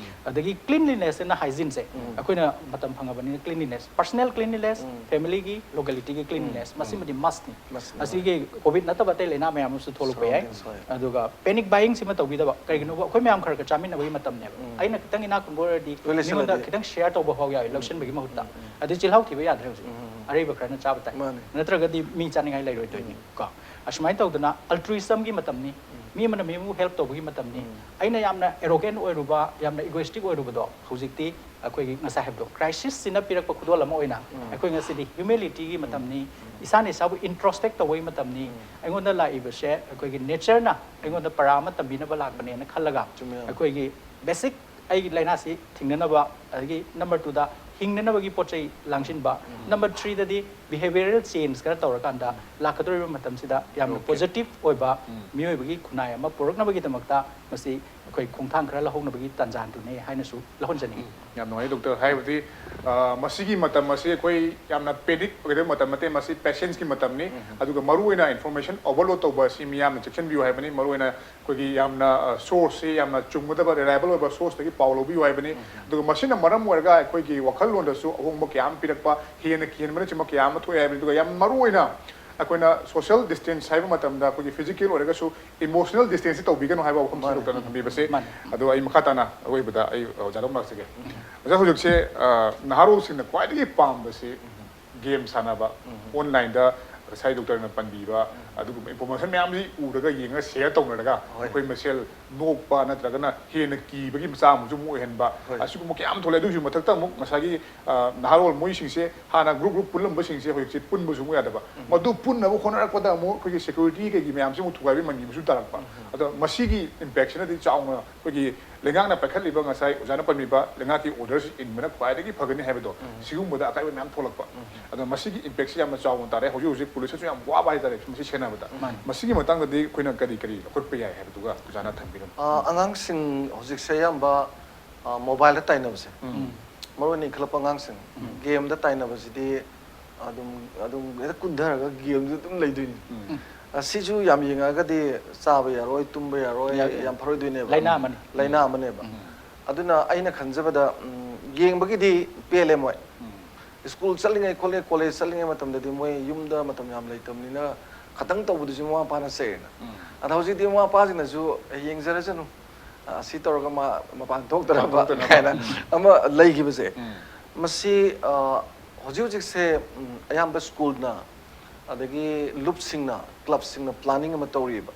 ꯑꯗꯒꯤ cleanlinessꯁꯤꯅ, hygiene ꯁꯦ ꯑꯩꯈꯣꯏꯅ ꯃꯇꯝ ꯐꯪꯉꯕꯅꯤꯅ cleanliness, personal cleanliness, familyꯒꯤ, localityꯒꯤ cleanliness, ꯃꯁꯤꯃꯗꯤ mustꯅꯤ꯫ ꯑꯁꯤꯒꯤ ꯀꯣꯚꯤꯗ ꯅꯠꯇꯕ ꯑꯇꯩ ꯂꯥꯏꯅꯥ ꯃꯌꯥꯝ ꯑꯃꯁꯨ ꯊꯣꯛꯂꯛꯄ ꯌꯥꯏ꯫ ꯑꯗꯨꯒ panic buyingꯁꯤꯃ ꯇꯧꯕꯤꯗꯕ꯫ ꯀꯔꯤꯒꯤꯅꯣꯕ? ꯑꯩꯈꯣꯏ ꯃꯌꯥꯝ ꯈꯔ ꯈꯔ ꯆꯥꯃꯤꯟꯅꯕꯒꯤ ꯃꯇꯝꯅꯦꯕ꯫ ꯑꯩꯅ ꯈꯤꯇꯪ ꯏꯅꯥꯛ ꯈꯨꯟꯕ ꯑꯣꯏꯔꯗꯤ ꯂꯣꯏ ꯂꯩꯁꯜꯂꯗꯤ꯫ ꯃꯤꯉꯣꯟꯗ ꯈꯤꯇꯪ ꯁꯤꯌꯔ ꯇꯧꯕ ꯐꯥꯎ ꯌꯥꯏ, ꯂꯧꯁꯤꯟꯕꯒꯤ ꯃꯍꯨꯠꯇ꯫ ꯑꯗꯨ ꯆꯤꯜꯍꯥꯎ ꯊꯤꯕ ꯌꯥꯗ꯭ꯔꯦ ꯍꯧꯖꯤꯛ꯫ ꯑꯔꯩꯕ ꯈꯔꯅ ꯆꯥꯕ ꯇꯥꯏ꯫ ꯃꯥꯅꯦ꯫ ꯅꯠꯇ꯭ꯔꯒꯗꯤ ꯃꯤ ꯆꯥꯅꯤꯡꯉꯥꯏ ꯂꯩꯔꯣꯏꯗꯣꯏꯅꯤ ꯀꯣ꯫ ꯑꯁꯨꯃꯥꯏꯅ ꯇꯧꯗꯅ altruismꯒꯤ ꯃꯇꯝꯅꯤ꯫ ꯃꯤ ꯑꯃꯅ ꯃꯤ ꯑꯃꯕꯨ ꯍꯦꯜꯞ ꯇꯧꯕꯒꯤ ꯃꯇꯝꯅꯤ꯫ ꯑꯩꯅ ꯌꯥꯝꯅ arrogant ꯑꯣꯏꯔꯨꯕ, ꯌꯥꯝꯅ egoistic ꯑꯣꯏꯔꯨꯕꯗꯣ ꯍꯧꯖꯤꯛꯇꯤ ꯑꯩꯈꯣꯏꯒꯤ ꯉꯁꯥꯏ ꯍꯥꯏꯕꯗꯣ, crisisꯁꯤꯅ ꯄꯤꯔꯛꯄ ꯈꯨꯗꯣꯜ ꯑꯃ ꯑꯣꯏꯅ ꯑꯩꯈꯣꯏ ꯉꯁꯤꯗꯤ humilityꯒꯤ ꯃꯇꯝꯅꯤ꯫ ꯏꯁꯥꯅ ꯏꯁꯥꯕꯨ introspect ꯇꯧꯕꯒꯤ ꯃꯇꯝꯅꯤ꯫ ꯑꯩꯉꯣꯟꯗ ꯂꯥꯛꯏꯕꯁꯦ ꯑꯩꯈꯣꯏꯒꯤ natureꯅ ꯑꯩꯉꯣꯟꯗ ꯄꯔꯥ ꯑꯃ ꯇꯝꯕꯤꯅꯕ ꯂꯥꯛꯄꯅꯦꯅ ꯈꯜꯂꯒ ꯆꯨꯝꯃꯦ ꯌꯥꯝ꯫ ꯑꯩꯈꯣꯏꯒꯤ basic ꯑꯩꯒꯤ ꯂꯥꯏꯅꯥꯁꯤ ꯊꯤꯡꯅꯅꯕ, ꯑꯗꯒꯤ number twoꯗ ꯍꯤꯡꯅꯅꯕꯒꯤ ꯄꯣꯠ ꯆꯩ ꯂꯥꯡꯁꯤꯟꯕ, number threeꯗꯗꯤ ꯕꯤꯍꯦꯕꯤꯌꯔꯦꯜ ꯆꯦꯟꯖ ꯈꯔ ꯇꯧꯔꯀꯥꯟꯗ ꯂꯥꯛꯀꯗꯧꯔꯤꯕ ꯃꯇꯝꯁꯤꯗ ꯌꯥꯝꯅ ꯄꯣꯖꯤꯇꯤꯚ ꯑꯣꯏꯕ ꯃꯤꯑꯣꯏꯕꯒꯤ ꯈꯨꯟꯅꯥꯏ ꯑꯃ ꯄꯨꯔꯛꯅꯕꯒꯤꯗꯃꯛꯇ ꯃꯁꯤ ꯑꯩꯈꯣꯏ ꯈꯣꯡꯊꯥꯡ ꯈꯔ ꯂꯧꯍꯧꯅꯕꯒꯤ ꯇꯥꯟꯖꯥꯗꯨꯅꯦ ꯍꯥꯏꯅꯁꯨ ꯂꯧꯍꯟꯖꯅꯤꯡꯏ꯫ ꯌꯥꯝ ꯅꯨꯡꯉꯥꯏ ꯗꯣꯛꯇꯔ꯫ ꯍꯥꯏꯕꯗꯤ ꯑ, ꯃꯁꯤꯒꯤ ꯃꯇꯝ ꯑꯁꯤ ꯑꯩꯈꯣꯏ ꯌꯥꯝꯅ ꯄꯦꯅꯤꯛ ꯑꯣꯏꯒꯗꯕ ꯃꯇꯝ ꯅꯠꯇꯦ, ꯃꯁꯤ ꯄꯦꯁꯦꯟꯁꯀꯤ ꯃꯇꯝꯅꯤ꯫ ꯑꯗꯨꯒ ꯃꯔꯨꯑꯣꯏꯅ ꯏꯟꯐꯣꯔꯃꯦꯁꯟ ꯑꯣꯚꯔꯂꯣꯗ ꯇꯧꯕ ꯑꯁꯤ ꯃꯤꯌꯥꯝꯅ ꯆꯦꯛꯁꯤꯟꯕꯤꯌꯨ ꯍꯥꯏꯕꯅꯤ꯫ ꯃꯔꯨꯑꯣꯏꯅ ꯑꯩꯈꯣꯏꯒꯤ ꯌꯥꯝꯅ ꯁꯣꯔꯁꯁꯤ ꯌꯥꯝꯅ ꯆꯨꯝꯒꯗꯕ, ꯔꯤꯂꯥꯏꯕꯜ ꯑꯣꯏꯕ ꯁꯣꯔꯁꯇꯒꯤ ꯄꯥꯎ ꯂꯧꯕꯤꯌꯨ ꯍꯥꯏꯕꯅꯤ꯫ ꯑꯗꯨꯒ ꯃꯁꯤꯅ ꯃꯔꯝ ꯑꯣꯏꯔꯒ ꯑꯩꯈꯣꯏꯒꯤ ꯋꯥꯈꯜꯂꯣꯟꯗꯁꯨ ꯑꯍꯣꯡꯕ ꯀꯌꯥ ꯑꯃ ꯄꯤꯔꯛꯄ, ꯍꯦꯟꯅ ꯀꯤꯍꯟꯕꯅꯆꯤꯡꯕ ꯀꯌꯥ ꯑꯃ ꯊꯣꯛꯑꯦ ꯍꯥꯏꯕꯅꯤ꯫ ꯑꯗꯨꯒ ꯌꯥꯝ ꯃꯔꯨꯑꯣꯏꯅ ꯑꯩꯈꯣꯏꯅ ꯁꯣꯁꯤꯌꯦꯜ ꯗꯤꯁꯇꯦꯟꯁ ꯍꯥꯏꯕ ꯃꯇꯝꯗ ꯑꯩꯈꯣꯏꯒꯤ ꯐꯤꯖꯤꯀꯦꯜ ꯑꯣꯏꯔꯒꯁꯨ ꯏꯃꯣꯁꯅꯦꯜ ꯗꯤꯁꯇꯦꯟꯁꯁꯤ ꯇꯧꯕꯤꯒꯅꯨ ꯍꯥꯏꯕ ꯋꯥꯐꯝꯁꯤ ꯗꯣꯛꯇꯔꯅ ꯊꯝꯕꯤꯕꯁꯦ꯫ ꯑꯗꯣ ꯑꯩ ꯃꯈꯥ ꯇꯥꯅ ꯑꯔꯣꯏꯕꯗ ꯑꯩ ꯑꯣꯖꯥꯗ ꯑꯃꯨꯛ ꯂꯥꯛꯆꯒꯦ꯫ ꯑꯣꯖꯥ, ꯍꯧꯖꯤꯛꯁꯦ ꯑ, ꯅꯍꯥꯔꯣꯜꯁꯤꯡꯅ ꯈ꯭ꯋꯥꯏꯗꯒꯤ ꯄꯥꯝꯕꯁꯤ ꯒꯦꯝ ꯁꯥꯟꯅꯕ, ꯑꯣꯟꯂꯥꯏꯟꯗ ꯉꯁꯥꯏ ꯗꯣꯛꯇꯔꯅ ꯄꯟꯕꯤꯕ ꯑꯗꯨꯒꯨꯝꯕ ꯏꯟꯐꯣꯔꯃꯦꯁꯟ ꯃꯌꯥꯝꯁꯤ ꯎꯔꯒ ꯌꯦꯡꯉꯒ ꯁꯦꯌꯔ ꯇꯧꯅꯔꯒ ꯑꯩꯈꯣꯏ ꯃꯁꯦꯜ ꯅꯣꯛꯄ ꯅꯠꯇ꯭ꯔꯒꯅ ꯍꯦꯟꯅ ꯀꯤꯕꯒꯤ ꯃꯆꯥꯛ ꯑꯃꯁꯨ ꯑꯃꯨꯛ ꯑꯣꯏꯍꯟꯕ, ꯑꯁꯤꯒꯨꯝꯕ ꯀꯌꯥ ꯑꯃ ꯊꯣꯛꯂꯛꯑꯦ꯫ ꯑꯗꯨꯒꯤꯁꯨ ꯃꯊꯛꯇ ꯑꯃꯨꯛ ꯉꯁꯥꯏꯒꯤ ꯑ, ꯅꯍꯥꯔꯣꯜ ꯃꯣꯏꯁꯤꯡꯁꯦ ꯍꯥꯟꯅ ꯒ꯭ꯔꯨꯞ ꯒ꯭ꯔꯨꯞ ꯄꯨꯜꯂꯝꯕꯁꯤꯡꯁꯦ ꯍꯧꯖꯤꯛꯁꯦ ꯄꯨꯟꯕꯁꯨ ꯑꯃꯨꯛ ꯌꯥꯗꯕ꯫ ꯃꯗꯨ ꯄꯨꯟꯅꯕ ꯍꯣꯠꯅꯔꯛꯄꯗ ꯑꯃꯨꯛ ꯑꯩꯈꯣꯏꯒꯤ ꯁꯦꯀ꯭ꯌꯨꯔꯤꯇꯤ ꯀꯩꯒꯤ ꯃꯌꯥꯝꯁꯦ ꯑꯃꯨꯛ ꯊꯨꯒꯥꯏꯕꯒꯤ ꯃꯪꯒꯤ ꯑꯃꯁꯨ ꯇꯥꯔꯛꯄ꯫ ꯑꯗꯣ ꯃꯁꯤꯒꯤ ꯏꯝꯄꯦꯛꯁꯤꯅꯗꯤ ꯆꯥꯎꯅ ꯑꯩꯈꯣꯏꯒꯤ ꯂꯩꯉꯥꯛꯅ ꯄꯥꯏꯈꯠꯂꯤꯕ ꯉꯁꯥꯏ ꯑꯣꯖꯥꯅ ꯄꯟꯕꯤꯕ ꯂꯩꯉꯥꯛꯀꯤ ꯑꯣꯔꯗꯔꯁꯤ ꯏꯟꯕꯅ ꯈ꯭ꯋꯥꯏꯗꯒꯤ ꯐꯒꯅꯤ ꯍꯥꯏꯕꯗꯣ, ꯁꯤꯒꯨꯝꯕꯗ ꯑꯀꯥꯏꯕ ꯃꯌꯥꯝ ꯊꯣꯛꯂꯛꯄ꯫ ꯑꯗꯣ ꯃꯁꯤꯒꯤ ꯏꯝꯄꯦꯛꯁꯤ ꯌꯥꯝꯅ ꯆꯥꯎꯅ ꯇꯥꯔꯦ꯫ ꯍꯧꯖꯤꯛ ꯍꯧꯖꯤꯛ ꯄꯨꯂꯤꯁꯅꯁꯨ ꯌꯥꯝ ꯋꯥꯕ ꯍꯥꯏꯇꯥꯔꯦ ꯃꯁꯤ ꯁꯦꯟꯅꯕꯗ꯫ ꯃꯁꯤꯒꯤ ꯃꯇꯥꯡꯗꯗꯤ ꯑꯩꯈꯣꯏꯅ ꯀꯔꯤ ꯀꯔꯤ ꯂꯧꯈꯠꯄ ꯌꯥꯏ ꯍꯥꯏꯕꯗꯨꯒ ꯑꯣꯖꯥꯅ ꯊꯝꯕꯤꯔꯝꯃꯨ꯫ ꯑ, ꯑꯉꯥꯡꯁꯤꯡ ꯍꯧꯖꯤꯛꯁꯦ ꯑꯌꯥꯝꯕ ꯃꯣꯕꯥꯏꯜꯗ ꯇꯥꯏꯅꯕꯁꯦ, ꯃꯔꯨꯑꯣꯏꯅ ꯏꯟꯈꯠꯂꯛꯄ ꯑꯉꯥꯡꯁꯤꯡ ꯒꯦꯝꯗ ꯇꯥꯏꯅꯕꯁꯤꯗꯤ ꯑꯗꯨꯝ ꯑꯗꯨꯝ ꯍꯦꯛꯇ ꯀꯨꯟꯊꯔꯒ ꯒꯦꯝꯗꯨ ꯑꯗꯨꯝ ꯂꯩꯗꯣꯏꯅꯤ꯫ ꯑ, ꯁꯤꯁꯨ ꯌꯥꯝ ꯌꯦꯡꯉꯛꯑꯒꯗꯤ ꯆꯥꯕ ꯌꯥꯔꯣꯏ, ꯇꯨꯝꯕ ꯌꯥꯔꯣꯏ, ꯌꯥꯔꯣꯏ꯫ ꯌꯥꯝ ꯐꯔꯣꯏꯗꯣꯏꯅꯦꯕ꯫ ꯂꯥꯏꯅꯥ ꯑꯃꯅꯤ꯫ ꯂꯥꯏꯅꯥ ꯑꯃꯅꯦꯕ꯫ ꯑꯗꯨꯅ ꯑꯩꯅ ꯈꯟꯖꯕꯗ ꯎꯝ, ꯌꯦꯡꯕꯒꯤꯗꯤ ꯄꯦꯜꯂꯦ ꯃꯣꯏ꯫ ꯁ꯭ꯀꯨꯜ ꯆꯠꯂꯤꯉꯩ ꯈꯣꯠꯂꯤꯉꯩ ꯀꯣꯂꯦꯖ ꯆꯠꯂꯤꯉꯩ ꯃꯇꯝꯗꯗꯤ ꯃꯣꯏ ꯌꯨꯝꯗ ꯃꯇꯝ ꯌꯥꯝ ꯂꯩꯇꯕꯅꯤꯅ ꯈꯇꯪ ꯇꯧꯕꯗꯨꯁꯨ ꯃꯃꯥ ꯃꯄꯥꯅ ꯆꯩꯔꯦꯅ꯫ ꯑꯗ ꯍꯧꯖꯤꯛꯇꯤ ꯃꯃꯥ ꯃꯄꯥꯁꯤꯡꯅꯁꯨ "ꯑꯦ, ꯌꯦꯡꯖꯔꯁꯅꯨ, ꯑ, ꯁꯤ ꯇꯧꯔꯒ ꯃꯥ ꯃꯄꯥꯟ ꯊꯣꯛꯇꯅꯕ" ꯀꯥꯏꯅ ꯑꯃ ꯂꯩꯈꯤꯕꯁꯦ꯫ ꯃꯁꯤ ꯑ, ꯍꯧꯖꯤꯛ ꯍꯧꯖꯤꯛꯁꯦ ꯎꯝ, ꯑꯌꯥꯝꯕ ꯁ꯭ꯀꯨꯜꯅ ꯑꯗꯒꯤ ꯂꯨꯞꯁꯤꯡꯅ, ꯀ꯭ꯂꯕꯁꯤꯡꯅ ꯄ꯭ꯂꯥꯅꯤꯡ ꯑꯃ ꯇꯧꯔꯤꯕ꯫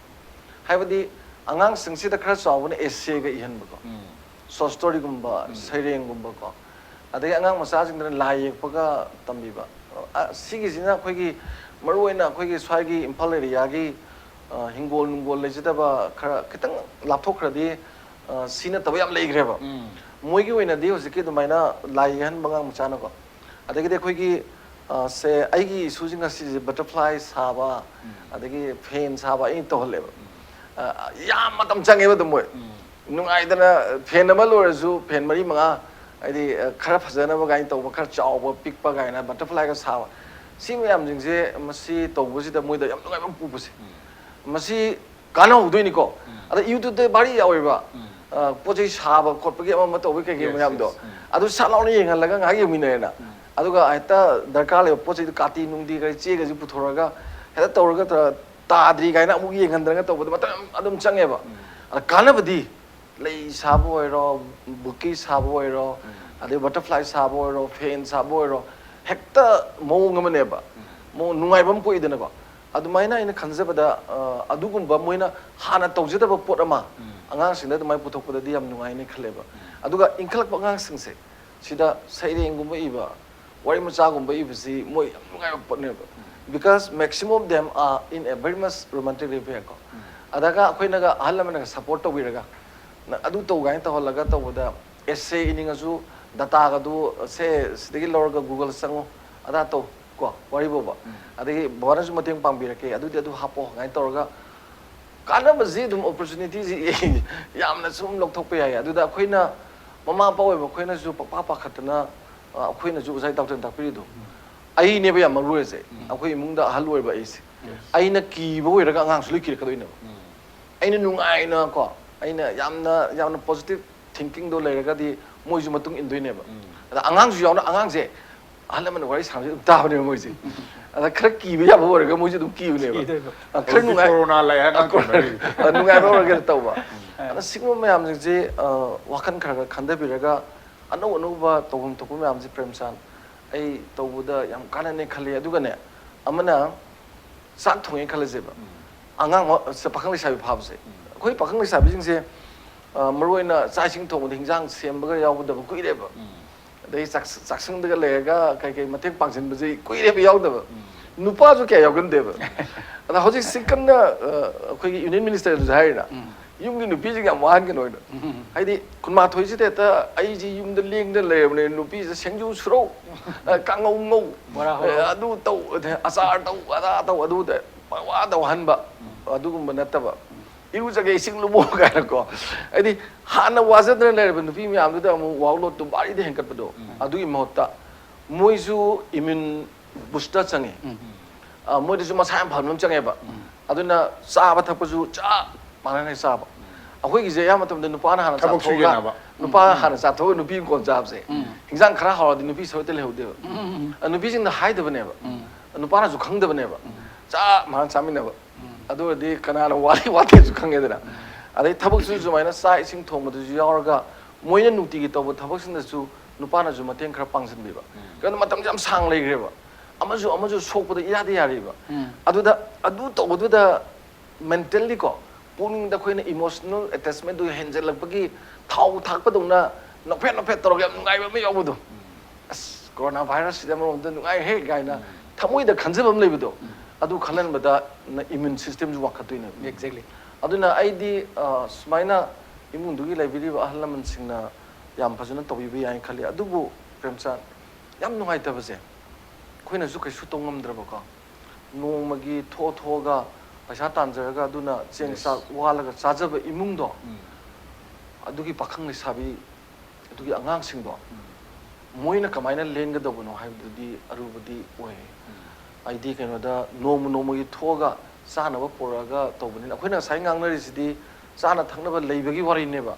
ꯍꯥꯏꯕꯗꯤ ꯑꯉꯥꯡꯁꯤꯡꯁꯤꯗ ꯈꯔ ꯆꯥꯎꯕꯅ ꯑꯦꯁꯦꯒ ꯏꯍꯟꯕꯀꯣ, ꯁꯣꯔꯠ ꯁ꯭ꯇꯣꯔꯤꯒꯨꯝꯕ, ꯁꯩꯔꯦꯡꯒꯨꯝꯕꯀꯣ, ꯑꯗꯒꯤ ꯑꯉꯥꯡ ꯃꯆꯥꯁꯤꯡꯗꯅ ꯂꯥꯏ ꯌꯦꯛꯄꯒ ꯇꯝꯕꯤꯕ꯫ ꯑ, ꯁꯤꯒꯤꯁꯤꯅ ꯑꯩꯈꯣꯏꯒꯤ ꯃꯔꯨꯑꯣꯏꯅ ꯑꯩꯈꯣꯏꯒꯤ ꯁ꯭ꯋꯥꯏꯒꯤ ꯏꯝꯐꯥꯜ ꯑꯦꯔꯤꯌꯥꯒꯤ ꯑ, ꯍꯤꯡꯒꯣꯜ ꯅꯨꯡꯒꯣꯜ ꯂꯩꯖꯗꯕ ꯈꯔ ꯈꯤꯇꯪ ꯂꯥꯞꯊꯣꯛꯈ꯭ꯔꯗꯤ ꯑ, ꯁꯤ ꯅꯠꯇꯕ ꯌꯥꯝ ꯂꯩꯈ꯭ꯔꯦꯕ꯫ ꯃꯣꯏꯒꯤ ꯑꯣꯏꯅꯗꯤ ꯍꯧꯖꯤꯛꯀꯤ ꯑꯗꯨꯃꯥꯏꯅ ꯂꯥꯏ ꯌꯦꯛꯍꯟꯕ ꯑꯉꯥꯡ ꯃꯆꯥꯅꯀꯣ꯫ ꯑꯗꯒꯤꯗꯤ ꯑꯩꯈꯣꯏꯒꯤ ꯑ, ꯁꯦ ꯑꯩꯒꯤ ꯏꯁꯨꯁꯤ ꯉꯁꯤꯁꯦ ꯕꯇꯔꯐ꯭ꯂꯥꯏ ꯁꯥꯕ, ꯑꯗꯒꯤ ꯐꯦꯟ ꯁꯥꯕ ꯑꯩꯅ ꯇꯧꯍꯜꯂꯦꯕ꯫ ꯑ, ꯌꯥꯝ ꯃꯇꯝ ꯆꯪꯉꯦꯕ ꯑꯗꯨꯝ ꯃꯣꯏ꯫ ꯅꯨꯡꯉꯥꯏꯗꯅ ꯐꯦꯟ ꯑꯃ ꯂꯣꯏꯔꯁꯨ ꯐꯦꯟ ꯃꯔꯤ ꯃꯉꯥ, ꯍꯥꯏꯗꯤ, ꯑ, ꯈꯔ ꯐꯖꯅꯕ ꯀꯥꯏꯅ ꯇꯧꯕ, ꯈꯔ ꯆꯥꯎꯕ ꯄꯤꯛꯄ ꯀꯥꯏꯅ ꯕꯇꯔꯐ꯭ꯂꯥꯏꯒ ꯁꯥꯕ꯫ ꯁꯤ ꯃꯌꯥꯝꯁꯤꯡꯁꯦ ꯃꯁꯤ ꯇꯧꯕꯁꯤꯗ ꯃꯣꯏꯗ ꯌꯥꯝ ꯅꯨꯡꯉꯥꯏꯕ ꯑꯃ ꯄꯨꯕꯁꯦ꯫ ꯃꯁꯤ ꯀꯥꯟꯅꯍꯧꯗꯣꯏꯅꯤꯀꯣ꯫ ꯑꯗ YouTubeꯇ ꯚꯥꯔꯤ ꯌꯥꯎꯋꯦꯕ꯫ ꯑ, ꯄꯣꯠ ꯆꯩ ꯁꯥꯕ ꯈꯣꯠꯄꯒꯤ ꯑꯃ ꯑꯃ ꯇꯧꯕꯒꯤ ꯀꯩꯀꯩ Yes, ꯃꯌꯥꯝꯗꯣ꯫ Yes. ꯑꯗꯨ ꯁꯠ ꯂꯥꯎꯅ ꯌꯦꯡꯍꯜꯂꯒ ꯉꯥꯏꯍꯥꯛ ꯌꯦꯡꯃꯤꯟꯅꯔꯦꯅ꯫ ꯑꯗꯨꯒ ꯍꯦꯛꯇ ꯗꯔꯀꯥꯔ ꯂꯩꯕ ꯄꯣꯠ ꯆꯩꯗꯣ, ꯀꯥꯇꯤ ꯅꯨꯡꯗꯤ ꯀꯔꯤ ꯆꯦꯒꯁꯤ ꯄꯨꯊꯣꯔꯒ ꯍꯦꯛꯇ ꯇꯧꯔꯒ ꯇ-, ꯇꯥꯗ꯭ꯔꯤ ꯀꯥꯏꯅ ꯑꯃꯨꯛ ꯌꯦꯡꯍꯟꯗꯅꯒ ꯇꯧꯕꯗꯣ ꯃꯇꯝ ꯌꯥꯝ ꯑꯗꯨꯝ ꯆꯪꯉꯦꯕ꯫ ꯑꯗ ꯀꯥꯟꯅꯕꯗꯤ ꯂꯩ ꯁꯥꯕ ꯑꯣꯏꯔꯣ, ꯕꯨꯀꯦ ꯁꯥꯕ ꯑꯣꯏꯔꯣ, ꯑꯗꯩ ꯕꯇꯔꯐ꯭ꯂꯥꯏ ꯁꯥꯕ ꯑꯣꯏꯔꯣ, ꯐꯦꯟ ꯁꯥꯕ ꯑꯣꯏꯔꯣ, ꯍꯦꯛꯇ ꯃꯑꯣꯡ ꯑꯃꯅꯦꯕ꯫ ꯃꯑꯣꯡ ꯅꯨꯡꯉꯥꯏꯕ ꯑꯃ ꯄꯣꯛꯏꯗꯅꯀꯣ꯫ ꯑꯗꯨꯃꯥꯏꯅ ꯑꯩꯅ ꯈꯟꯖꯕꯗ, ꯑ, ꯑꯗꯨꯒꯨꯝꯕ ꯃꯣꯏꯅ ꯍꯥꯟꯅ ꯇꯧꯖꯗꯕ ꯄꯣꯠ ꯑꯃ ꯑꯉꯥꯡꯁꯤꯡꯗ ꯑꯗꯨꯃꯥꯏꯅ ꯄꯨꯊꯣꯛꯄꯗꯗꯤ ꯌꯥꯝ ꯅꯨꯡꯉꯥꯏꯅꯤ ꯈꯜꯂꯦꯕ꯫ ꯑꯗꯨꯒ ꯏꯟꯈꯠꯂꯛꯄ ꯑꯉꯥꯡꯁꯤꯡꯁꯦ ꯁꯤꯗ ꯁꯩꯔꯦꯡꯒꯨꯝꯕ ꯏꯕ, ꯋꯥꯔꯤ ꯃꯆꯥꯒꯨꯝꯕ ꯏꯕꯁꯤ ꯃꯣꯏ ꯌꯥꯝ ꯅꯨꯡꯉꯥꯏꯕ ꯄꯣꯠꯅꯦꯕ꯫ Because maximum of them are in a very much romantic affair ꯀꯣ꯫ ꯑꯗꯒ ꯑꯩꯈꯣꯏꯅꯒ, ꯑꯍꯜ ꯑꯃꯅꯒ ꯁꯞꯄꯣꯔꯠ ꯇꯧꯕꯤꯔꯒ, "ꯅꯪ ꯑꯗꯨ ꯇꯧ" ꯀꯥꯏꯅ ꯇꯧꯍꯜꯂꯒ ꯇꯧꯕꯗ, ꯑꯦꯁꯦ ꯏꯅꯤꯡꯉꯁꯨ ꯗꯇꯥꯒꯗꯨ ꯁꯦ ꯁꯤꯗꯒꯤ ꯂꯧꯔꯒ Google ꯆꯪꯉꯨ, ꯑꯗꯥ ꯇꯧ ꯀꯣ, ꯋꯥꯔꯤ ꯐꯥꯎꯕ꯫ ꯑꯗꯒꯤ ꯕꯕꯥꯅꯁꯨ ꯃꯇꯦꯡ ꯄꯥꯡꯕꯤꯔꯛꯀꯦ, ꯑꯗꯨꯗꯤ ꯑꯗꯨ ꯍꯥꯞꯄꯣ ꯀꯥꯏꯅ ꯇꯧꯔꯒ ꯀꯥꯟꯅꯕꯁꯤ ꯑꯗꯨꯝ, ꯑꯣꯄꯣꯔꯆꯨꯅꯤꯇꯤꯁꯤ ꯌꯥꯝꯅ ꯁꯨꯝ ꯂꯧꯊꯣꯛꯄ ꯌꯥꯏ꯫ ꯑꯗꯨꯗ ꯑꯩꯈꯣꯏꯅ, ꯃꯃꯥ ꯃꯄꯥ ꯑꯣꯏꯕ ꯑꯩꯈꯣꯏꯅꯁꯨ ꯄꯪꯄꯥ ꯄꯥꯈꯠꯇꯅ, ꯑ, ꯑꯩꯈꯣꯏꯅꯁꯨ ꯉꯁꯥꯏ ꯗꯥꯛꯇꯔꯅ ꯇꯥꯛꯄꯤꯔꯤꯗꯣ, ꯑꯩꯅꯦꯕ ꯌꯥꯝ ꯃꯔꯨ ꯑꯣꯏꯔꯤꯁꯦ꯫ ꯑꯩꯈꯣꯏ ꯏꯃꯨꯡꯗ ꯑꯍꯜ ꯑꯣꯏꯕ ꯑꯩꯁꯦ꯫ ꯑꯩꯅ ꯀꯤꯕ ꯑꯣꯏꯔꯒ ꯑꯉꯥꯡꯁꯨ ꯂꯣꯏ ꯀꯤꯔꯛꯀꯗꯣꯏꯅꯦꯕ꯫ ꯑꯩꯅ ꯅꯨꯡꯉꯥꯏꯅ ꯀꯣ, ꯑꯩꯅ ꯌꯥꯝꯅ, ꯌꯥꯝꯅ ꯄꯣꯖꯤꯇꯤꯚ ꯊꯤꯡꯀꯤꯡꯗꯣ ꯂꯩꯔꯒꯗꯤ ꯃꯣꯏꯁꯨ ꯃꯇꯨꯡ ꯏꯟꯗꯣꯏꯅꯦꯕ꯫ ꯑꯗ ꯑꯉꯥꯡꯁꯨ ꯌꯥꯎꯅ, ꯑꯉꯥꯡꯁꯦ ꯑꯍꯜ ꯂꯃꯟꯅ ꯋꯥꯔꯤ ꯁꯥꯕꯁꯦ ꯑꯗꯨꯝ ꯇꯥꯕꯅꯦꯕ ꯃꯣꯏꯁꯦ꯫ ꯑꯗ ꯈꯔ ꯀꯤꯕ ꯌꯥꯕ ꯑꯣꯏꯔꯒ ꯃꯣꯏꯁꯨ ꯑꯗꯨꯝ ꯀꯤꯕꯅꯦꯕ꯫ ꯀꯤꯗꯣꯏꯕ꯫ ꯑ, ꯈꯔ ꯍꯧꯖꯤꯛꯇꯤ ꯅꯨꯡꯉꯥꯏ-, ꯀꯣꯔꯣꯅꯥ ꯂꯩ ꯍꯥꯏ ꯑ, ꯀꯣꯔꯣꯅꯥ, ꯑ, ꯅꯨꯡꯉꯥꯏꯕ ꯑꯣꯏꯔꯒ ꯇꯧꯕ꯫ ꯑꯗ ꯁꯤꯒꯨꯝꯕ ꯃꯌꯥꯝꯁꯤꯡꯁꯦ, ꯑ, ꯋꯥꯈꯜ ꯈꯔ ꯈꯔ ꯈꯟꯊꯕꯤꯔꯒ ꯑꯅꯧ ꯑꯅꯧꯕ ꯇꯧꯐꯝ ꯊꯣꯛꯄ ꯃꯌꯥꯝꯁꯦ, ꯄ꯭ꯔꯦꯝꯆꯥꯟ, ꯑꯩ ꯇꯧꯕꯗ ꯌꯥꯝ ꯀꯥꯟꯅꯅꯤ ꯈꯜꯂꯤ꯫ ꯑꯗꯨꯒꯅꯦ, ꯑꯃꯅ ꯆꯥꯛ ꯊꯣꯡꯉꯦ ꯈꯜꯂꯁꯦꯕ꯫ ꯑꯉꯥꯡ ꯑꯃ, ꯁ-, ꯄꯥꯈꯪ ꯂꯩꯁꯥꯕꯤ ꯐꯥꯕꯁꯦ꯫ ꯑꯩꯈꯣꯏ ꯄꯥꯈꯪ ꯂꯩꯁꯥꯕꯤꯁꯤꯡꯁꯦ, ꯑ, ꯃꯔꯨꯑꯣꯏꯅ ꯆꯥꯛ ꯏꯁꯤꯡ ꯊꯣꯡꯕꯗ, ꯍꯤꯟꯖꯥꯡ ꯁꯦꯝꯕꯒ ꯌꯥꯎꯒꯗꯕ ꯀꯨꯏꯔꯦꯕ꯫ ꯑꯗꯩ ꯆꯥꯛ-, ꯆꯥꯛꯁꯪꯗꯒ ꯂꯩꯔꯒ ꯀꯩ ꯀꯩ ꯃꯇꯦꯡ ꯄꯥꯡꯁꯤꯟꯕꯁꯦ ꯀꯨꯏꯔꯦꯕ ꯌꯥꯎꯗꯕ꯫ ꯅꯨꯄꯥꯁꯨ ꯀꯌꯥ ꯌꯥꯎꯒꯟꯗꯦꯕ꯫ ꯑꯗ ꯍꯧꯖꯤꯛꯁꯤ ꯀꯟꯅ, ꯑ, ꯑꯩꯈꯣꯏꯒꯤ ꯌꯨꯅꯤꯌꯟ ꯃꯤꯅꯤꯁꯇꯔꯗꯁꯨ ꯍꯥꯏꯔꯤꯅ, ꯌꯨꯝꯒꯤ ꯅꯨꯄꯤꯁꯤꯡ ꯌꯥꯝ ꯋꯥꯍꯟꯒꯅꯣ ꯍꯥꯏꯅ꯫ ꯍꯥꯏꯗꯤ ꯀꯨꯟꯃꯥꯊꯣꯏꯁꯤꯗ ꯍꯦꯛꯇ ꯑꯩꯁꯤ ꯌꯨꯝꯗ ꯂꯦꯡꯗꯅ ꯂꯩꯔꯕꯅꯦ, ꯅꯨꯄꯤꯁꯤꯗ ꯁꯦꯡꯖꯨ ꯁꯨꯔꯧ, ꯑ, ꯀꯥꯡꯉꯧ ꯉꯧ, ꯕꯣꯔꯥ ꯍꯧꯔꯧ꯫ ꯑ, ꯑꯗꯨ ꯇꯧ, ꯑꯗꯩ ꯑꯆꯥꯔ ꯇꯧ, ꯑꯗꯥ ꯇꯧ, ꯑꯗꯨꯗ ꯄꯪꯋꯥꯗ ꯋꯥꯍꯟꯕ, ꯑꯗꯨꯒꯨꯝꯕ ꯅꯠꯇꯕ꯫ ꯏꯔꯨꯖꯒꯦ, ꯏꯁꯤꯡ ꯂꯨꯝꯃꯣ ꯀꯥꯏꯅꯀꯣ꯫ ꯍꯥꯏꯗꯤ ꯍꯥꯟꯅ ꯋꯥꯖꯗꯅ ꯂꯩꯔꯕ ꯅꯨꯄꯤ ꯃꯌꯥꯝꯗꯨꯗ ꯑꯃꯨꯛ workloadꯇꯨ ꯚꯥꯔꯤꯗ ꯍꯦꯟꯒꯠꯄꯗꯣ, ꯑꯗꯨꯒꯤ ꯃꯍꯨꯠꯇ ꯃꯣꯏꯁꯨ immune booster ꯆꯪꯉꯤ꯫ ꯑ, ꯃꯣꯏꯗꯁꯨ ꯃꯁꯥ ꯌꯥꯝ ꯐꯕ ꯑꯃ ꯆꯪꯉꯦꯕ꯫ ꯑꯗꯨꯅ ꯆꯥꯕ ꯊꯛꯄꯁꯨ ꯆꯞ ꯃꯥꯟꯅꯅ ꯆꯥꯕ꯫ ꯑꯩꯈꯣꯏꯒꯤꯁꯦ ꯑꯌꯥꯝꯕ ꯃꯇꯝꯗ ꯅꯨꯄꯥꯅ ꯍꯥꯟꯅ ꯊꯕꯛ ꯆꯥꯊꯣꯛꯑꯒ, ꯁꯨꯖꯅꯕ꯫ ꯅꯨꯄꯥ ꯍꯥꯟꯅ ꯆꯥꯊꯣꯛꯑꯒ ꯅꯨꯄꯤ ꯀꯣꯟ ꯆꯥꯕꯁꯦ꯫ ꯍꯤꯟꯖꯥꯡ ꯈꯔ ꯍꯥꯎꯔꯗꯤ ꯅꯨꯄꯤ ꯁꯔꯨꯛꯇ ꯂꯩꯍꯧꯗꯦꯕ꯫ ꯑ, ꯅꯨꯄꯤꯁꯤꯡꯅ ꯍꯥꯏꯗꯕꯅꯦꯕ꯫ ꯅꯨꯄꯥꯅꯁꯨ ꯈꯪꯗꯕꯅꯦꯕ꯫ ꯆꯞ ꯃꯥꯟꯅ ꯆꯥꯃꯤꯟꯅꯕ꯫ ꯑꯗꯨ ꯑꯣꯏꯔꯗꯤ ꯀꯅꯥꯅ ꯋꯥꯔꯤ ꯋꯥꯇꯦꯁꯨ ꯈꯪꯉꯦꯗꯅ꯫ ꯑꯗꯩ ꯊꯕꯛꯁꯨ ꯁꯨꯃꯥꯏꯅ ꯆꯥꯛ ꯏꯁꯤꯡ ꯊꯣꯡꯕꯗꯨꯁꯨ ꯌꯥꯎꯔꯒ ꯃꯣꯏꯅ ꯅꯨꯡꯇꯤꯒꯤ ꯇꯧꯕ ꯊꯕꯛꯁꯤꯡꯗꯁꯨ ꯅꯨꯄꯥꯅꯁꯨ ꯃꯇꯦꯡ ꯈꯔ ꯄꯥꯡꯁꯤꯟꯕꯤꯕ꯫ ꯀꯩꯅꯣ ꯃꯇꯝꯁꯦ ꯌꯥꯝ ꯁꯥꯡ ꯂꯩꯈ꯭ꯔꯦꯕ꯫ ꯑꯃꯁꯨ ꯑꯃꯁꯨ ꯁꯣꯛꯄꯗ ꯏꯌꯥꯗ ꯌꯥꯔꯤꯕ꯫ ꯑꯗꯨꯗ ꯑꯗꯨ ꯇꯧꯕꯗꯨꯗ mentally ꯀꯣ, ꯄꯨꯛꯅꯤꯡꯗ ꯑꯩꯈꯣꯏꯅ emotional attachmentꯗꯨ ꯍꯦꯟꯖꯜꯂꯛꯄꯒꯤ ꯊꯥꯎ ꯊꯥꯛꯄꯗꯧꯅ ꯅꯣꯛꯐꯦꯠ ꯅꯣꯛꯐꯦꯠ ꯇꯧꯔꯒ ꯌꯥꯝ ꯅꯨꯡꯉꯥꯏꯕ ꯑꯃ ꯌꯥꯎꯕꯗꯣ꯫ "ꯑꯁ, corona virusꯁꯤꯗ ꯑꯃꯔꯣꯝꯗ ꯅꯨꯡꯉꯥꯏꯍꯦ" ꯀꯥꯏꯅ ꯊꯃꯣꯏꯗ ꯈꯟꯖꯕ ꯑꯃ ꯂꯩꯕꯗꯣ꯫ ꯑꯗꯨ ꯈꯜꯍꯟꯕꯗ ꯅ immune systemꯁꯨ ꯋꯥꯡꯈꯠꯇꯣꯏꯅꯦꯕ꯫ Exactly. ꯑꯗꯨꯅ ꯑꯩꯗꯤ, ꯑ, ꯁꯨꯃꯥꯏꯅ ꯏꯃꯨꯡꯗꯨꯒꯤ ꯂꯩꯕꯤꯔꯤꯕ ꯑꯍꯜ ꯂꯃꯟꯁꯤꯡꯅ ꯌꯥꯝ ꯐꯖꯅ ꯇꯧꯕꯤꯕ ꯌꯥꯏꯅ ꯈꯜꯂꯤ꯫ ꯑꯗꯨꯕꯨ ꯄ꯭ꯔꯦꯝꯆꯥꯟ, ꯌꯥꯝ ꯅꯨꯡꯉꯥꯏꯇꯕꯁꯦ, ꯑꯩꯈꯣꯏꯅꯁꯨ ꯀꯩꯁꯨ ꯇꯧ ꯉꯝꯗ꯭ꯔꯕꯀꯣ, ꯅꯣꯡꯃꯒꯤ ꯊꯣꯛꯑ ꯊꯣꯛꯑꯒ ꯄꯩꯁꯥ ꯇꯥꯟꯖꯔꯒ ꯑꯗꯨꯅ ꯆꯦꯡ Yes. ꯆꯥꯛ ꯋꯥꯜꯂꯒ ꯆꯥꯖꯕ ꯏꯃꯨꯡꯗꯣ, ꯑꯗꯨꯒꯤ ꯄꯥꯈꯪ ꯂꯩꯁꯥꯕꯤ, ꯑꯗꯨꯒꯤ ꯑꯉꯥꯡꯁꯤꯡꯗꯣ ꯃꯣꯏꯅ ꯀꯃꯥꯏꯅ ꯂꯦꯟꯒꯗꯧꯕꯅꯣ ꯍꯥꯏꯕꯗꯨꯗꯤ ꯑꯔꯨꯕꯗꯤ ꯑꯣꯏ꯫ ꯍꯥꯏꯗꯤ ꯀꯩꯅꯣꯗ ꯅꯣꯡꯃ ꯅꯣꯡꯃꯒꯤ ꯊꯣꯛꯑꯒ ꯆꯥꯅꯕ ꯄꯨꯔꯛꯑꯒ ꯇꯧꯕꯅꯤꯅ, ꯑꯩꯈꯣꯏꯅ ꯉꯁꯥꯏ ꯉꯥꯡꯅꯔꯤꯁꯤꯗꯤ ꯆꯥꯅ ꯊꯛꯅꯕ ꯂꯩꯕꯒꯤ ꯋꯥꯔꯤꯅꯦꯕ꯫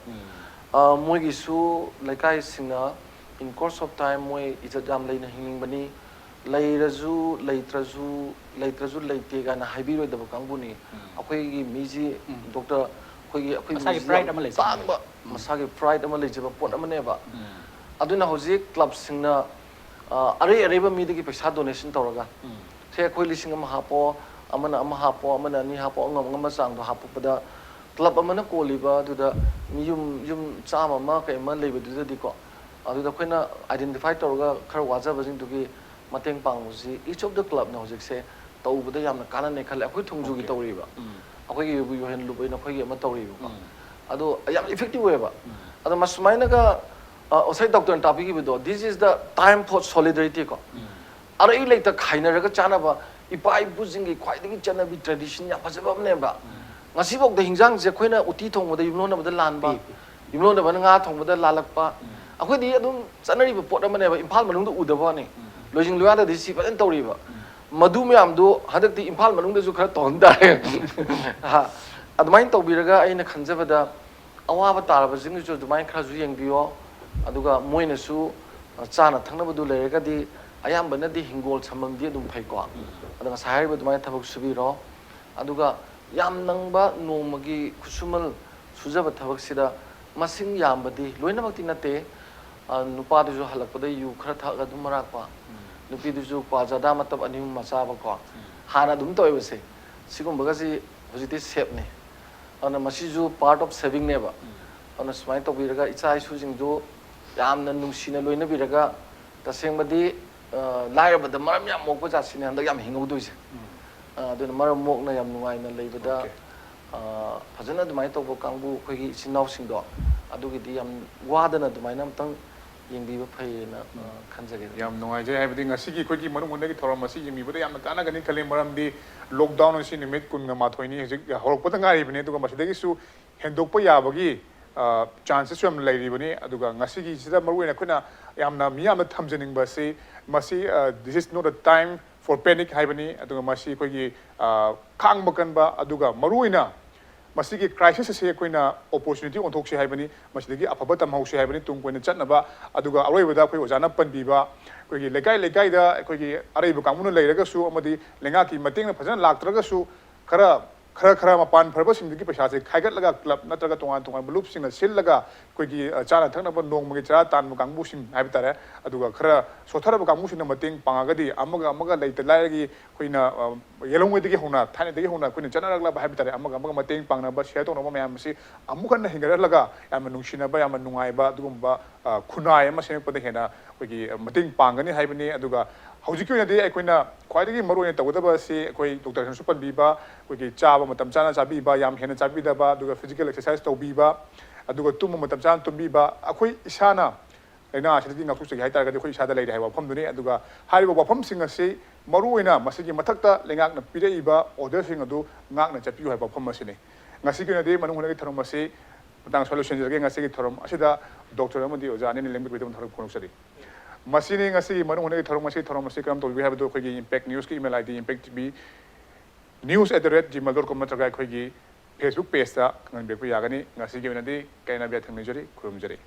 ꯑ, ꯃꯣꯏꯒꯤꯁꯨ ꯂꯩꯀꯥꯏꯁꯤꯡꯅ in course of time ꯃꯣꯏ ꯏꯖꯠ ꯌꯥꯝ ꯂꯩꯅ ꯍꯤꯡꯅꯤꯡꯕꯅꯤ꯫ ꯂꯩꯔꯁꯨ ꯂꯩꯇ꯭ꯔꯁꯨ, ꯂꯩꯇ꯭ꯔꯁꯨ ꯂꯩꯇꯦ ꯀꯥꯏꯅ ꯍꯥꯏꯕꯤꯔꯣꯏꯗꯕ ꯀꯥꯡꯕꯨꯅꯤ꯫ ꯑꯩꯈꯣꯏꯒꯤ ꯃꯤꯁꯤ ꯗꯣꯛꯇꯔ, ꯑꯩꯈꯣꯏꯒꯤ, ꯑꯩꯈꯣꯏ ꯃꯁꯥꯒꯤ ꯃꯤꯁꯤ pride ꯌꯥꯝ ꯑꯃ ꯂꯩꯖꯕ꯫ ꯇꯥꯡꯕ, ꯃꯁꯥꯒꯤ pride ꯑꯃ ꯂꯩꯖꯕ ꯄꯣꯠ ꯑꯃꯅꯦꯕ꯫ ꯑꯗꯨꯅ ꯍꯧꯖꯤꯛ clubꯁꯤꯡꯅ, ꯑ, ꯑꯔꯩ ꯑꯔꯩꯕ ꯃꯤꯗꯒꯤ ꯄꯩꯁꯥ donation ꯇꯧꯔꯒ, ꯁꯦ, ꯑꯩꯈꯣꯏ ꯂꯤꯁꯤꯡ ꯑꯃ ꯍꯥꯞꯄꯣ, ꯑꯃꯅ ꯑꯃ ꯍꯥꯞꯄꯣ, ꯑꯃꯅ ꯑꯅꯤ ꯍꯥꯞꯄꯣ, ꯑꯉꯝ ꯑꯉꯝꯕ ꯆꯥꯡꯗꯣ ꯍꯥꯞꯄꯛꯄꯗ club ꯑꯃꯅ ꯀꯣꯜꯂꯤꯕ ꯑꯗꯨꯗ ꯃꯤ ꯌꯨꯝ, ꯌꯨꯝ ꯆꯥꯝꯃ ꯑꯃ ꯀꯩ ꯑꯃ ꯂꯩꯕꯗꯨꯗꯗꯤꯀꯣ, ꯑꯗꯨꯗ ꯑꯩꯈꯣꯏꯅ identify ꯇꯧꯔꯒ ꯈꯔ ꯋꯥꯖꯕꯁꯤꯡꯗꯨꯒꯤ ꯃꯇꯦꯡ ꯄꯥꯡꯕꯁꯤ each of the clubꯅ ꯍꯧꯖꯤꯛꯁꯦ ꯇꯧꯕꯗ ꯌꯥꯝꯅ ꯀꯥꯟꯅꯅꯤ ꯈꯜꯂꯦ꯫ ꯑꯩꯈꯣꯏ ꯊꯣꯡꯖꯨꯒꯤ Okay. ꯇꯧꯔꯤꯕ꯫ ꯑꯩꯈꯣꯏꯒꯤ ꯌꯨꯍꯦꯟ ꯂꯨꯞ ꯑꯣꯏꯅ ꯑꯩꯈꯣꯏꯒꯤ ꯑꯃ ꯇꯧꯔꯤꯕꯀꯣ꯫ ꯑꯗꯣ ꯌꯥꯝ effective ꯑꯣꯏꯌꯦꯕ꯫ ꯑꯗꯣ ꯃꯁꯨꯃꯥꯏꯅꯒ, ꯑ, ꯉꯁꯥꯏ ꯗꯣꯛꯇꯔꯅ ꯇꯥꯛꯄꯤꯈꯤꯕꯗꯣ, "This is the time for solidarity" ꯀꯣ꯫ ꯑꯔꯩ ꯂꯩꯇ ꯈꯥꯏꯅꯔꯒ ꯆꯥꯅꯕ ꯏꯄꯥ ꯏꯄꯨꯁꯤꯡꯒꯤ ꯈ꯭ꯋꯥꯏꯗꯒꯤ ꯆꯠꯅꯕꯤ tradition ꯌꯥꯝ ꯐꯖꯕ ꯑꯃꯅꯦꯕ꯫ ꯉꯁꯤꯐꯥꯎꯗ ꯍꯤꯟꯖꯥꯡꯁꯦ ꯑꯩꯈꯣꯏꯅ ꯎꯇꯤ ꯊꯣꯡꯕꯗ ꯌꯨꯝꯂꯣꯟꯅꯕꯗ ꯂꯥꯟꯕ, ꯌꯨꯝꯂꯣꯟꯅꯕꯅ ꯉꯥ ꯊꯣꯡꯕꯗ ꯂꯥꯜꯂꯛꯄ, ꯑꯩꯈꯣꯏꯗꯤ ꯑꯗꯨꯝ ꯆꯠꯅꯔꯤꯕ ꯄꯣꯠ ꯑꯃꯅꯦꯕ, ꯏꯝꯐꯥꯜ ꯃꯅꯨꯡꯗ ꯎꯗꯕ ꯋꯥꯅꯤ꯫ ꯂꯣꯏꯖꯤꯡ ꯂꯣꯌꯥꯗꯗꯤ ꯁꯤ ꯐꯖꯅ ꯇꯧꯔꯤꯕ꯫ ꯃꯗꯨ ꯃꯌꯥꯝꯗꯨ ꯍꯟꯗꯛꯇꯤ ꯏꯝꯐꯥꯜ ꯃꯅꯨꯡꯗꯁꯨ ꯈꯔ ꯇꯧꯍꯟ ꯇꯥꯔꯦ꯫ ꯍꯥ, ꯑꯗꯨꯃꯥꯏꯅ ꯇꯧꯕꯤꯔꯒ ꯑꯩꯅ ꯈꯟꯖꯕꯗ ꯑꯋꯥꯕ ꯇꯥꯔꯕꯁꯤꯡꯒꯤꯁꯨ ꯑꯗꯨꯃꯥꯏꯅ ꯈꯔꯁꯨ ꯌꯦꯡꯕꯤꯌꯣ꯫ ꯑꯗꯨꯒ ꯃꯣꯏꯅꯁꯨ, ꯑ, ꯆꯥꯅ ꯊꯛꯅꯕꯗꯨ ꯂꯩꯔꯒꯗꯤ ꯑꯌꯥꯝꯕꯅꯗꯤ ꯍꯤꯡꯒꯣꯜ ꯁꯝꯕꯜꯗꯤ ꯑꯗꯨꯝ ꯐꯩꯀꯣ꯫ ꯑꯗꯣ ꯉꯁꯥꯏ ꯍꯥꯏꯔꯤꯕ ꯑꯗꯨꯃꯥꯏꯅ ꯊꯕꯛ ꯁꯨꯕꯤꯔꯣ꯫ ꯑꯗꯨꯒ ꯌꯥꯝ ꯅꯪꯕ ꯅꯣꯡꯃꯒꯤ ꯈꯨꯠꯁꯨꯃꯜ ꯁꯨꯖꯕ ꯊꯕꯛꯁꯤꯗ ꯃꯁꯤꯡ ꯌꯥꯝꯕꯗꯤ ꯂꯣꯏꯅꯃꯛꯇꯤ ꯅꯠꯇꯦ꯫ ꯑ, ꯅꯨꯄꯥꯗꯨꯁꯨ ꯍꯜꯂꯛꯄꯗ ꯌꯨ ꯈꯔ ꯊꯛꯑꯒ ꯑꯗꯨꯝ ꯃꯔꯥꯛꯄ, ꯅꯨꯄꯤꯗꯨꯁꯨ ꯀ꯭ꯋꯥ ꯖꯥꯗꯥ ꯃꯇꯞ ꯑꯅꯤ ꯑꯍꯨꯝ ꯃꯆꯥꯕꯀꯣ꯫ ꯍꯥꯟꯅ ꯑꯗꯨꯝ ꯇꯧꯋꯦꯕꯁꯦ꯫ ꯁꯤꯒꯨꯝꯕꯒꯁꯤ ꯍꯧꯖꯤꯛꯇꯤ ꯁꯦꯞꯅꯤ꯫ ꯑꯗꯨꯅ ꯃꯁꯤꯁꯨ part of savingꯅꯦꯕ꯫ ꯑꯗꯨꯅ ꯁꯨꯃꯥꯏꯅ ꯇꯧꯕꯤꯔꯒ ꯏꯆꯥ ꯏꯁꯨꯁꯤꯡꯗꯨ ꯌꯥꯝꯅ ꯅꯨꯡꯁꯤꯅ ꯂꯣꯏꯅꯕꯤꯔꯒ, ꯇꯁꯦꯡꯕꯗꯤ, ꯑ, ꯂꯥꯏꯔꯕꯗ ꯃꯔꯝ ꯌꯥꯝ ꯃꯣꯛꯄ ꯖꯥꯠꯁꯤꯅꯦ ꯍꯟꯗꯛ ꯌꯥꯝ ꯍꯤꯡꯍꯧꯗꯣꯏꯁꯦ꯫ ꯑ, ꯑꯗꯨꯅ ꯃꯔꯝ ꯃꯣꯛꯅ ꯌꯥꯝ ꯅꯨꯡꯉꯥꯏꯅ ꯂꯩꯕꯗ, OK꯫ ꯑ, ꯐꯖꯅ ꯑꯗꯨꯃꯥꯏꯅ ꯇꯧꯕ ꯀꯥꯡꯕꯨ ꯑꯩꯈꯣꯏꯒꯤ ꯏꯆꯤꯟ ꯏꯅꯥꯎꯁꯤꯡꯗꯣ, ꯑꯗꯨꯒꯤꯗꯤ ꯌꯥꯝ ꯋꯥꯗꯅ ꯑꯗꯨꯃꯥꯏꯅ ꯑꯝꯇꯪ ꯌꯦꯡꯕꯤꯕ ꯐꯩꯌꯦꯅ, ꯑ, ꯈꯟꯖꯒꯦ꯫ ꯌꯥꯝ ꯅꯨꯡꯉꯥꯏꯖꯩ꯫ ꯍꯥꯏꯕꯗꯤ ꯉꯁꯤꯒꯤ ꯑꯩꯈꯣꯏꯒꯤ ꯃꯅꯨꯡ ꯍꯨꯠꯅꯒꯤ ꯊꯧꯔꯝ ꯑꯁꯤ ꯌꯦꯡꯕꯤꯕꯗ ꯌꯥꯝꯅ ꯀꯥꯟꯅꯒꯅꯤ ꯈꯜꯂꯤ꯫ ꯃꯔꯝꯗꯤ lockdown ꯑꯁꯤ ꯅꯨꯃꯤꯠ ꯀꯨꯟꯒ ꯃꯥꯊꯣꯏꯅꯤ ꯍꯧꯖꯤꯛ ꯍꯧꯔꯛꯄꯗ ꯉꯥꯏꯔꯤꯕꯅꯤ, ꯑꯗꯨꯒ ꯃꯁꯤꯗꯒꯤꯁꯨ ꯍꯦꯟꯗꯣꯛꯄ ꯌꯥꯕꯒꯤ, ꯑ, chances ꯁꯨ ꯌꯥꯝꯅ ꯂꯩꯔꯤꯕꯅꯤ꯫ ꯑꯗꯨꯒ ꯉꯁꯤꯒꯤꯁꯤꯗ ꯃꯔꯨꯑꯣꯏꯅ ꯑꯩꯈꯣꯏꯅ ꯌꯥꯝꯅ ꯃꯤꯌꯥꯝꯗ ꯊꯝꯖꯅꯤꯡꯕ ꯑꯁꯤ, ꯃꯁꯤ, ꯑ, "This is not a time for panic" ꯍꯥꯏꯕꯅꯤ꯫ ꯑꯗꯨꯒ ꯃꯁꯤ ꯑꯩꯈꯣꯏꯒꯤ, ꯑ, ꯈꯥꯡꯕ ꯀꯟꯕ, ꯑꯗꯨꯒ ꯃꯔꯨꯑꯣꯏꯅ ꯃꯁꯤꯒꯤ crisis ꯑꯁꯤ ꯑꯩꯈꯣꯏꯅ opportunity ꯑꯣꯟꯊꯣꯛꯁꯤ ꯍꯥꯏꯕꯅꯤ, ꯃꯁꯤꯗꯒꯤ ꯑꯐꯕ ꯇꯝꯍꯧꯁꯤ ꯍꯥꯏꯕꯅꯤ ꯇꯨꯡ ꯀꯣꯏꯅ ꯆꯠꯅꯕ꯫ ꯑꯗꯨꯒ ꯑꯔꯣꯏꯕꯗ ꯑꯩꯈꯣꯏ ꯑꯣꯖꯥꯅ ꯄꯟꯕꯤꯕ, ꯑꯩꯈꯣꯏꯒꯤ ꯂꯩꯀꯥꯏ ꯂꯩꯀꯥꯏꯗ ꯑꯩꯈꯣꯏꯒꯤ ꯑꯔꯩꯕ ꯀꯥꯡꯕꯨꯅ ꯂꯩꯔꯒꯁꯨ ꯑꯃꯗꯤ ꯂꯩꯉꯥꯛꯀꯤ ꯃꯇꯦꯡꯅ ꯐꯖꯅ ꯂꯥꯛꯇ꯭ꯔꯒꯁꯨ, ꯈꯔ, ꯈꯔ, ꯈꯔ ꯃꯄꯥꯟ ꯐꯔꯕꯁꯤꯡꯗꯒꯤ ꯄꯩꯁꯥꯁꯦ ꯈꯥꯏꯒꯠꯂꯒ club ꯅꯠꯇ꯭ꯔꯒ ꯇꯣꯉꯥꯟ ꯇꯣꯉꯥꯟꯕ ꯂꯨꯞꯁꯤꯡꯅ ꯁꯤꯜꯂꯒ ꯑꯩꯈꯣꯏꯒꯤ, ꯑ, ꯆꯥꯅ ꯊꯛꯅꯕ ꯅꯣꯡꯃꯒꯤ ꯆꯔꯥ ꯇꯥꯟꯕ ꯀꯥꯡꯕꯨꯁꯤꯡ ꯍꯥꯏꯕ ꯇꯥꯔꯦ, ꯑꯗꯨꯒ ꯈꯔ ꯁꯣꯠꯊꯔꯕ ꯀꯥꯡꯕꯨꯁꯤꯡꯅ ꯃꯇꯦꯡ ꯄꯥꯡꯉꯒꯗꯤ ꯑꯃꯒ ꯑꯃꯒ ꯂꯩꯇ ꯂꯥꯏꯔꯒꯤ ꯑꯩꯈꯣꯏꯅ, ꯑ, ꯌꯦꯜꯍꯧꯉꯩꯗꯒꯤ ꯍꯧꯅ, ꯊꯥꯏꯅꯗꯒꯤ ꯍꯧꯅ ꯑꯩꯈꯣꯏꯅ ꯆꯠꯅꯔꯛꯂꯕ ꯍꯥꯏꯕ ꯇꯥꯔꯦ, ꯑꯃꯒ ꯑꯃꯒ ꯃꯇꯦꯡ ꯄꯥꯡꯅꯕ, share ꯇꯧꯅꯕ ꯃꯌꯥꯝ ꯑꯁꯤ ꯑꯃꯨꯛ ꯍꯟꯅ ꯍꯦꯟꯒꯠꯍꯜꯂꯒ ꯌꯥꯝꯅ ꯅꯨꯡꯁꯤꯅꯕ, ꯌꯥꯝꯅ ꯅꯨꯡꯉꯥꯏꯕ ꯑꯗꯨꯒꯨꯝꯕ, ꯑ, ꯈꯨꯟꯅꯥꯏ ꯑꯃ ꯁꯦꯝꯃꯛꯄꯗ ꯍꯦꯟꯅ ꯑꯩꯈꯣꯏꯒꯤ ꯃꯇꯦꯡ ꯄꯥꯡꯒꯅꯤ ꯍꯥꯏꯕꯅꯤ꯫ ꯑꯗꯨꯒ ꯍꯧꯖꯤꯛꯀꯤ ꯑꯣꯏꯅꯗꯤ ꯑꯩꯈꯣꯏꯅ ꯈ꯭ꯋꯥꯏꯗꯒꯤ ꯃꯔꯨ ꯑꯣꯏꯅ ꯇꯧꯒꯗꯕ ꯑꯁꯤ ꯑꯩꯈꯣꯏ ꯗꯣꯛꯇꯔꯁꯤꯡꯅꯁꯨ ꯄꯟꯕꯤꯕ, ꯑꯩꯈꯣꯏꯒꯤ ꯆꯥꯕ ꯃꯇꯝ ꯆꯥꯅ ꯆꯥꯕꯤꯕ, ꯌꯥꯝ ꯍꯦꯟꯅ ꯆꯥꯕꯤꯗꯕ, ꯑꯗꯨꯒ ꯐꯤꯖꯤꯀꯦꯜ ꯑꯦꯛꯁꯔꯁꯥꯏꯁ ꯇꯧꯕꯤꯕ, ꯑꯗꯨꯒ ꯇꯨꯝꯕ ꯃꯇꯝ ꯆꯥꯅ ꯇꯨꯝꯕꯤꯕ, ꯑꯩꯈꯣꯏ ꯏꯁꯥꯅ ꯂꯥꯏꯅꯥ ꯑꯁꯤꯗꯒꯤ ꯉꯥꯛꯊꯣꯛꯆꯒꯦ ꯍꯥꯏꯇꯥꯔꯒꯗꯤ ꯑꯩꯈꯣꯏ ꯏꯁꯥꯗ ꯂꯩꯔꯦ ꯍꯥꯏꯕ ꯋꯥꯐꯝꯗꯨꯅꯤ꯫ ꯑꯗꯨꯒ ꯍꯥꯏꯔꯤꯕ ꯋꯥꯐꯝꯁꯤꯡ ꯑꯁꯤ ꯃꯔꯨ ꯑꯣꯏꯅ ꯃꯁꯤꯒꯤ ꯃꯊꯛꯇ ꯂꯩꯉꯥꯛꯅ ꯄꯤꯔꯛꯏꯕ ꯑꯣꯔꯗꯔꯁꯤꯡ ꯑꯗꯨ ꯉꯥꯛꯅ ꯆꯠꯄꯤꯌꯨ ꯍꯥꯏꯕ ꯋꯥꯐꯝ ꯑꯁꯤꯅꯤ꯫ ꯉꯁꯤꯒꯤ ꯑꯣꯏꯅꯗꯤ ꯃꯅꯨꯡ ꯍꯨꯠꯅꯒꯤ ꯊꯧꯔꯝ ꯑꯁꯤ ꯃꯇꯥꯡ ꯑꯁꯤꯗ ꯂꯣꯏꯁꯤꯟꯖꯔꯒꯦ꯫ ꯉꯁꯤꯒꯤ ꯊꯧꯔꯝ ꯑꯁꯤꯗ ꯗꯣꯛꯇꯔ ꯑꯃꯗꯤ ꯑꯣꯖꯥ ꯑꯅꯤꯅ ꯂꯦꯡꯕꯤꯕꯒꯤꯗꯃꯛ ꯊꯥꯒꯠꯄ ꯐꯣꯡꯗꯣꯛꯆꯔꯤ꯫ ꯃꯁꯤꯅꯤ ꯉꯁꯤꯒꯤ ꯃꯅꯨꯡ ꯍꯨꯠꯅꯒꯤ ꯊꯧꯔꯝ꯫ ꯉꯁꯤꯒꯤ ꯊꯧꯔꯝ ꯑꯁꯤ ꯀꯔꯝ ꯇꯧꯕꯤꯒꯦ ꯍꯥꯏꯕꯗꯨ ꯑꯩꯈꯣꯏꯒꯤ Impact News ꯀꯤ email ID impact tv news at the rate gmail dot com ꯅꯠꯇ꯭ꯔꯒ ꯑꯩꯈꯣꯏꯒꯤ Facebook page ꯇ ꯈꯪꯍꯟꯕꯤꯔꯛꯄ ꯌꯥꯒꯅꯤ꯫ ꯉꯁꯤꯒꯤ ꯑꯣꯏꯅꯗꯤ ꯀꯥꯏꯅꯕ ꯌꯥꯊꯪ ꯅꯤꯖꯔꯤ꯫ ꯈꯨꯔꯨꯝꯖꯔꯤ꯫